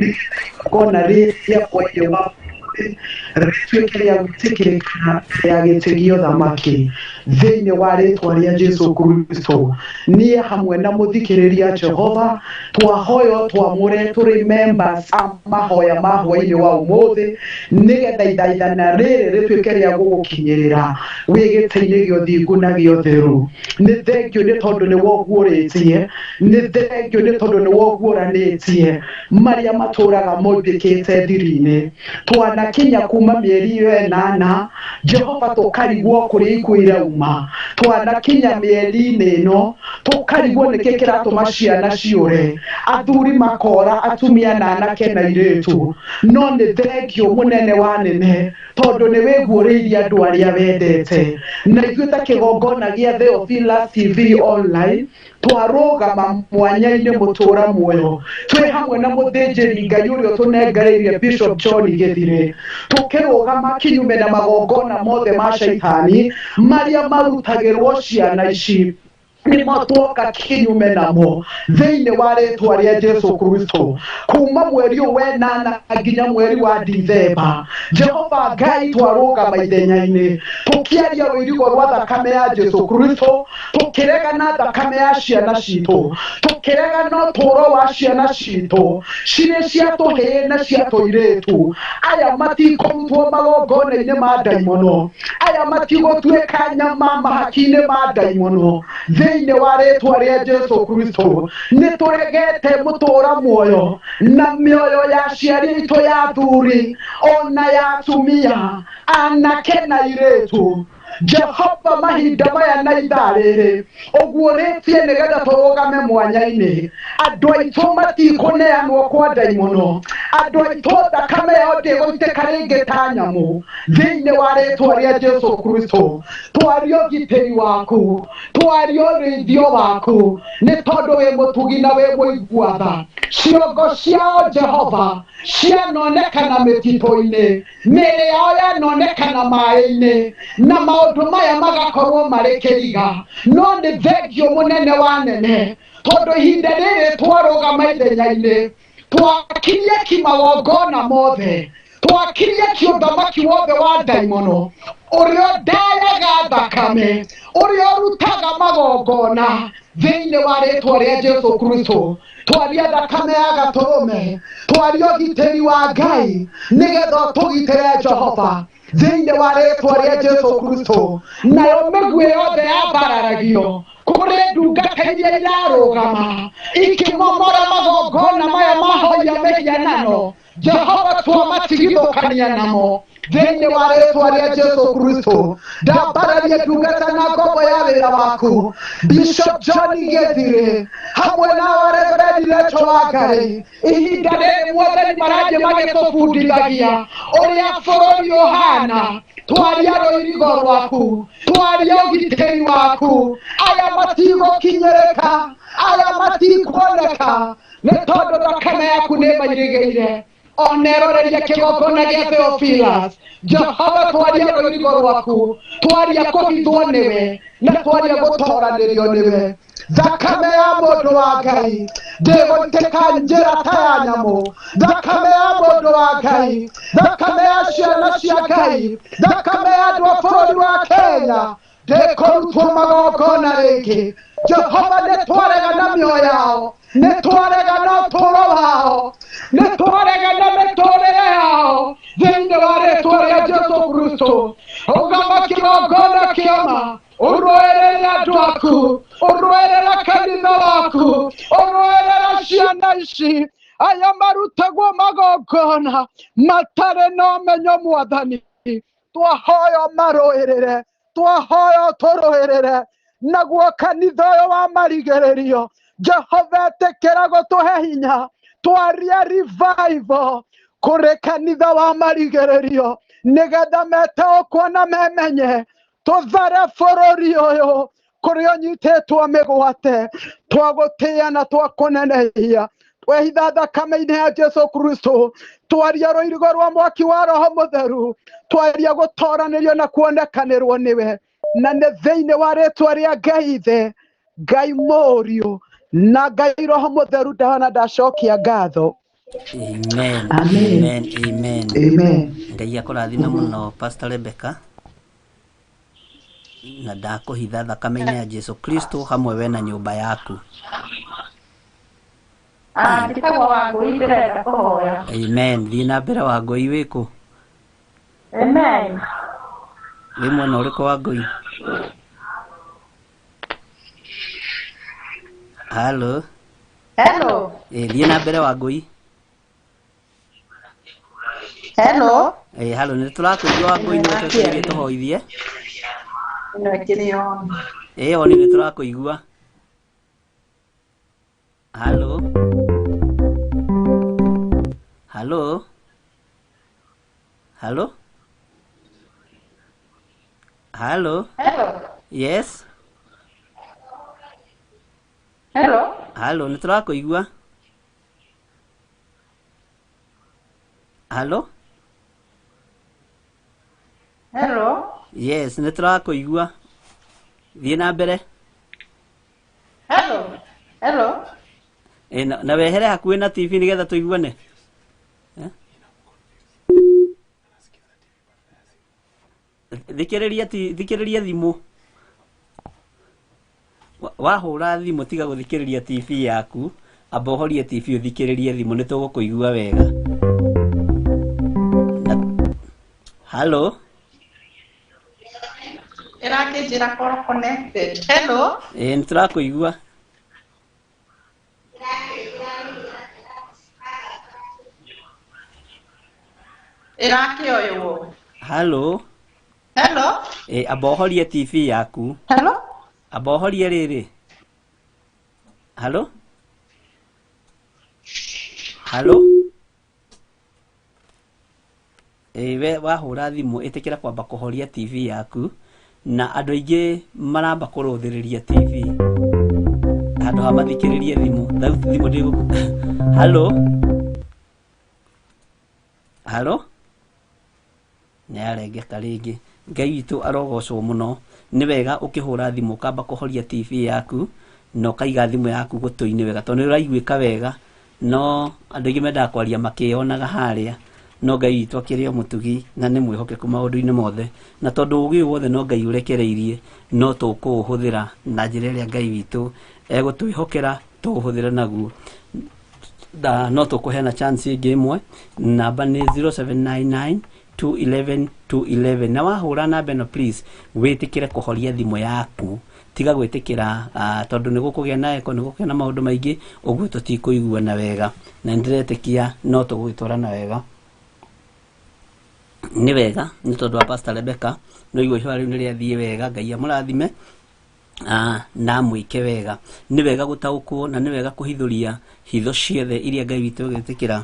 S4: nĩgetha igongona rĩrĩ rĩa hwainĩ wa ũmũthĩ rĩtuĩke rĩa gwĩtĩkĩrĩkana mbere ya gĩtĩ gĩa ũthamaki thĩinĩ wa rĩtwa rĩa Jesu Kristo. Niĩ hamwe na mũthikĩrĩria, Jehova, twahoya twamũre tũrĩ members a mahoya ma hwainĩ wa ũmũthĩ, nĩgetha ithaithana rĩrĩ rĩtuĩke rĩa gũgũkinyĩrĩra wĩ gĩtĩ-inĩ gĩa ũthingu na gĩa ũtheru. Nĩ thengio nĩ tondũ nĩ woguũrĩtie, nĩ thengio nĩ tondũ nĩ woguũranĩtie marĩa matũraga moimbĩkĩte thiri-inĩ. Twanakinya kuma mĩeri ĩyo ĩnana, Jehova, tũkarigwo kũrĩa ikuũ irauma. Twanakinya mĩeri-inĩ ĩno tũkarigwo nĩkĩ kĩratũma ciana ciũre, athuri makora, atumia na anake na airĩtu. No nĩ thengio mũnene wa nene, tondũ nĩ wĩguũrĩirie andũ arĩa wendete, na ithuĩ ta kĩgongona gĩa Theophilus TV online. Twarũgama mwanya-inĩ mũtũra muoyo twĩ hamwe na mũthĩnjĩri Ngai ũrĩa ũtũnengereirie Bishop John Githire, tũkĩrũgama kinyume na magongona mothe ma caitani marĩa marutagĩrwo ciana ici, nĩmo twoka kinyume namo thĩinĩ wa rĩtwa rĩa Jesu Kristo. Kuma mweri ũyũ wenana nginya mweri wa Dithemba, Jehova Ngai twarũgama ithenya-inĩ tũkĩaria rũirigo rwa thakame ya Jesu Kristo, tũkĩregana thakame ya ciana citũ, tũkĩregana ũtũũro wa ciana citũ cirĩ cia tũhĩĩ na cia tũirĩtu. Aya matikũrutwo magongona-inĩ ma ndaimono, aya matigũtuĩka nyama mahaki-inĩ ma ndaimono thĩinĩ wa rĩtwa rĩa Jesu Kristo. Nĩ tũregete mũtũra muoyo na mĩoyo ya aciari aitũ ya athuri ona ya atumia, anake na airĩtu. Jehova mahinda maya na ithaa rĩrĩ ũguũrĩtie nĩgetha tũrũgame mwanya-inĩ. Andũ aitũ matikũneanwo kwa ndaimono, andũ aitũ thakame yao ndĩgũitĩka rĩngĩ ta nyamũ thĩinĩ wa rĩtwa rĩa Jesu Kristo. Twaria ũgitĩri waku, twaria ũrĩithio waku, nĩ tondũ wĩ mũtugi na wĩ mũigua tha. Ciongo ciao Jehova cianonekana mĩtitũ-inĩ, mĩĩrĩ yao yanonekana maĩ-inĩ, na maũndũ maya magakorwo marĩ kĩriga. No nĩ thengio mũnene wa nene, tondũ ihinda rĩrĩ twarũgama ithenya-inĩ twakirie kimagongona mothe, twakirie kĩũthamaki wothe wa ndaimono ũrĩa ũndayaga thakame, ũrĩa ũrutaga magongona thĩinĩ wa rĩtwa rĩa Jesu Kristo. Twaria thakame ya gatũrũme, twaria ũgitĩri wa Ngai nĩgetha tũgitĩre Jehova thĩinĩ wa rĩtwa rĩa Jesu Kristo. Nayo mĩguĩ yothe yambararagio kũrĩ ndungata iria irarũgama ikĩmomora magongona maya mahoya mĩhianano, Jehova twamatigithũkania namo thĩinĩ wa rĩtwa rĩa Jesu Kristo. Ndambararia ndungata na ngombo ya wĩra waku Bishop John Githire hamwe na Reverend Rachel Wangari, ihinda rĩrĩ Mwathani marathiĩ magĩtũbundithagia ũrĩa bũrũri ũhana. Twaria rũirigo rwaku, twaria ũgitĩri waku. Aya matigũkinyĩrĩka, aya matikuoneka, nĩ tondũ thakame yaku nĩ ĩmairigĩire. Ona ĩroreria kĩgongona gĩa Theophilus, Jehova twaria rũirigo rwaku, twaria kũhithwo nĩwe na twaria gũtoranĩrio nĩwe. Thakame ya mũndũ wa Ngai ndĩgũitĩka njĩra ta ya nyamũ. Thakame ya mũndũ wa Ngai, thakame ya ciana cia Ngai, thakame ya andũ a bũrũri wa Kenya ndĩkũrutwo magongona rĩngĩ. Jehova nĩ twaregana mĩoyo yao, nĩ twaregana ũtũũro wao, nĩ twaregana mĩtũũrĩre yao thĩinĩ wa rĩtwa rĩa Jesu Kristo. Ũgama kĩgongona kĩoma, ũrũĩrĩre andũ aku, ũrũĩrĩre kanitha waku, ũrũĩrĩre ciana ici aya marutagwo magongona matarĩ na ũmenyo. Mwathani, twahoya marũĩrĩre, twahoya tũrũĩrĩre naguo kanitha ũyũ wa marigĩrĩrio. Jehova ĩtĩkĩra gũtũhe hinya, twaria revival kũrĩ kanitha wa marigĩrĩrio nĩgetha metaũkwo na memenye. Tũthare bũrũri ũyũ kũrĩa ũnyitĩtwo mĩgwate, twagũtĩĩa na twakũnenehia. Twehitha thakame-inĩ ya Jesu Kristo, twaria rũirigo rwa mwaki wa Roho Mũtheru, twaria gũtoranĩrio na kuonekanĩrwo nĩwe, na nĩ thĩinĩ wa rĩtwa rĩa Ngai Ithe, Ngai Mũriũ na Ngai Roho Mũtheru ndahana ndacokia ngatho.
S2: Amen.
S4: Amen.
S2: Amen. Amen.
S4: Amen.
S2: Ngai akũrathime mũno Pastor Rebecca, na ndakũhitha thakame-inĩ ya Jesu Kristo hamwe we na nyũmba yaku.
S5: Njĩtagwo Wangũi, ndĩrenda kũhoya.
S2: Amen. Thiĩ na mbere Wangũi, wĩkũ?
S5: Amen.
S2: Wĩ mwena ũrĩkũ Wangũi? Halo.
S5: Hello.
S2: Thiĩ na mbere Wangũi.
S5: Hello.
S2: Halo, nĩ tũrakũigua Wangũi, nĩ twetereire tũhoithie.
S5: Ĩno ĩkĩrĩ on.
S2: Oni nĩ tũrakũigua. Halo. Halo. Halo. Halo.
S5: Hello.
S2: Yes.
S5: Hello.
S1: Halo, nĩ tũrakũigua. Halo.
S5: Hello.
S1: Yes, nĩ tũrakũigua. Thiĩ na mbere.
S5: Hello. Hello.
S1: Na wehere hakuhĩ na TV nĩgetha tũiguane. Thikĩrĩria thikĩrĩria thimũ. Wahũra thimũ tiga gũthikĩrĩria TV yaku, amba ũhorie TV ũthikĩrĩrie thimũ nĩ tũgũkũigua wega. Halo.
S5: Ĩrakĩnjĩra call connected. Hello.
S1: Nĩ tũrakũigua.
S5: Ĩrakĩoywo.
S1: Halo.
S5: Hello.
S1: Amba ũhorie TV yaku.
S5: Hello.
S1: Amba ũhorie rĩrĩ. Halo. Halo. We wahũra thimũ ĩtĩkĩra kwamba kũhoria TV yaku, na andũ aingĩ maramba kũrũthĩrĩria TV handũ ha mathikĩrĩrie thimũ. Thimũ ndĩgũ. Halo. Halo. Nĩ yarengeka rĩngĩ. Ngai witũ arogocwo mũno. Nĩ wega ũkĩhũra thimũ ũkamba kũhoria TV yaku na ũkaiga thimũ yaku gũtũ-inĩ wega, tondũ nĩ ũraiguĩka wega, no andũ aingĩ mendaga kwaria makĩonaga harĩa. No Ngai witũ akĩrĩ o mũtugi na nĩ mwĩhokeku maũndũ-inĩ mothe, na tondũ ũgĩ ũyũ wothe no Ngai ũrekereirie, no tũkũũhũthĩra na njĩra ĩrĩa Ngai witũ egũtwĩhokera tũũhũthĩre naguo. No tũkũheana chance ĩngĩ ĩmwe. Namba nĩ 0799 211 211. Na wahũra namba ĩno please wĩtĩkĩre kũhoria thimũ yaku, tiga gwĩtĩkĩra tondũ nĩ gũkũgĩa na echo, nĩ gũkũgĩa na maũndũ maingĩ, ũguo tũtikũiguana wega, na nĩndĩretĩkia no tũgũgĩtwarana wega. Nĩ wega nĩ tondũ wa Pastor Rebecca, no igua ihũa rĩu nĩ rĩathiĩ wega, Ngai amũrathime na amwĩke wega. Nĩ wega gũtaũkwo na nĩ wega kũhithũria hitho ciothe iria Ngai witũ egwĩtĩkĩra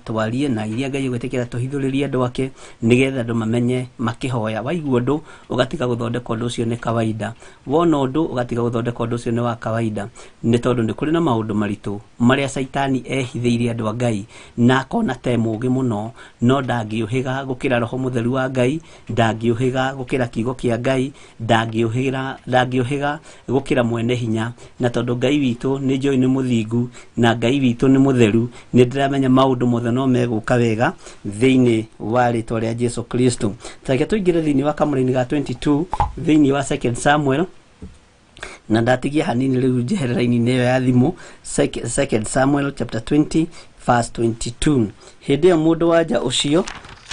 S1: twarie, na iria Ngai egwĩtĩkĩra tũhithũrĩrie andũ ake, nĩgetha andũ mamenye makĩhoya. Waigua ũndũ ũgatiga gũthondeka ũndũ ũcio nĩ kawaida, wona ũndũ ũgatiga gũthondeka ũndũ ũcio nĩ wa kawaida, nĩ tondũ nĩ kũrĩ na maũndũ maritũ marĩa Caitani ehithĩirie andũ a Ngai na akona te mũũgĩ mũno, no ndangĩũhĩga gũkĩra Roho Mũtheru wa Ngai, ndangĩũhĩga gũkĩra kiugo kĩa Ngai, ndangĩũhĩga gũkĩra mwene hinya. Na tondũ Ngai witũ nĩ njũĩ nĩ mũthingu na Ngai witũ nĩ mũtheru, nĩ ndĩramenya maũndũ mothe no megũka wega thĩinĩ wa rĩtwa rĩa Jesu Kristo. Tareke tũingĩre thĩinĩ wa kamũraini ga 22 thĩinĩ wa 2 Samuel, na ndatigia hanini rĩu njeherera raini ĩyo ya thimũ. 2 Samuel chapter 20 verse 22. Hĩndĩ ĩyo mũndũ wa nja ũcio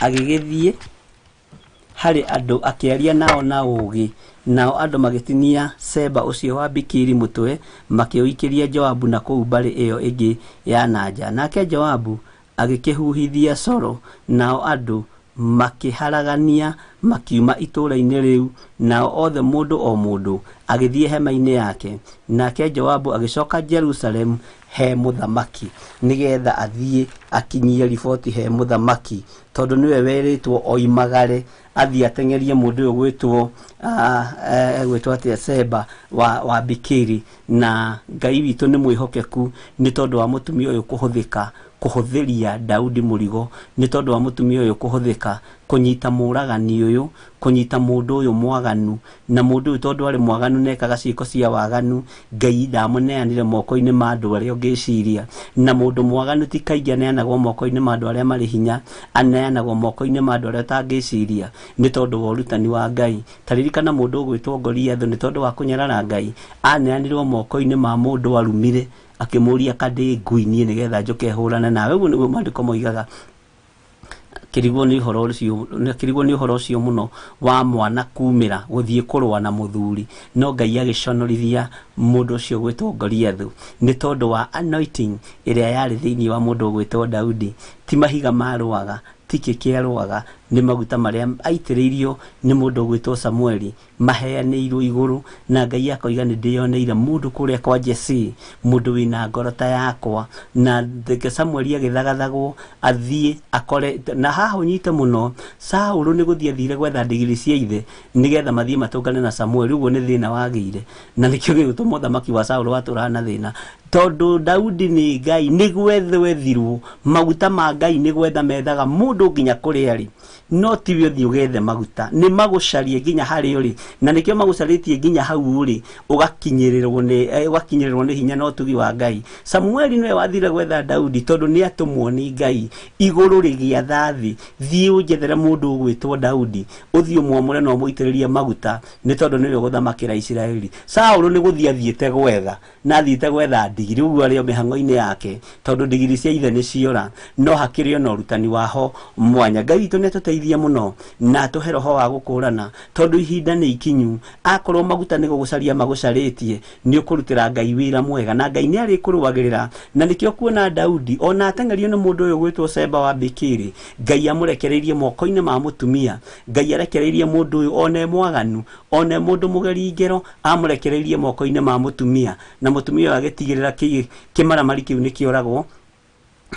S1: agĩgĩthiĩ harĩ andũ akĩaria nao na ũũgĩ, nao andũ magĩtinia Seba ũcio wa Bikiri mũtwe, makĩũikĩria Joabu na kũu mbarĩ ĩyo ĩngĩ ya nanja. Nake Joabu agĩkĩhuhithia coro, nao andũ makĩharagania makiuma itũũra-inĩ rĩu, nao othe mũndũ o mũndũ agĩthiĩ hema-inĩ yake. Nake Joabu agĩcoka Jerusalemu he mũthamaki, nĩgetha athiĩ akinyie riboti he mũthamaki, tondũ nĩwe werĩtwo oimagare athiĩ ateng'erie mũndũ ũyũ gwĩtwo gwĩtwo atĩa Seba wa Bikiri. Na Ngai witũ nĩ mwĩhokeku nĩ tondũ wa mũtumia ũyũ kũhũthĩka kũhũthĩria Daudi mũrigo, nĩ tondũ wa mũtumia ũyũ kũhũthĩka kũnyita mũragani ũyũ, kũnyita mũndũ ũyũ mwaganu. Na mũndũ ũyũ tondũ arĩ mwaganu na ekaga ciĩko cia waganu, Ngai ndamũneanire moko-inĩ ma andũ arĩa ũngĩciria. Na mũndũ mwaganu ti kaingĩ aneanagwo moko-inĩ ma andũ arĩa marĩ hinya, aneanagwo moko-inĩ ma andũ arĩa ũtangĩciria, nĩ tondũ wa ũrutani wa Ngai. Ta ririkana mũndũ ũgwĩtwo Goliathũ, nĩ tondũ wa kũnyarara Ngai, aneanirwo moko-inĩ ma mũndũ arumire, akĩmũria kandĩ ngui niĩ nĩgetha njũke hũrane nawe. Ũguo nĩguo maandĩko moigaga. Kĩrigwo nĩ ũhoro ũcio, kĩrigwo nĩ ũhoro ũcio mũno wa mwana kumĩra gũthiĩ kũrũa na mũthuri, no Ngai agĩconorithia mũndũ ũcio gwĩtwo Goliathũ nĩ tondũ wa anointing ĩrĩa yarĩ thĩinĩ wa mũndũ ũgwĩtwo Daudi. Ti mahiga marũaga, Tikĩ kĩarũaga nĩ maguta marĩa aitĩrĩirio nĩ mũndũ ũgwĩtwo Samueli maheanĩirwo igũrũ, na Ngai akoiga nĩ ndĩyoneire mũndũ kũrĩa kwa Jesse, mũndũ wĩna ngoro ta yakwa. Na reke Samueli agĩthagathagwo athiĩ akore, na haha ũnyite mũno, Saũlũ nĩ gũthiĩ athire gwetha ndigiri cia ithe nĩgetha mathiĩ matũngane na Samueli. Ũguo nĩ thĩna wagĩire, na nĩkĩo gĩgũtũma ũthamaki wa Saũlũ watũraga na thĩna, tondũ Daudi nĩ Ngai nĩ gwethwo maguta ma Ngai nĩ gwetha methaga mũndũ nginya kũrĩa arĩ, no tiwe ũthiĩ ũgethe maguta, nĩ magũcarie nginya harĩa ũrĩ, na nĩkĩo magũcarĩtie nginya hau ũrĩ, ũgakinyĩrĩrwo nĩ hinya na ũtugi wa Ngai. Samueli nĩwe wathire gwetha Daudi tondũ nĩ atũmwo nĩ Ngai igũrũ rĩgĩatha thĩ, thiĩ ũnjethere mũndũ ũgwĩtwo Daudi, ũthiĩ ũmwamũre na ũmũitĩrĩrie maguta, nĩ tondũ nĩwe ũgũthamakĩra Isiraeli. Saũlũ nĩ gũthiĩ athiĩte gwetha, na athiĩte gwetha ndigiri, ũguo arĩ o mĩhang'o-inĩ yake, tondũ ndigiri cia ithe nĩ ciora, no hakĩrĩ ona ũrutani waho mwanya. Ngai witũ nĩ atũteithie mũno na atũhe roho wa gũkũrana, tondũ ihinda nĩ ikinyu. Akorwo maguta nĩ gũgũcaria magũcarĩtie, nĩ ũkũrutĩra Ngai wĩra mwega, na Ngai nĩ arĩkũrũagĩrĩra. Na nĩkĩo kuona Daudi ona ateng'erio nĩ mũndũ ũyũ ũgwĩtwo Seba wa Bikiri, Ngai amũrekereirie moko-inĩ ma mũtumia. Ngai arekereirie mũndũ ũyũ ona e mwaganu, ona e mũndũ mũgeri ngero, amũrekereirie moko-inĩ ma mũtumia, na mũtumia ũyũ agĩtigĩrĩra kĩmaramari kĩu nĩ kĩoragwo,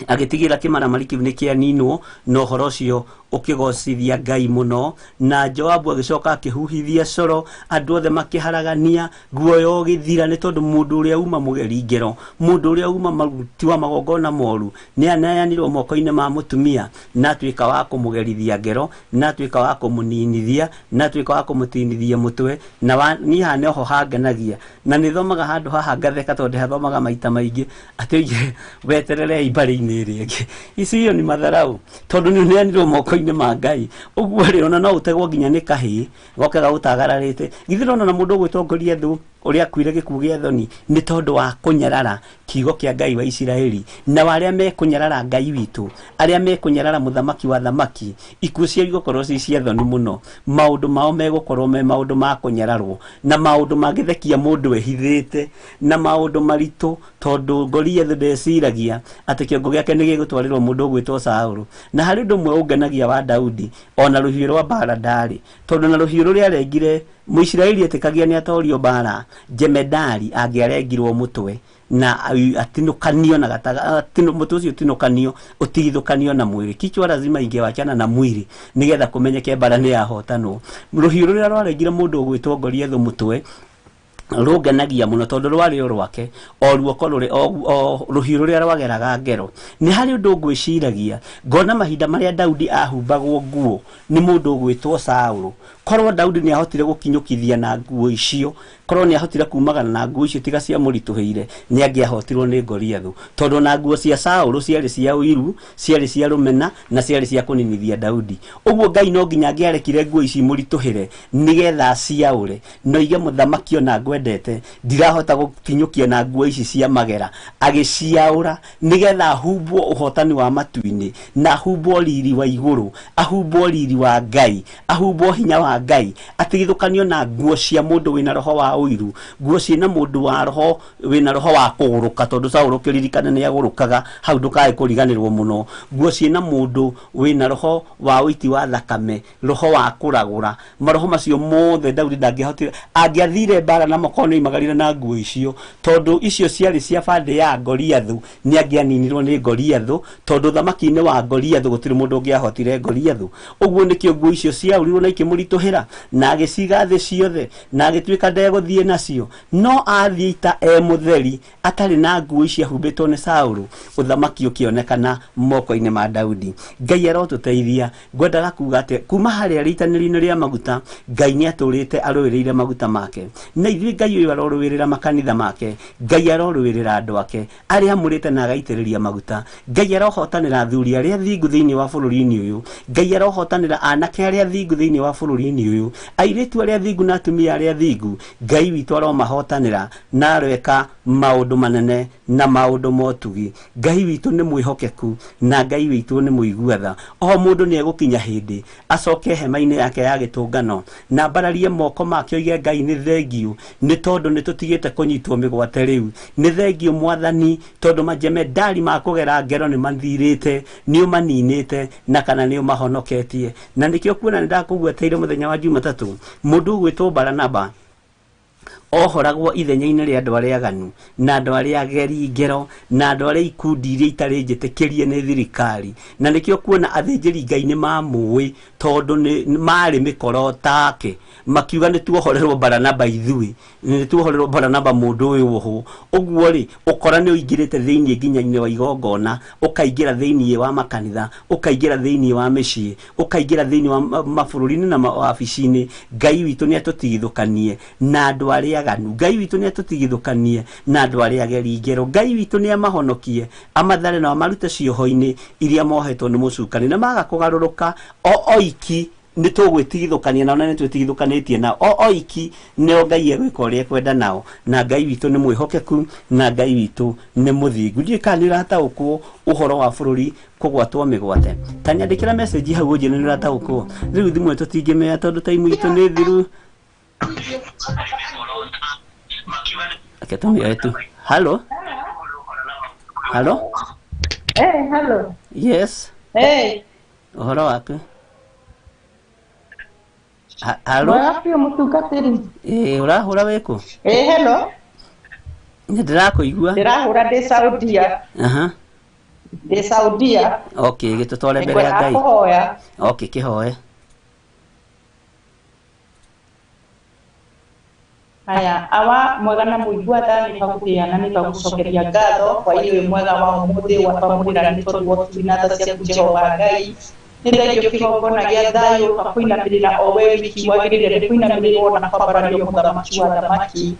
S1: agĩtigĩrĩra kĩmaramari kĩu nĩ kĩaninwo, na ũhoro ũcio ũkĩgocithia Ngai mũno. Na Joabu agĩcoka akĩhuhithia coro, andũ othe makĩharagania, guoya ũgĩthira, nĩ tondũ mũndũ ũrĩa uma mũgeri ngero, mũndũ ũrĩa uma maruti wa magongona moru, nĩ aneanirwo moko-inĩ ma mũtumia, na atuĩka wa kũmũgerithia ngero, na atuĩka wa kũmũninithia, na atuĩka wa kũmũtinithia mũtwe. Na niĩ haha nĩho hangenagia, na nĩ thomaga handũ haha ngatheka, tondũ ndĩhathomaga maita maingĩ, atĩ wetererei mbarĩ-inĩ ĩrĩa ĩngĩ. Icio nĩ matharau, tondũ nĩ ũneanirwo moko-inĩ ma Ngai. Ũguo rĩ, ona no ũtegwo nginya nĩ kahĩĩ goke gagũtagararĩte. Githĩ ndũrona na mũndũ ũgwĩtwo Goliathũ ũrĩa akuire gĩkuũ gĩa thoni nĩ tondũ wa kũnyarara kiugo kĩa Ngai wa Isiraeli, na arĩa mekũnyarara Ngai witũ, arĩa mekũnyarara mũthamaki wa thamaki, ikuũ ciao igũkorwo ci cia thoni mũno. Maũndũ mao megũkorwo me maũndũ ma kũnyararwo, na maũndũ mangĩthekia mũndũ ehithĩte, na maũndũ maritũ, tondũ Goliathũ ndeciragia atĩ kĩongo gĩake nĩ gĩgũtwarĩrwo mũndũ ũgwĩtwo Saũlũ. Na harĩ ũndũ ũmwe ũngenagia wa Daudi, ona rũhiũ rwa mbara ndarĩ, tondũ na rũhiũ rũrĩa arengire Mũisiraeli etĩkagia nĩ atorio mbara, jemedari angĩarengirwo mũtwe na atinũkanio na mũtwe ũcio ũtinũkanio ũtigithũkanio na mwĩrĩ, kichwa lazima ingewachana na mwĩrĩ nĩgetha kũmenyeke mbara nĩ yahotanwo. Rũhiũ rũrĩa rwarengire mũndũ ũgwĩtwo Goliathũ mũtwe rũngenagia mũno, tondũ rwarĩ o rwake, o ruoko rũrĩ o rũhiũ rũrĩa rwageraga ngero. Nĩ harĩ ũndũ ngwĩciragia ngona mahinda marĩa Daudi ahumbagwo nguo nĩ mũndũ ũgwĩtwo Saũlũ, korwo Daudi nĩ ahotire gũkinyũkithia na nguo icio, korwo nĩ ahotire kumagana na nguo icio tiga ciamũritũhĩire, nĩ angĩahotirwo nĩ Goliathũ, tondũ na nguo cia Saũlũ ciarĩ cia ũiru, ciarĩ cia rũmena, na ciarĩ cia kũninithia Daudi. Ũguo Ngai no nginya angĩarekire nguo ici imũritũhĩre nĩgetha aciaũre, no ige mũthamaki ona ngwendete ndirahota gũkinyũkia na nguo ici cia magera, agĩciaũra nĩgetha ahumbwo ũhotani wa matu-inĩ, na ahumbwo riri wa igũrũ, ahumbwo riri wa Ngai, ahumbwo hinya wa Ngai, atigithũkanio na nguo cia mũndũ wĩna roho wa ũiru, nguo ciĩna mũndũ wa roho wĩna roho wa kũgũrũka, tondũ Saũlũ ũkĩririkana nĩ agũrũkaga, hau ndũkae kũriganĩrwo mũno. Nguo ciĩna mũndũ wĩna roho wa ũiti wa thakame, roho wa kũragũra, maroho macio mothe Daudi ndangĩahotire, angĩathire mbara na moko nĩ oimagarire na nguo icio, tondũ icio ciarĩ cia bandĩ ya Goliathũ, nĩ angĩaninirwo nĩ Goliathũ, tondũ thamaki-inĩ wa Goliathũ gũtirĩ mũndũ ũngĩahotire Goliathũ. Ũguo nĩkĩo nguo icio ciaũrirwo na ikĩmũritũhĩra, na agĩciga thĩ ciothe, na agĩtuĩka ndegũthiĩ nacio. No athiĩ ita e mũtheri, atarĩ na nguo ici ahumbĩtwo nĩ Saũlũ, ũthamaki ũkĩonekana moko-inĩ ma Daudi. Ngai arotũteithia. Ngwendaga kuga atĩ kuma harĩa rĩitanĩrio-inĩ rĩa maguta, Ngai nĩ atũrĩte arũĩrĩire maguta make, na ithuĩ Ngai ũyũ arorũĩrĩra makanitha make, Ngai arorũĩrĩra andũ ake arĩa amũrĩte na agaitĩrĩria maguta. Ngai arohotanĩra athuri arĩa thingu thĩinĩ wa bũrũri-inĩ ũyũ, Ngai arohotanĩra anake arĩa thingu thĩinĩ wa bũrũri-inĩ ũyũ, airĩtu arĩa thingu na atumia arĩa thingu. Ngai witũ aromahotanĩra na aroeka Maũndũ manene na maũndũ motugi. Ngai witũ nĩ mwĩhokeku na Ngai witũ nĩ mũigua tha. O mũndũ nĩ egũkinya hĩndĩ acoke hema-inĩ yake ya gĩtũngano na ambararie moko make oige Ngai nĩ thengiũ, nĩ tondũ nĩ tũtigĩte kũnyitwo mĩgwate rĩu. Nĩ thengiũ Mwathani, tondũ majemedari ma kũgera ngero nĩ mathirĩte, nĩ ũmaninĩte na kana nĩ ũmahonoketie. Na nĩkĩo kuona nĩ ndakũgweteire mũthenya wa Jumatatũ, mũndũ ũgwĩtwo Baranaba ohoragwo ithenya-inĩ rĩa andũ arĩa aganu na andũ arĩa ageri ngero na andũ arĩa ikundi iria itarĩ njĩtĩkĩrie nĩ thirikari. Na nĩkĩo kuona athĩnjĩri Ngai nĩ mamũĩ, tondũ nĩ marĩ mĩkoro take, makiuga nĩ tuohorerwo Baranaba ithuĩ, nĩ tuohorerwo Baranaba mũndũ ũyũ wohwo. Ũguo rĩ, ũkora nĩ ũingĩrĩte thĩinĩ nginya-inĩ wa igongona, ũkaingĩra thĩinĩ wa makanitha, ũkaingĩra thĩinĩ wa mĩciĩ, ũkaingĩra thĩinĩ wa mabũrũri-inĩ na mawabici-inĩ. Ngai witũ nĩ atũtigithũkanie na andũ arĩa aganu. Ngai witũ nĩ atũtigithũkanie na andũ arĩa ageri ngero. Ngai witũ nĩ amahonokie, amathare na amarute cioho-inĩ iria mohetwo nĩ mũcukani, na maga kũgarũrũka o oiki nĩ tũgwĩtigithũkania nao na nĩ twĩtigithũkanĩtie nao. O oiki nĩo Ngai egwĩka ũrĩa ekwenda nao, na Ngai witũ nĩ mwĩhokeku na Ngai witũ nĩ mũthingu. Ndiũĩ kana nĩ ũrataũkwo ũhoro wa bũrũri kũgwatwo mĩgwate. Ta nyandĩkĩra message hau ũnjĩre nĩ ũrataũkwo. Rĩu thimũ ĩyo tũtingĩmĩoya tondũ time itũ nĩ thiru. Reke tũmĩoe tu. Hello? Hello?
S5: Hey, hello.
S1: Yes.
S5: Hey.
S1: Ũhoro waku? Hello?
S5: Mwega biũ mũtungatĩri.
S1: Ĩĩ, ũrahũra wĩkũ?
S5: Ĩ, hello.
S1: Nĩ ndĩrakũigua.
S5: Ndĩrahũra ndĩ Saudia.
S1: Aha.
S5: Ndĩ Saudia.
S1: Okay, gĩtũtware mbere ya
S5: Nĩngwendaga
S1: Ngai.
S5: kũhoya.
S1: Okay, kĩhoe.
S5: Haya, awa mwega na mũigua tha nĩ twagũtĩĩa na nĩ twagũcokeria ngatho hwaĩ ũyũ mwega wa ũmũthĩ watwamũrĩra nĩ tondũ wa ũtugi na tha ciaku Jehova Ngai. Nĩ thengio kĩgongona gĩa thayũ twakũinamĩrĩra o we wiki wagĩrĩire nĩ kũinamĩrĩrwo na kwambarario mũthamaki wa thamaki.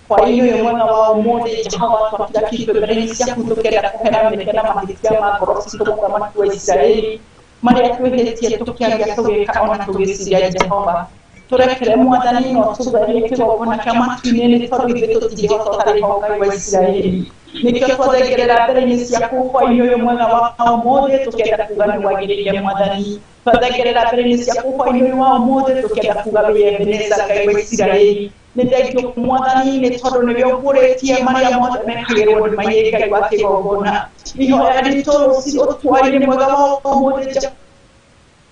S5: Hwaĩ ũyũ mwega wa ũmũthĩ Jehova twakira kĩndũ mbere-inĩ ciaku tũkĩenda kũhera mehia na mahĩtia ma ngoro citũ mũthamaki wa Isiraeli marĩa twĩhĩtie tũkĩaria tũgĩka ona tũgĩciria Jehova. Tũrekere Mwathani no tũtherie kĩgongona kĩa matu-inĩ nĩ tondũ ithuĩ tũtingĩhota ũtarĩ ho Ngai wa Isiraeli. Nĩkĩo twathengerera mbere-inĩ ciaku hwaĩ-inĩ ũyũ mwega wa ũmũthĩ tũkĩenda kuga nĩ wagĩrĩire Mwathani. Twathengerera mbere-inĩ ciaku hwaĩ-inĩ ũyũ wa ũmũthĩ tũkĩenda kuga wĩ Ebeneza Ngai wa Isiraeli. Nĩ thengio Mwathani nĩ tondũ nĩwe ũguũrĩtie marĩa mothe mekagĩrwo nduma-inĩ Ngai wa kĩgongona. Ihoya ritũ rũciũ hwaĩ-inĩ mwega wa ũmũthĩ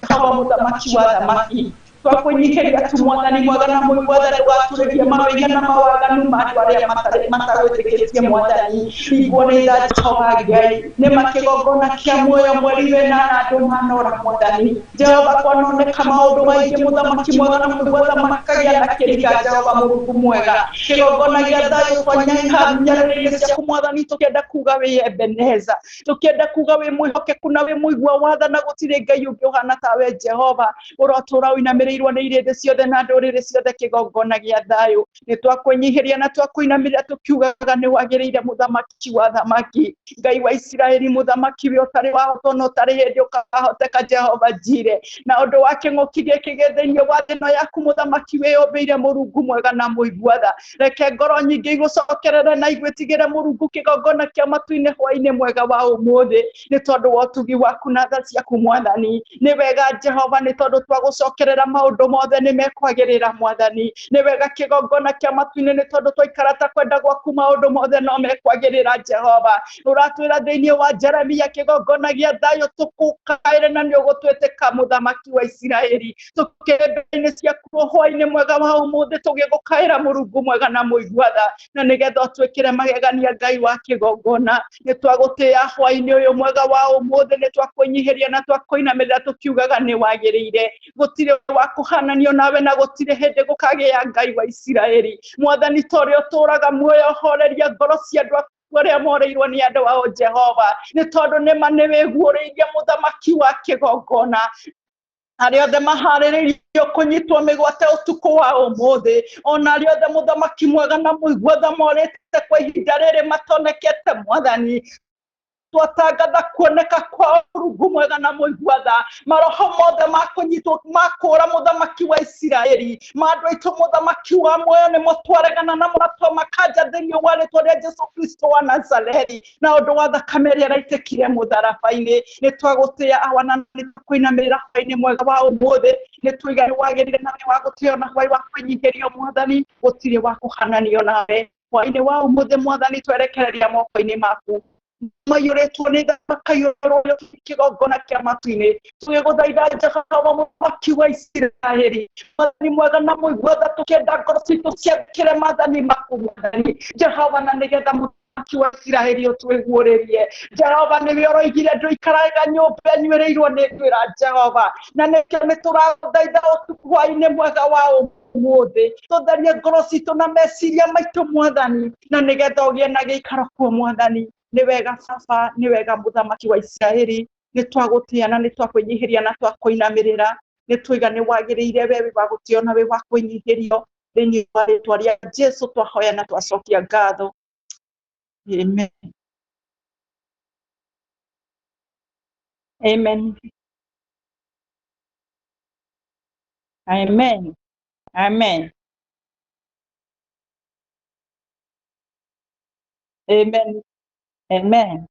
S5: Jehova mũthamaki wa thamaki. Twakwĩnyihĩria tu Mwathani mwega na mũigua tha ndũgatũrĩrie mawĩhia na mawaganu ma andũ arĩa matagwĩtĩkĩtie Mwathani. Ringwo nĩ tha Jehova Ngai, nĩ ma kĩgongona kĩa muoyo mweri wĩna na andũ manora Mwathani. Jehova kwanoneka maũndũ maingĩ mũthamaki mwega na mũigua tha makagĩa na kĩrika Jehova Mũrungu mwega. Kĩgongona gĩa thayũ twanyaka nyarĩrĩ-inĩ ciaku Mwathani tũkĩenda kuga wĩ Ebeneza, tũkĩenda kuga wĩ mwĩhokeku na wĩ mũigua wa tha na gũtirĩ Ngai ũngĩ ũhana tawe Jehova. Ũrotũũra ũinamĩrĩirwo nĩ irĩndĩ ciothe na ndũrĩrĩ ciothe kĩgongona gĩa thayũ. Nĩ twakwĩnyihĩria na twakwĩinamĩrĩra tũkiugaga nĩ wagĩrĩire mũthamaki wa thamaki. Ngai wa Isiraeli mũthamaki we ũtarĩ wahotwo na ũtarĩ hĩndĩ ũkahoteka Jehova Jire. Na ũndũ wa kĩng'ũki gĩkĩ gĩ thĩinĩ wa thĩ ĩno yaku mũthamaki wĩyũmbĩire Mũrungu mwega na mũigua tha. Reke ngoro nyingĩ igũcokerere na igwĩtigĩre Mũrungu kĩgongona kĩa matu-inĩ hwaĩ-inĩ mwega wa ũmũthĩ nĩ tondũ wa ũtugi waku na tha ciaku Mwathani. Nĩ wega Jehova nĩ tondũ twagũcokerera maũndũ mothe nĩ mekwagĩrĩra Mwathani. Nĩ wega kĩgongona kĩa matu-inĩ nĩ tondũ twaikara ta kwenda gwaku maũndũ mothe no mekwagĩrĩra Jehova. Ũratwĩra thĩinĩ wa Jeremia kĩgongona gĩa thayũ tũkũkaĩre na nĩ ũgũtwĩtĩka mũthamaki wa Isiraeli. Tũkĩrĩ ciaku hwaĩ-inĩ mwega wa ũmũthĩ tũgĩgũkaĩra Mũrungu mwega na mũigua tha na nĩgetha ũtwĩkĩre magegania Ngai wa kĩgongona. Nĩ twagũtĩĩa hwaĩ-inĩ ũyũ mwega wa ũmũthĩ, nĩ twakwĩnyihĩria na twakwĩinamĩrĩra tũkiugaga nĩ wagĩrĩire. Gũtirĩ wa kũhananio nawe na gũtirĩ hĩndĩ gũkagĩa Ngai wa Isiraeli. Mwathani ta ũrĩa ũtũũraga muoyo horeria ngoro cia andũ aku arĩa morĩirwo nĩ andũ ao Jehova, nĩ tondũ nĩma nĩ wĩguũrĩirie mũthamaki wa kĩgongona. Arĩa othe maharĩrĩirio kũnyitwo mĩgwate ũtukũ wa ũmũthĩ, ona arĩa othe mũthamaki mwega na mũigua tha morĩte kwa ihinda rĩrĩ matonekete Mwathani. Twatangatha kuoneka kwa Mũrungu mwega na mũigua tha. Maroho mothe makũnyitwo makũra mũthamaki wa Isiraeli, ma andũ aitũ mũthamaki wa muoyo nĩmo twaregana namo na twamakanja thĩinĩ wa rĩtwa rĩa Jesu Kristo wa Nazarethi, na ũndũ wa thakame ĩrĩa ĩraitĩkire mũtharaba-inĩ. Nĩ twagũtĩĩa awa na nĩ twakũinamĩrĩra hwaĩ-inĩ mwega wa ũmũthĩ. Nĩ tuiga nĩ wagĩrĩire na nĩ wa gũtĩo na hwaĩ wa kwĩnyihĩrio Mwathani, gũtirĩ wa kũhananio nawe. Hwaĩ-inĩ wa ũmũthĩ Mwathani, twerekereria moko-inĩ maku maiyũrĩtwo nĩ tha, makaiyũrwo kĩgongona kĩa matu-inĩ. Tũgĩgũthaitha Jehova mũthamaki wa Isiraeli, Mwathani mwega na mũigua tha, tũkĩenda ngoro citũ ciathĩkĩre maathani maku Mwathani Jehova, na nĩgetha mũthamaki wa Isiraeli ũtwĩguũrĩrie. Jehova nĩwe ũroigire ndũikaraga nyũmba ĩnyuĩrĩirwo nĩ ndwĩra Jehova, na nĩkĩo nĩtũragũthaitha ũtukũ hwaĩ-inĩ mwega wa ũmũthĩ. Tũtherie ngoro citũ na meciria maitũ Mwathani, na nĩgetha ũgĩe na gĩikaro kuo Mwathani. Nĩ wega Baba, nĩ wega mũthamaki wa Isiraeli, nĩ twagũtĩĩa na nĩ twakwĩnyihĩria na twakwĩinamĩrĩra. Nĩ tuiga nĩ wagĩrĩire we wĩ wa gũtĩo na wĩ wa kwĩnyihĩrio. Thĩinĩ wa rĩtwa rĩa Jesu twahoya na twacokia ngatho. Amen. Amen. Amen. Amen. Amen. Amen.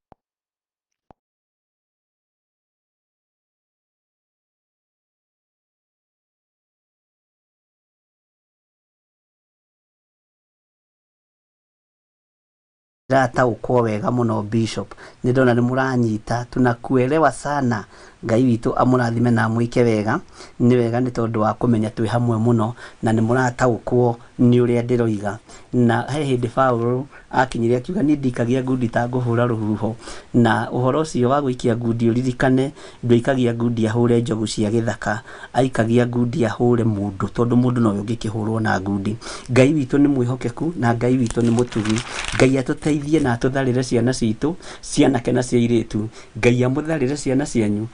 S1: Ndĩrataũkwo wega mũno Bishop, nĩ ndona nĩ mũranyita, tunakuelewa sana. Ngai witũ amũrathime na amwĩke wega. Nĩ wega nĩ tondũ wa kũmenya twĩ hamwe mũno na nĩ mũrataũkwo nĩ ũrĩa ndĩroiga. Na he hĩndĩ Paũlũ akinyire akiuga niĩ ndikagia ngundi ta ngũhũra rũhuho, na ũhoro ũcio wa gũikia ngundi ũririkane ndũikagia ngundi ahũre njogu cia gĩthaka, aikagia ngundi ahũre mũndũ, tondũ mũndũ nowe ũngĩkĩhũrwo na ngundi. Ngai witũ nĩ mwĩhokeku na Ngai witũ nĩ mũtugi. Ngai atũteithie na atũtharĩre ciana citũ, cianake na cia airĩtu. Ngai amũtharĩre ciana cianyu,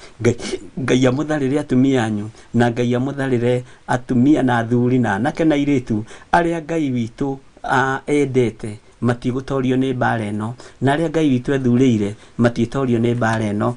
S1: Ngai amũtharĩre atumia anyu, na Ngai amũtharĩre atumia na athuri na anake na airĩtu arĩa Ngai witũ endete matigũtorio nĩ mbara ĩno, na arĩa Ngai witũ ethurĩire matiĩtorio nĩ mbara ĩno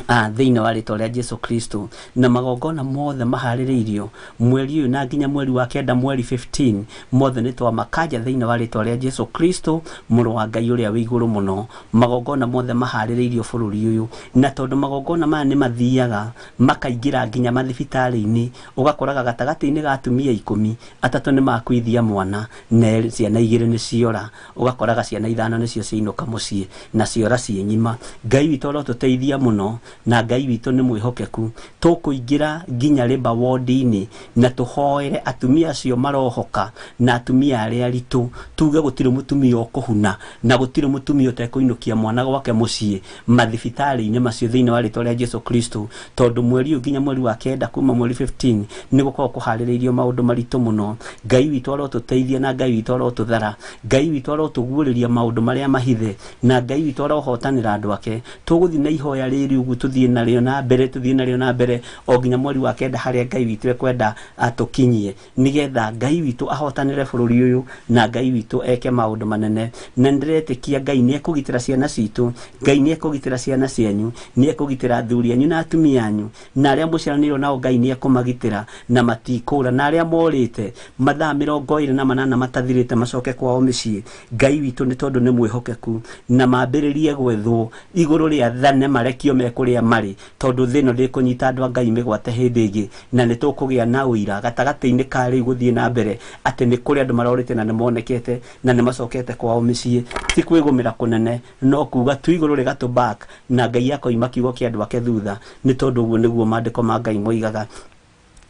S1: thĩinĩ wa rĩtwa rĩa Jesu Kristo. Na magongona mothe maharĩrĩirio mweri ũyũ na nginya mweri wa kenda, mweri 15, mothe nĩ twamakanja thĩinĩ wa rĩtwa rĩa Jesu Kristo mũrũ wa Ngai ũrĩa wĩ igũrũ mũno. Magongona mothe maharĩrĩirio bũrũri ũyũ, na tondũ magongona maya nĩ mathiaga makaingĩra nginya mathibitarĩ-inĩ, ũgakoraga gatagatĩ-inĩ ga atumia 10, 3 nĩ makuithia mwana na ciana 2 nĩ ciora, ũgakoraga ciana 5 nĩcio ciainũka mũciĩ na ciora ciĩ ng'ima. Ngai witũ arotũteithia mũno na Ngai witũ nĩ mwĩhokeku. Tũkũingĩra nginya labour ward-inĩ na tũhoere atumia acio marohoka na atumia arĩa aritũ, tuge gũtirĩ mũtumia ũkũhuna na gũtirĩ mũtumia ũtekũinũkia mwana gwake mũciĩ mathibitarĩ-inĩ macio thĩinĩ wa rĩtwa rĩa Jesu Kristo, tondũ mweri ũyũ nginya mweri wa kenda kuma mweri 15 nĩ gũkoragwo kũharĩrĩirio maũndũ maritũ mũno. Ngai witũ arotũteithia na Ngai witũ arotũthara, Ngai witũ arotũguũrĩria maũndũ marĩa mahithe, na Ngai witũ arohotanĩra andũ ake. Tũgũthiĩ na ihoya rĩrĩ ũguo, tũthiĩ narĩo na mbere, tũthiĩ narĩo na mbere o nginya mweri wa kenda harĩa Ngai witũ ekwenda atũkinyie, nĩgetha Ngai witũ ahotanĩre bũrũri ũyũ na Ngai witũ eke maũndũ manene. Na nĩndĩretĩkia Ngai nĩ ekũgitĩra ciana citũ, Ngai nĩ ekũgitĩra ciana cianyu, nĩ ekũgitĩra athuri anyu na atumia anyu, na arĩa mũciaranĩirwo nao Ngai nĩ ekũmagitĩra na matikũra, na arĩa morĩte mathaa 28 matathirĩte macoke kwao mĩciĩ. Ngai witũ nĩ tondũ nĩ mwĩhokeku, na mambĩrĩrie gwethwo igũrũ rĩa thane marekio me kũrĩa marĩ, tondũ thĩ ĩno ndĩkũnyita andũ a Ngai mĩgwate hĩndĩ ĩngĩ, na nĩ tũkũgĩa na ũira gatagatĩ-inĩ ka rĩu gũthiĩ na mbere atĩ nĩ kũrĩ andũ marorĩte na nĩ monekete na nĩ macokete kwao mĩciĩ. Ti kwĩgũmĩra kũnene, no kuga tu igũrũ rĩgatũ back na Ngai akoima kiugo kĩa andũ ake thutha, nĩ tondũ ũguo nĩguo maandĩko ma Ngai moigaga.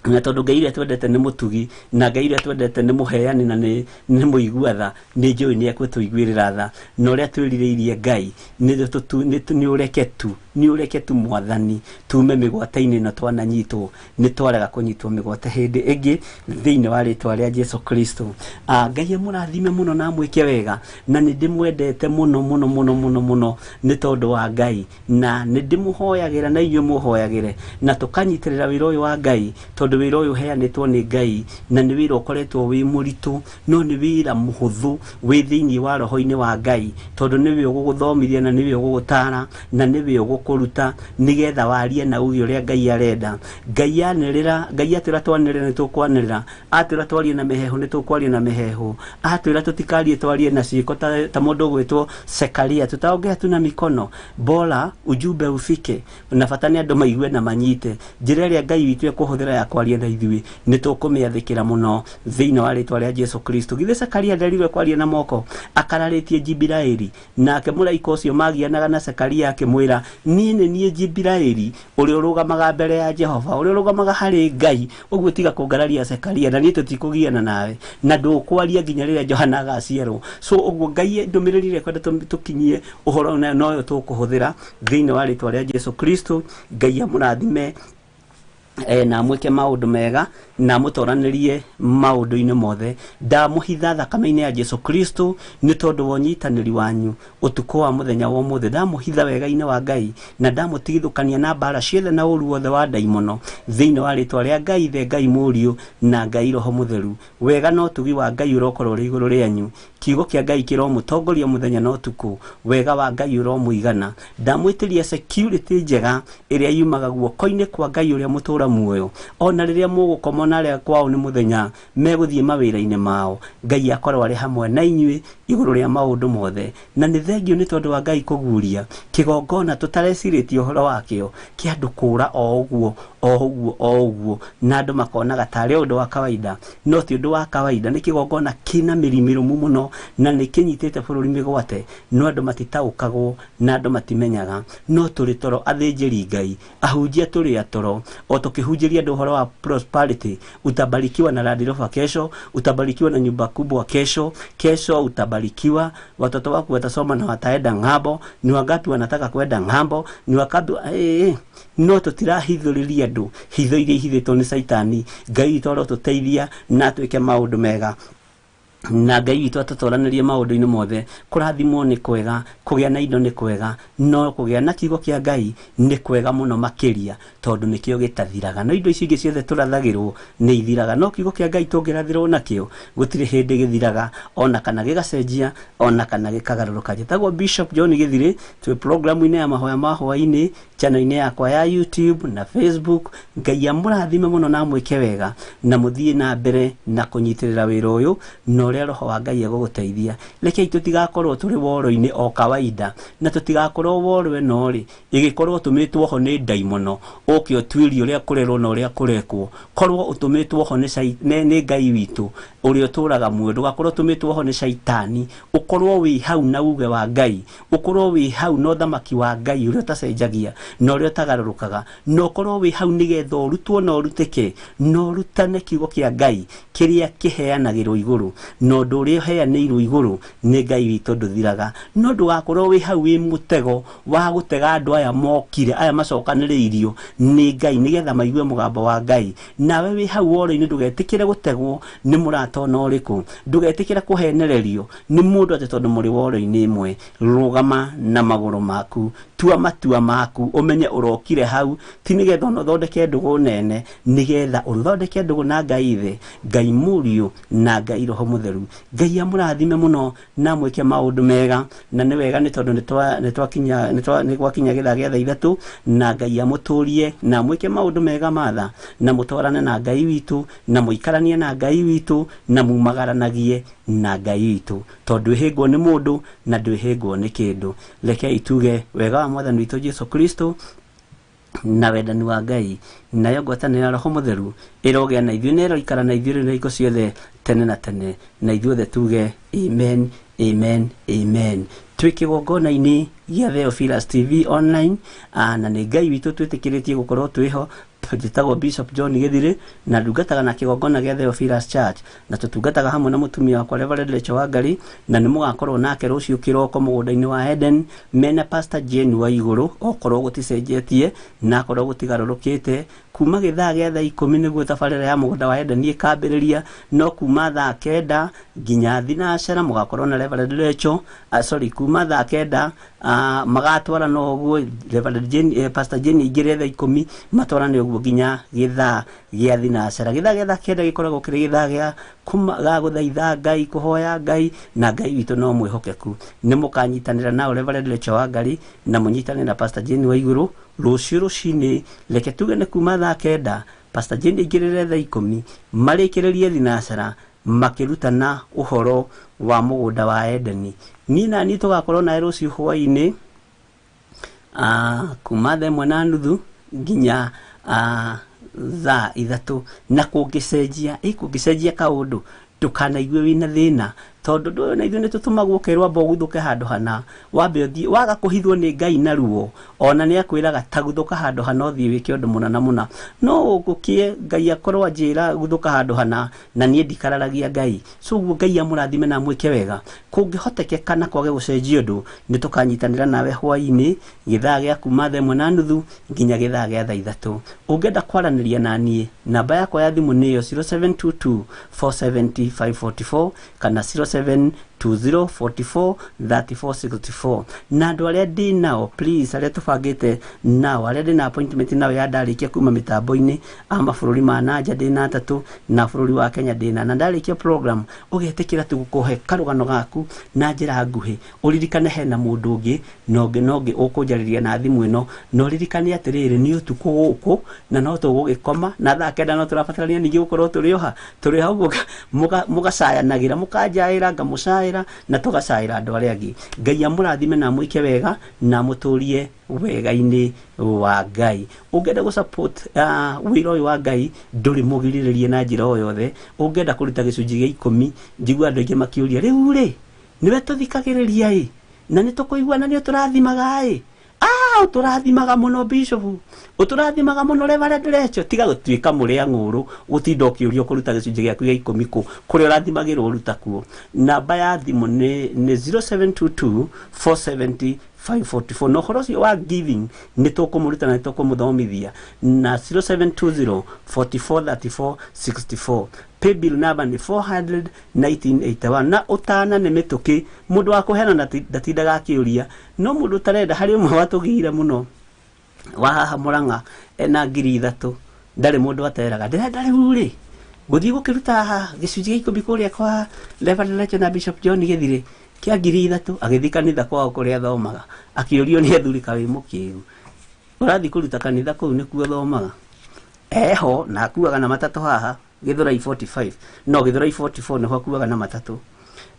S1: Na tondũ Ngai ũrĩa twendete nĩ mũtugi, na Ngai ũrĩa twendete nĩ mũheani na nĩ mũigua tha, nĩ njũĩ nĩ ekũtũiguĩrĩra tha. Na ũrĩa twĩrirĩirie Ngai nĩ ũreke tu, Nĩ ũreke tu Mwathani tume mĩgwate-inĩ ĩno twananyitwo, nĩ twarega kũnyitwo mĩgwate hĩndĩ ĩngĩ thĩinĩ wa rĩtwa rĩa Jesu Kristo. Ngai amũrathime mũno na amwĩke wega, na nĩ ndĩmwendete mũno mũno mũno mũno mũno nĩ tondũ wa Ngai, na nĩ ndĩmũhoyagĩra na inyuĩ mũhoyagĩre, na tũkanyitĩrĩra wĩra ũyũ wa Ngai, tondũ wĩra ũyũ ũheanĩtwo nĩ Ngai na nĩ wĩra ũkoretwo wĩ mũritũ, no nĩ wĩra mũhũthũ wĩ thĩinĩ wa roho-inĩ wa Ngai, tondũ nĩwe ũgũgũthomithia na nĩwe ũgũgũtara na nĩwe ũgũkũruta nĩgetha warie na uge ũrĩa Ngai arenda. Ngai anĩrĩra, Ngai atwĩra twanĩrĩra nĩ tũkwanĩrĩra, atwĩra twarie na mĩheehũ nĩ tũkwaria na mĩheehũ, atwĩra tũtikarie twarie na ciĩko ta mũndũ ũgwĩtwo Sekaria, tutaongea tu na mikono, bora ujumbe ufike, na bata nĩ andũ maigue na manyite. Njĩra ĩrĩa Ngai witũ ekũhũthĩra ya kwaria na ithuĩ nĩ tũkũmĩathĩkĩra mũno thĩinĩ wa rĩtwa rĩa Jesu Kristo. Githĩ Sekaria nderirwe kwaria na moko akararĩtie Jibiraeli, nake mũraika ũcio magianaga na Sekaria akĩmwĩra, niĩ nĩ niĩ Jibiraeli ũrĩa ũrũgamaga mbere ya Jehova, ũrĩa ũrũgamaga harĩ Ngai, ũguo tiga kũngararia Sekaria, na niĩ tũtikũgiana nawe, na ndũkwaria nginya rĩrĩa Johana agaciarwo. So ũguo Ngai ndũmĩrĩri ĩrĩa ekwenda tũkinyie ũhoro ũyũ nayo noyo tũkũhũthĩra thĩinĩ wa rĩtwa rĩa Jesu Kristo. Ngai amũrathime na amwĩke maũndũ mega na amũtoranĩrie maũndũ-inĩ mothe. Ndamũhitha thakame-inĩ ya Jesu Kristo nĩ tondũ wa ũnyitanĩri wanyu ũtukũ wa mũthenya wa ũmũthĩ. Ndamũhitha wega-inĩ wa Ngai na ndamũtigithũkania na mbara ciothe na ũru wothe wa ndaimono thĩinĩ wa rĩtwa rĩa Ngai Ithe, Ngai Mũriũ na Ngai Roho Mũtheru. Wega na ũtugi wa Ngai ũrokorwo ũrĩ igũrũ rĩanyu. Kiugo kĩa Ngai kĩromũtongoria mũthenya na ũtukũ. Wega wa Ngai ũromũigana. Ndamwĩtĩria security njega ĩrĩa yumaga guoko-inĩ kwa Ngai ũrĩa mũtũra muoyo. Ona rĩrĩa mũgũkoma na arĩa kwao nĩ mũthenya megũthiĩ mawĩra-inĩ mao, Ngai akorwo arĩ hamwe na inyuĩ igũrũ rĩa maũndũ mothe. Na nĩ thengio nĩ tondũ wa Ngai kũguria kĩgongona tũtarecirĩtie ũhoro wakĩo kĩa andũ kũra o ũguo o ũguo o ũguo, na andũ makonaga tarĩ ũndũ wa kawaida, no ti ũndũ wa kawaida. Nĩ kĩgongona kĩna mĩri mĩrũmu mũno na nĩ kĩnyitĩte bũrũri mĩgwate, no andũ matitaũkagwo na andũ matimenyaga. No tũrĩ toro athĩnjĩri Ngai, ahunjia tũrĩ atoro, o tũkĩhunjĩria andũ ũhoro wa prosperity. Utabarikiwa na Land Rover kesho, utabarikiwa na nyumba kubwa kesho, kesho utabarikiwa, watoto wako watasoma na wataenda ng'ambo. Ni wangapi wanataka kwenda ng'ambo? Ni wangapi? No tũtirahithũrĩria andũ hitho iria ihithĩtwo nĩ Caitani. Ngai witũ arotũteithia na atwĩke maũndũ mega, na Ngai witũ atũtoranĩrie maũndũ-inĩ mothe. Kũrathimwo nĩ kwega, kũgĩa na indo nĩ kwega, no kũgĩa na kiugo kĩa Ngai nĩ kwega mũno makĩria, tondũ nĩkĩo gĩtathiraga. No indo ici ingĩ ciothe tũrathagĩrwo nĩ ithiraga, no kiugo kĩa Ngai tũngĩrathĩrwo nakĩo gũtirĩ hĩndĩ gĩthiraga, ona kana gĩgacenjia, ona kana gĩkagarũrũka. Njĩtagwo Bishop John Gĩthirĩ, twĩ programu-inĩ ya mahoya ma hwaĩ-inĩ, channel-inĩ yakwa ya YouTube na Facebook. Ngai amũrathime mũno na amwĩke wega, na mũthiĩ na mbere na kũnyitĩrĩra wĩra ũyũ na ũrĩa Roho wa Ngai egũgũteithia. Rekei tũtigakorwo tũrĩ woro-inĩ o kawaida, na tũtigakorwo woro ĩno rĩ ĩgĩkorwo ũtũmĩtwo ho nĩ ndaimono, ũke ũtuĩrie ũrĩa kũrerwo na ũrĩa kũrekwo. Korwo ũtũmĩtwo ho nĩ Ngai witũ ũrĩa ũtũraga muoyo, ndũgakorwo ũtũmĩtwo ho nĩ Caitani. Ũkorwo wĩ hau na uge wa Ngai, ũkorwo wĩ hau na ũthamaki wa Ngai ũrĩa ũtacenjagia na ũrĩa ũtagarũrũkaga, na ũkorwo wĩ hau nĩgetha ũrutwo na ũrutĩke na ũrutane kiugo kĩa Ngai kĩrĩa kĩheanagĩrwo igũrũ, na ũndũ ũrĩa ũheanĩirwo igũrũ nĩ Ngai witũ ndũthiraga. No ndũgakorwo wĩ hau wĩ mũtego wa gũtega andũ aya mokire, aya macokanĩrĩirio nĩ Ngai nĩgetha maigue mũgambo wa Ngai. Nawe wĩ hau woro-inĩ ndũgetĩkĩre gũtegwo nĩ mũrata ona ũrĩkũ, ndũgetĩkĩre kũhenererio nĩ mũndũ atĩ tondũ mũrĩ woro-inĩ ĩmwe. Rũgama na magũrũ maku, tua matua maku, ũmenye ũrokire hau ti nĩgetha ona ũthondeke ndũgũ nene, nĩgetha ũthondeke ndũgũ na Ngai Ithe, Ngai Mũriũ na Ngai Roho Mũtheru. Ngai amũrathime mũno na amwĩke maũndũ mega, na nĩ wega nĩ tondũ nĩ gwakinya gĩthaa gĩa thaa ithatũ, na Ngai amũtũrie na amwĩke maũndũ mega matha, na mũtwarane na Ngai witũ, na mũikaranie na Ngai witũ, na mumagaranagie na Ngai witũ, tondũ ndwĩhĩngwo nĩ mũndũ na ndwĩhĩngwo nĩ kĩndũ. Rekei tuge wega wa Mwathani witũ Jesu Kristo na wendani wa Ngai nayo ngwatanĩro ya Roho Mũtheru ĩrogĩa na ithuĩ na ĩroikara na ithuĩ rĩu na hingo ciothe tene na tene, na ithuothe tuge amen, amen, amen. Twĩ kĩgongona-inĩ gĩa Theophilus TV online, na nĩ Ngai witũ twĩtĩkĩrĩtie gũkorwo twĩho. Njĩtagwo Bishop John Gĩthirĩ na ndungataga na kĩgongona gĩa Theophilus Church, na tũtungataga hamwe na mũtumia wakwa Reverend Rachel Wangari, na nĩ mũgakorwo nake rũciũ kĩroko mũgũnda-inĩ wa Eden mena Pastor Jane wa igũrũ, okorwo gũticenjetie na akorwo gũtigarũrũkĩte. Kuma gĩthaa gĩa thaa 10 nĩguo tabarĩra ya mũgũnda wa Eden ĩkambĩrĩria, no kuma thaa 9 nginya thinacara mũgakorwo na Reverend Rachel, sorry, kuma thaa 9 magatwara no ũguo Reverend Jane, Pastor Jane aingĩre thaa 10 matwarane ũguo nginya gĩthaa gĩa thinacara. Gĩthaa gĩa thaa 9 gĩkoragwo kĩrĩ gĩthaa gĩa ga gũthaitha Ngai, kũhoya Ngai, na Ngai witũ no mwĩhokeku. Nĩ mũkanyitanĩra nao Reverend Rachel Wangari na mũnyitanĩre na Pastor Jane wa igũrũ rũciũ rũcinĩ. Reke tuge nĩ kuma thaa 9 Pastor Jane aingĩrĩre thaa 10 marĩkĩrĩrie thinacara makĩrutana ũhoro wa mũgũnda wa Edeni. Niĩ na niĩ tũgakorwo nawe rũciũ hwaĩ-inĩ kuma thaa 1:30 nginya thaa 3, na kũngĩcenjia kũngĩcenjia kaũndũ ndũkanaigue wĩna thĩna, tondũ ndũĩ na ithuĩ nĩ tũtũmagwo ũkerwo amba ũguthũke handũ hana, wambe ũthiĩ waga kũhithwo nĩ Ngai na ruo, ona nĩ akwĩraga ta guthũka handũ hana ũthiĩ wĩke ũndũ mũna na mũna. No ũgũkie Ngai akorwo anjĩra guthũka handũ hana na niĩ ndikararagia Ngai. So ũguo Ngai amũrathime na amwĩke wega. Kũngĩhotekeka na kwage gũcenjia ũndũ, nĩ tũkanyitanĩra nawe hwaĩ-inĩ gĩthaa gĩa kuma thaa 1:30 nginya gĩthaa gĩa thaa 3. Ũngĩenda kwaranĩria na niĩ, namba yakwa ya thimũ nĩyo 0722 470 544 kana 0720 44 34 64. Na andũ arĩa ndĩ nao, please, arĩa tũbangĩte nao, arĩa ndĩ na appointment nao ya ndarĩkia kuma mĩtambo-inĩ a mabũrũri ma nanja ndĩ na 3 na bũrũri wa Kenya ndĩ na ndarĩkia program ũgetĩkĩra tu gũkũhe karũgano gaku na njĩra nguhĩ, ũririkane hena mũndũ ũngĩ na ũngĩ na ũngĩ ũkũnjarĩria na thimũ ĩno, na ũririkane atĩrĩrĩ nĩ ũtukũ gũkũ na no tũgũgĩkoma na thaa 9 no tũrabatarania ningĩ gũkorwo tũrĩ oha tũrĩ hau mũgacayanagĩra, mũkanjaĩra ngamũcaĩra na tũgacaĩra andũ arĩa angĩ. Ngai amũrathime na amwĩke wega na amũtũrie wega-inĩ wa Ngai. Ũngĩenda gũ support wĩra ũyũ wa Ngai ndũrĩ mũgirĩrĩrie na njĩra o yothe. Ũngĩenda kũruta gĩcunjĩ gĩa 10, njigua andũ aingĩ makĩũria rĩu rĩ nĩwe tũthikagĩrĩria ĩ na nĩ tũkũigua na nĩ ũtũrathimaga ĩ, ũtũrathimaga mũno Bishop, ũtũrathimaga mũno Reverend Rachel. Tiga gũtuĩka mũrĩa ng'ũrũ gũtinda ũkĩũrio kũruta gĩcunjĩ gĩaku gĩa 10 kũ kũrĩa ũrathimagĩrwo ũruta kuo. Namba ya thimũ nĩ 0722 470 544. Na ũhoro ũcio wa giving nĩ tũkũmũruta na nĩ tũkũmũthomithia na 0720 44 34 64. Paybill number nĩ 400 1981. Na ũtana nĩ mĩtũkĩ, mũndũ wa kũheana ndatindaga akĩũria, no mũndũ ũtarenda harĩ ũmwe watũgĩire mũno wa haha Mũrang'a ena 3,000 ndarĩ mũndũ ateraga ndĩrenda rĩu rĩ gũthiĩ gũkĩruta gĩcunjĩ gĩa 10 kũrĩa kwa Reverend Rachel na Bishop John Gĩthirĩ kĩa 3,000, agĩthiĩ kanitha kwao kũrĩa athomaga akĩũrio nĩ athuri kaĩ mũkĩgu ũrathiĩ kũruta kanitha kũu nĩkuo thomaga eho, na akuaga na matatũ haha Gĩthũrai 45, no Gĩthũrai 44 nĩho akuaga na matatũ.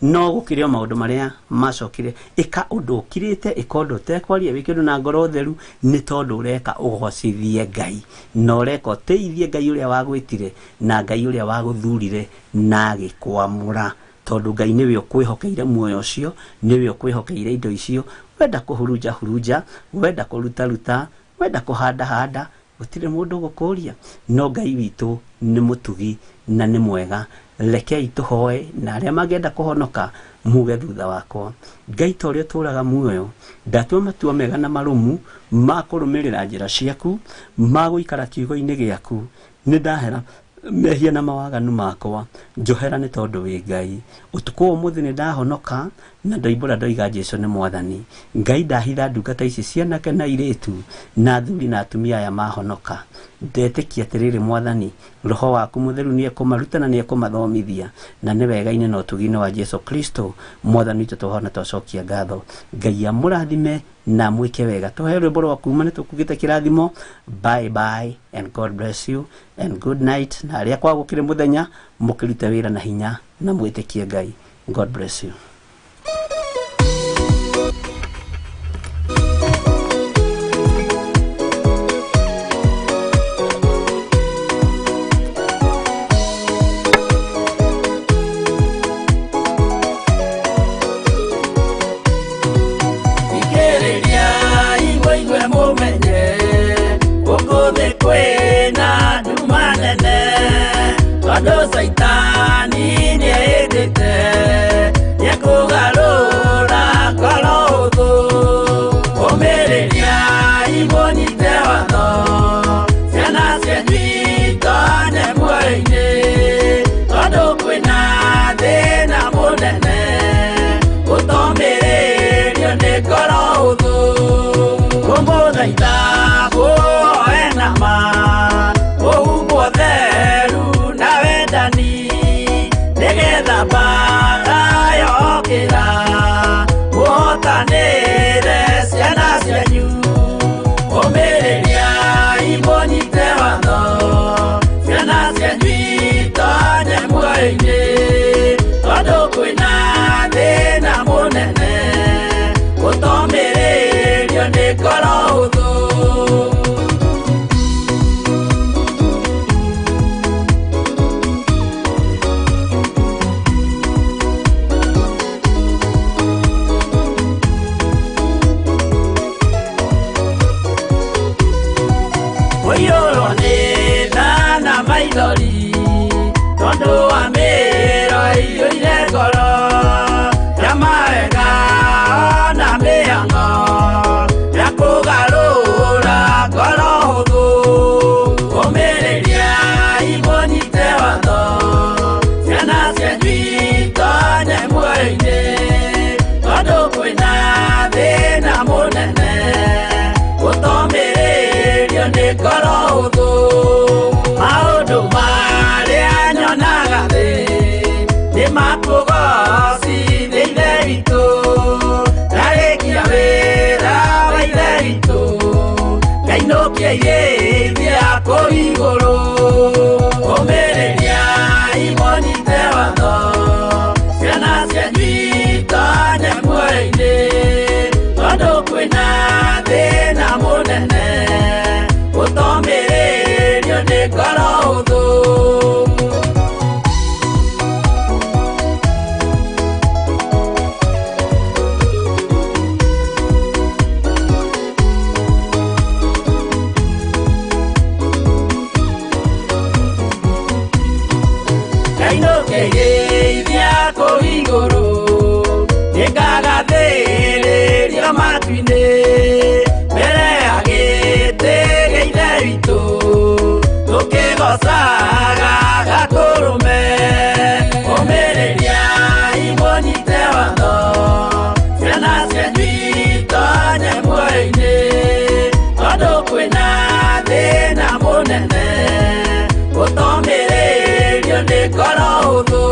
S1: No gũkĩrĩ o maũndũ marĩa macokire. Ĩka ũndũ ũkirĩte, ĩka ũndũ ũtekwaria, wĩke ũndũ na ngoro theru, nĩ tondũ ũreka ũgocithie Ngai na ũreka ũtĩithie Ngai ũrĩa wagwĩtire na Ngai ũrĩa wagũthurire na agĩkwamũra, tondũ Ngai nĩwe ũkwĩhokeire muoyo ũcio, nĩwe ũkwĩhokeire indo icio. Wenda kũhurunja hurunja, wenda kũruta ruta, wenda kũhanda handa, gũtirĩ mũndũ ũgũkũria, no Ngai witũ nĩ mũtugi na nĩ mwega. Rekei tũhoe, na arĩa mangĩenda kũhonoka muge thutha wakwa. Ngai ta ũrĩa ũtũũraga muoyo, ndatua matua mega na marũmu ma kũrũmĩrĩra njĩra ciaku, ma gũikara kiugo-inĩ gĩaku. Nĩ ndahera mehia na mawaganu makwa, njohera nĩ tondũ wĩ Ngai. Ũtukũ wa ũmũthĩ nĩ ndahonoka na ndoimbũra ndoiga Jesũ nĩ mwathani. Ngai ndahitha ndungata ici cianake na airĩtu na athuri na atumia aya mahonoka. Ndetĩkia atĩrĩrĩ mwathani, roho waku mũtheru nĩ ekũmaruta na nĩ ekũmathomithia, na nĩ wega-inĩ na ũtugi-inĩ wa Jesũ Kristo mwathani witũ tũhona twacokia ngatho. Ngai amũrathime na amwĩke wega. Tũhe rwĩmbo rwa kuma nĩ tũkugĩte kĩrathimo. Bye bye and God bless you and good night. Na arĩa kwa gũkĩrĩ mũthenya mũkĩrute wĩra na hinya na mwĩtĩkie Ngai. God bless you.
S3: Thikĩrĩria mũigue mũmenye gũkũ thĩ kwĩna Tondũ Caitani nĩehĩtĩte nĩekũgarũra ngoro hũthũ. Ũmĩrĩriai mũnyite watho, ciana cianyu itonye muoyo-inĩ. Tondũ kwĩna thĩna mũnene gũtomĩrĩrio nĩ ngoro hũthũ. Kũmũthaitha mũhoe na ma, mũhumbwo theru na wendani, nĩgetha mbaara yokĩra mũhotanĩre ciana cianyu. Ũmĩrĩriai mũnyite watho, ciana cianyu itonye muoyo-inĩ. Tondũ kwĩna thĩna mũnene gũtomĩrĩrio nĩ ngoro hũthũ. Kũiyũrwo nĩ tha na maithori, tondũ wa mĩĩro ĩiyũire ngoro ya mawega na mĩhang'o ya kũgarũra ngoro hũthũ. Ũmĩrĩriai mũnyite watho, ciana cianyu itonye muoyo-inĩ. Tondũ kwĩna thĩna mũnene gũtomĩrĩrio nĩ ngoro hũthũ. Maũndũ marĩa nyonaga thĩ nĩ makũgocithia Ithe witũ. Ndarĩkia wĩra wa Ithe witũ, ngainũkia irĩithia kũu igũrũ. Ũmĩrĩriai mũnyite watho, ciana cianyu itonye muoyo-inĩ. Tondũ kwĩna thĩna mũnene gũtomĩrĩrio nĩ ngoro hũthũ. Ngainũkĩrĩithia kũu igũrũ, nĩngagathĩrĩrio matu-inĩ. Mbere ya gĩtĩ gĩa Ithe witũ, tũkĩgoocaga Gatũrũme. Ũmĩrĩriai mũnyite watho, ciana cianyu itonye muoyo-inĩ. Tondũ kwĩna thĩna mũnene gũtomĩrĩrio nĩ ngoro hũthũ.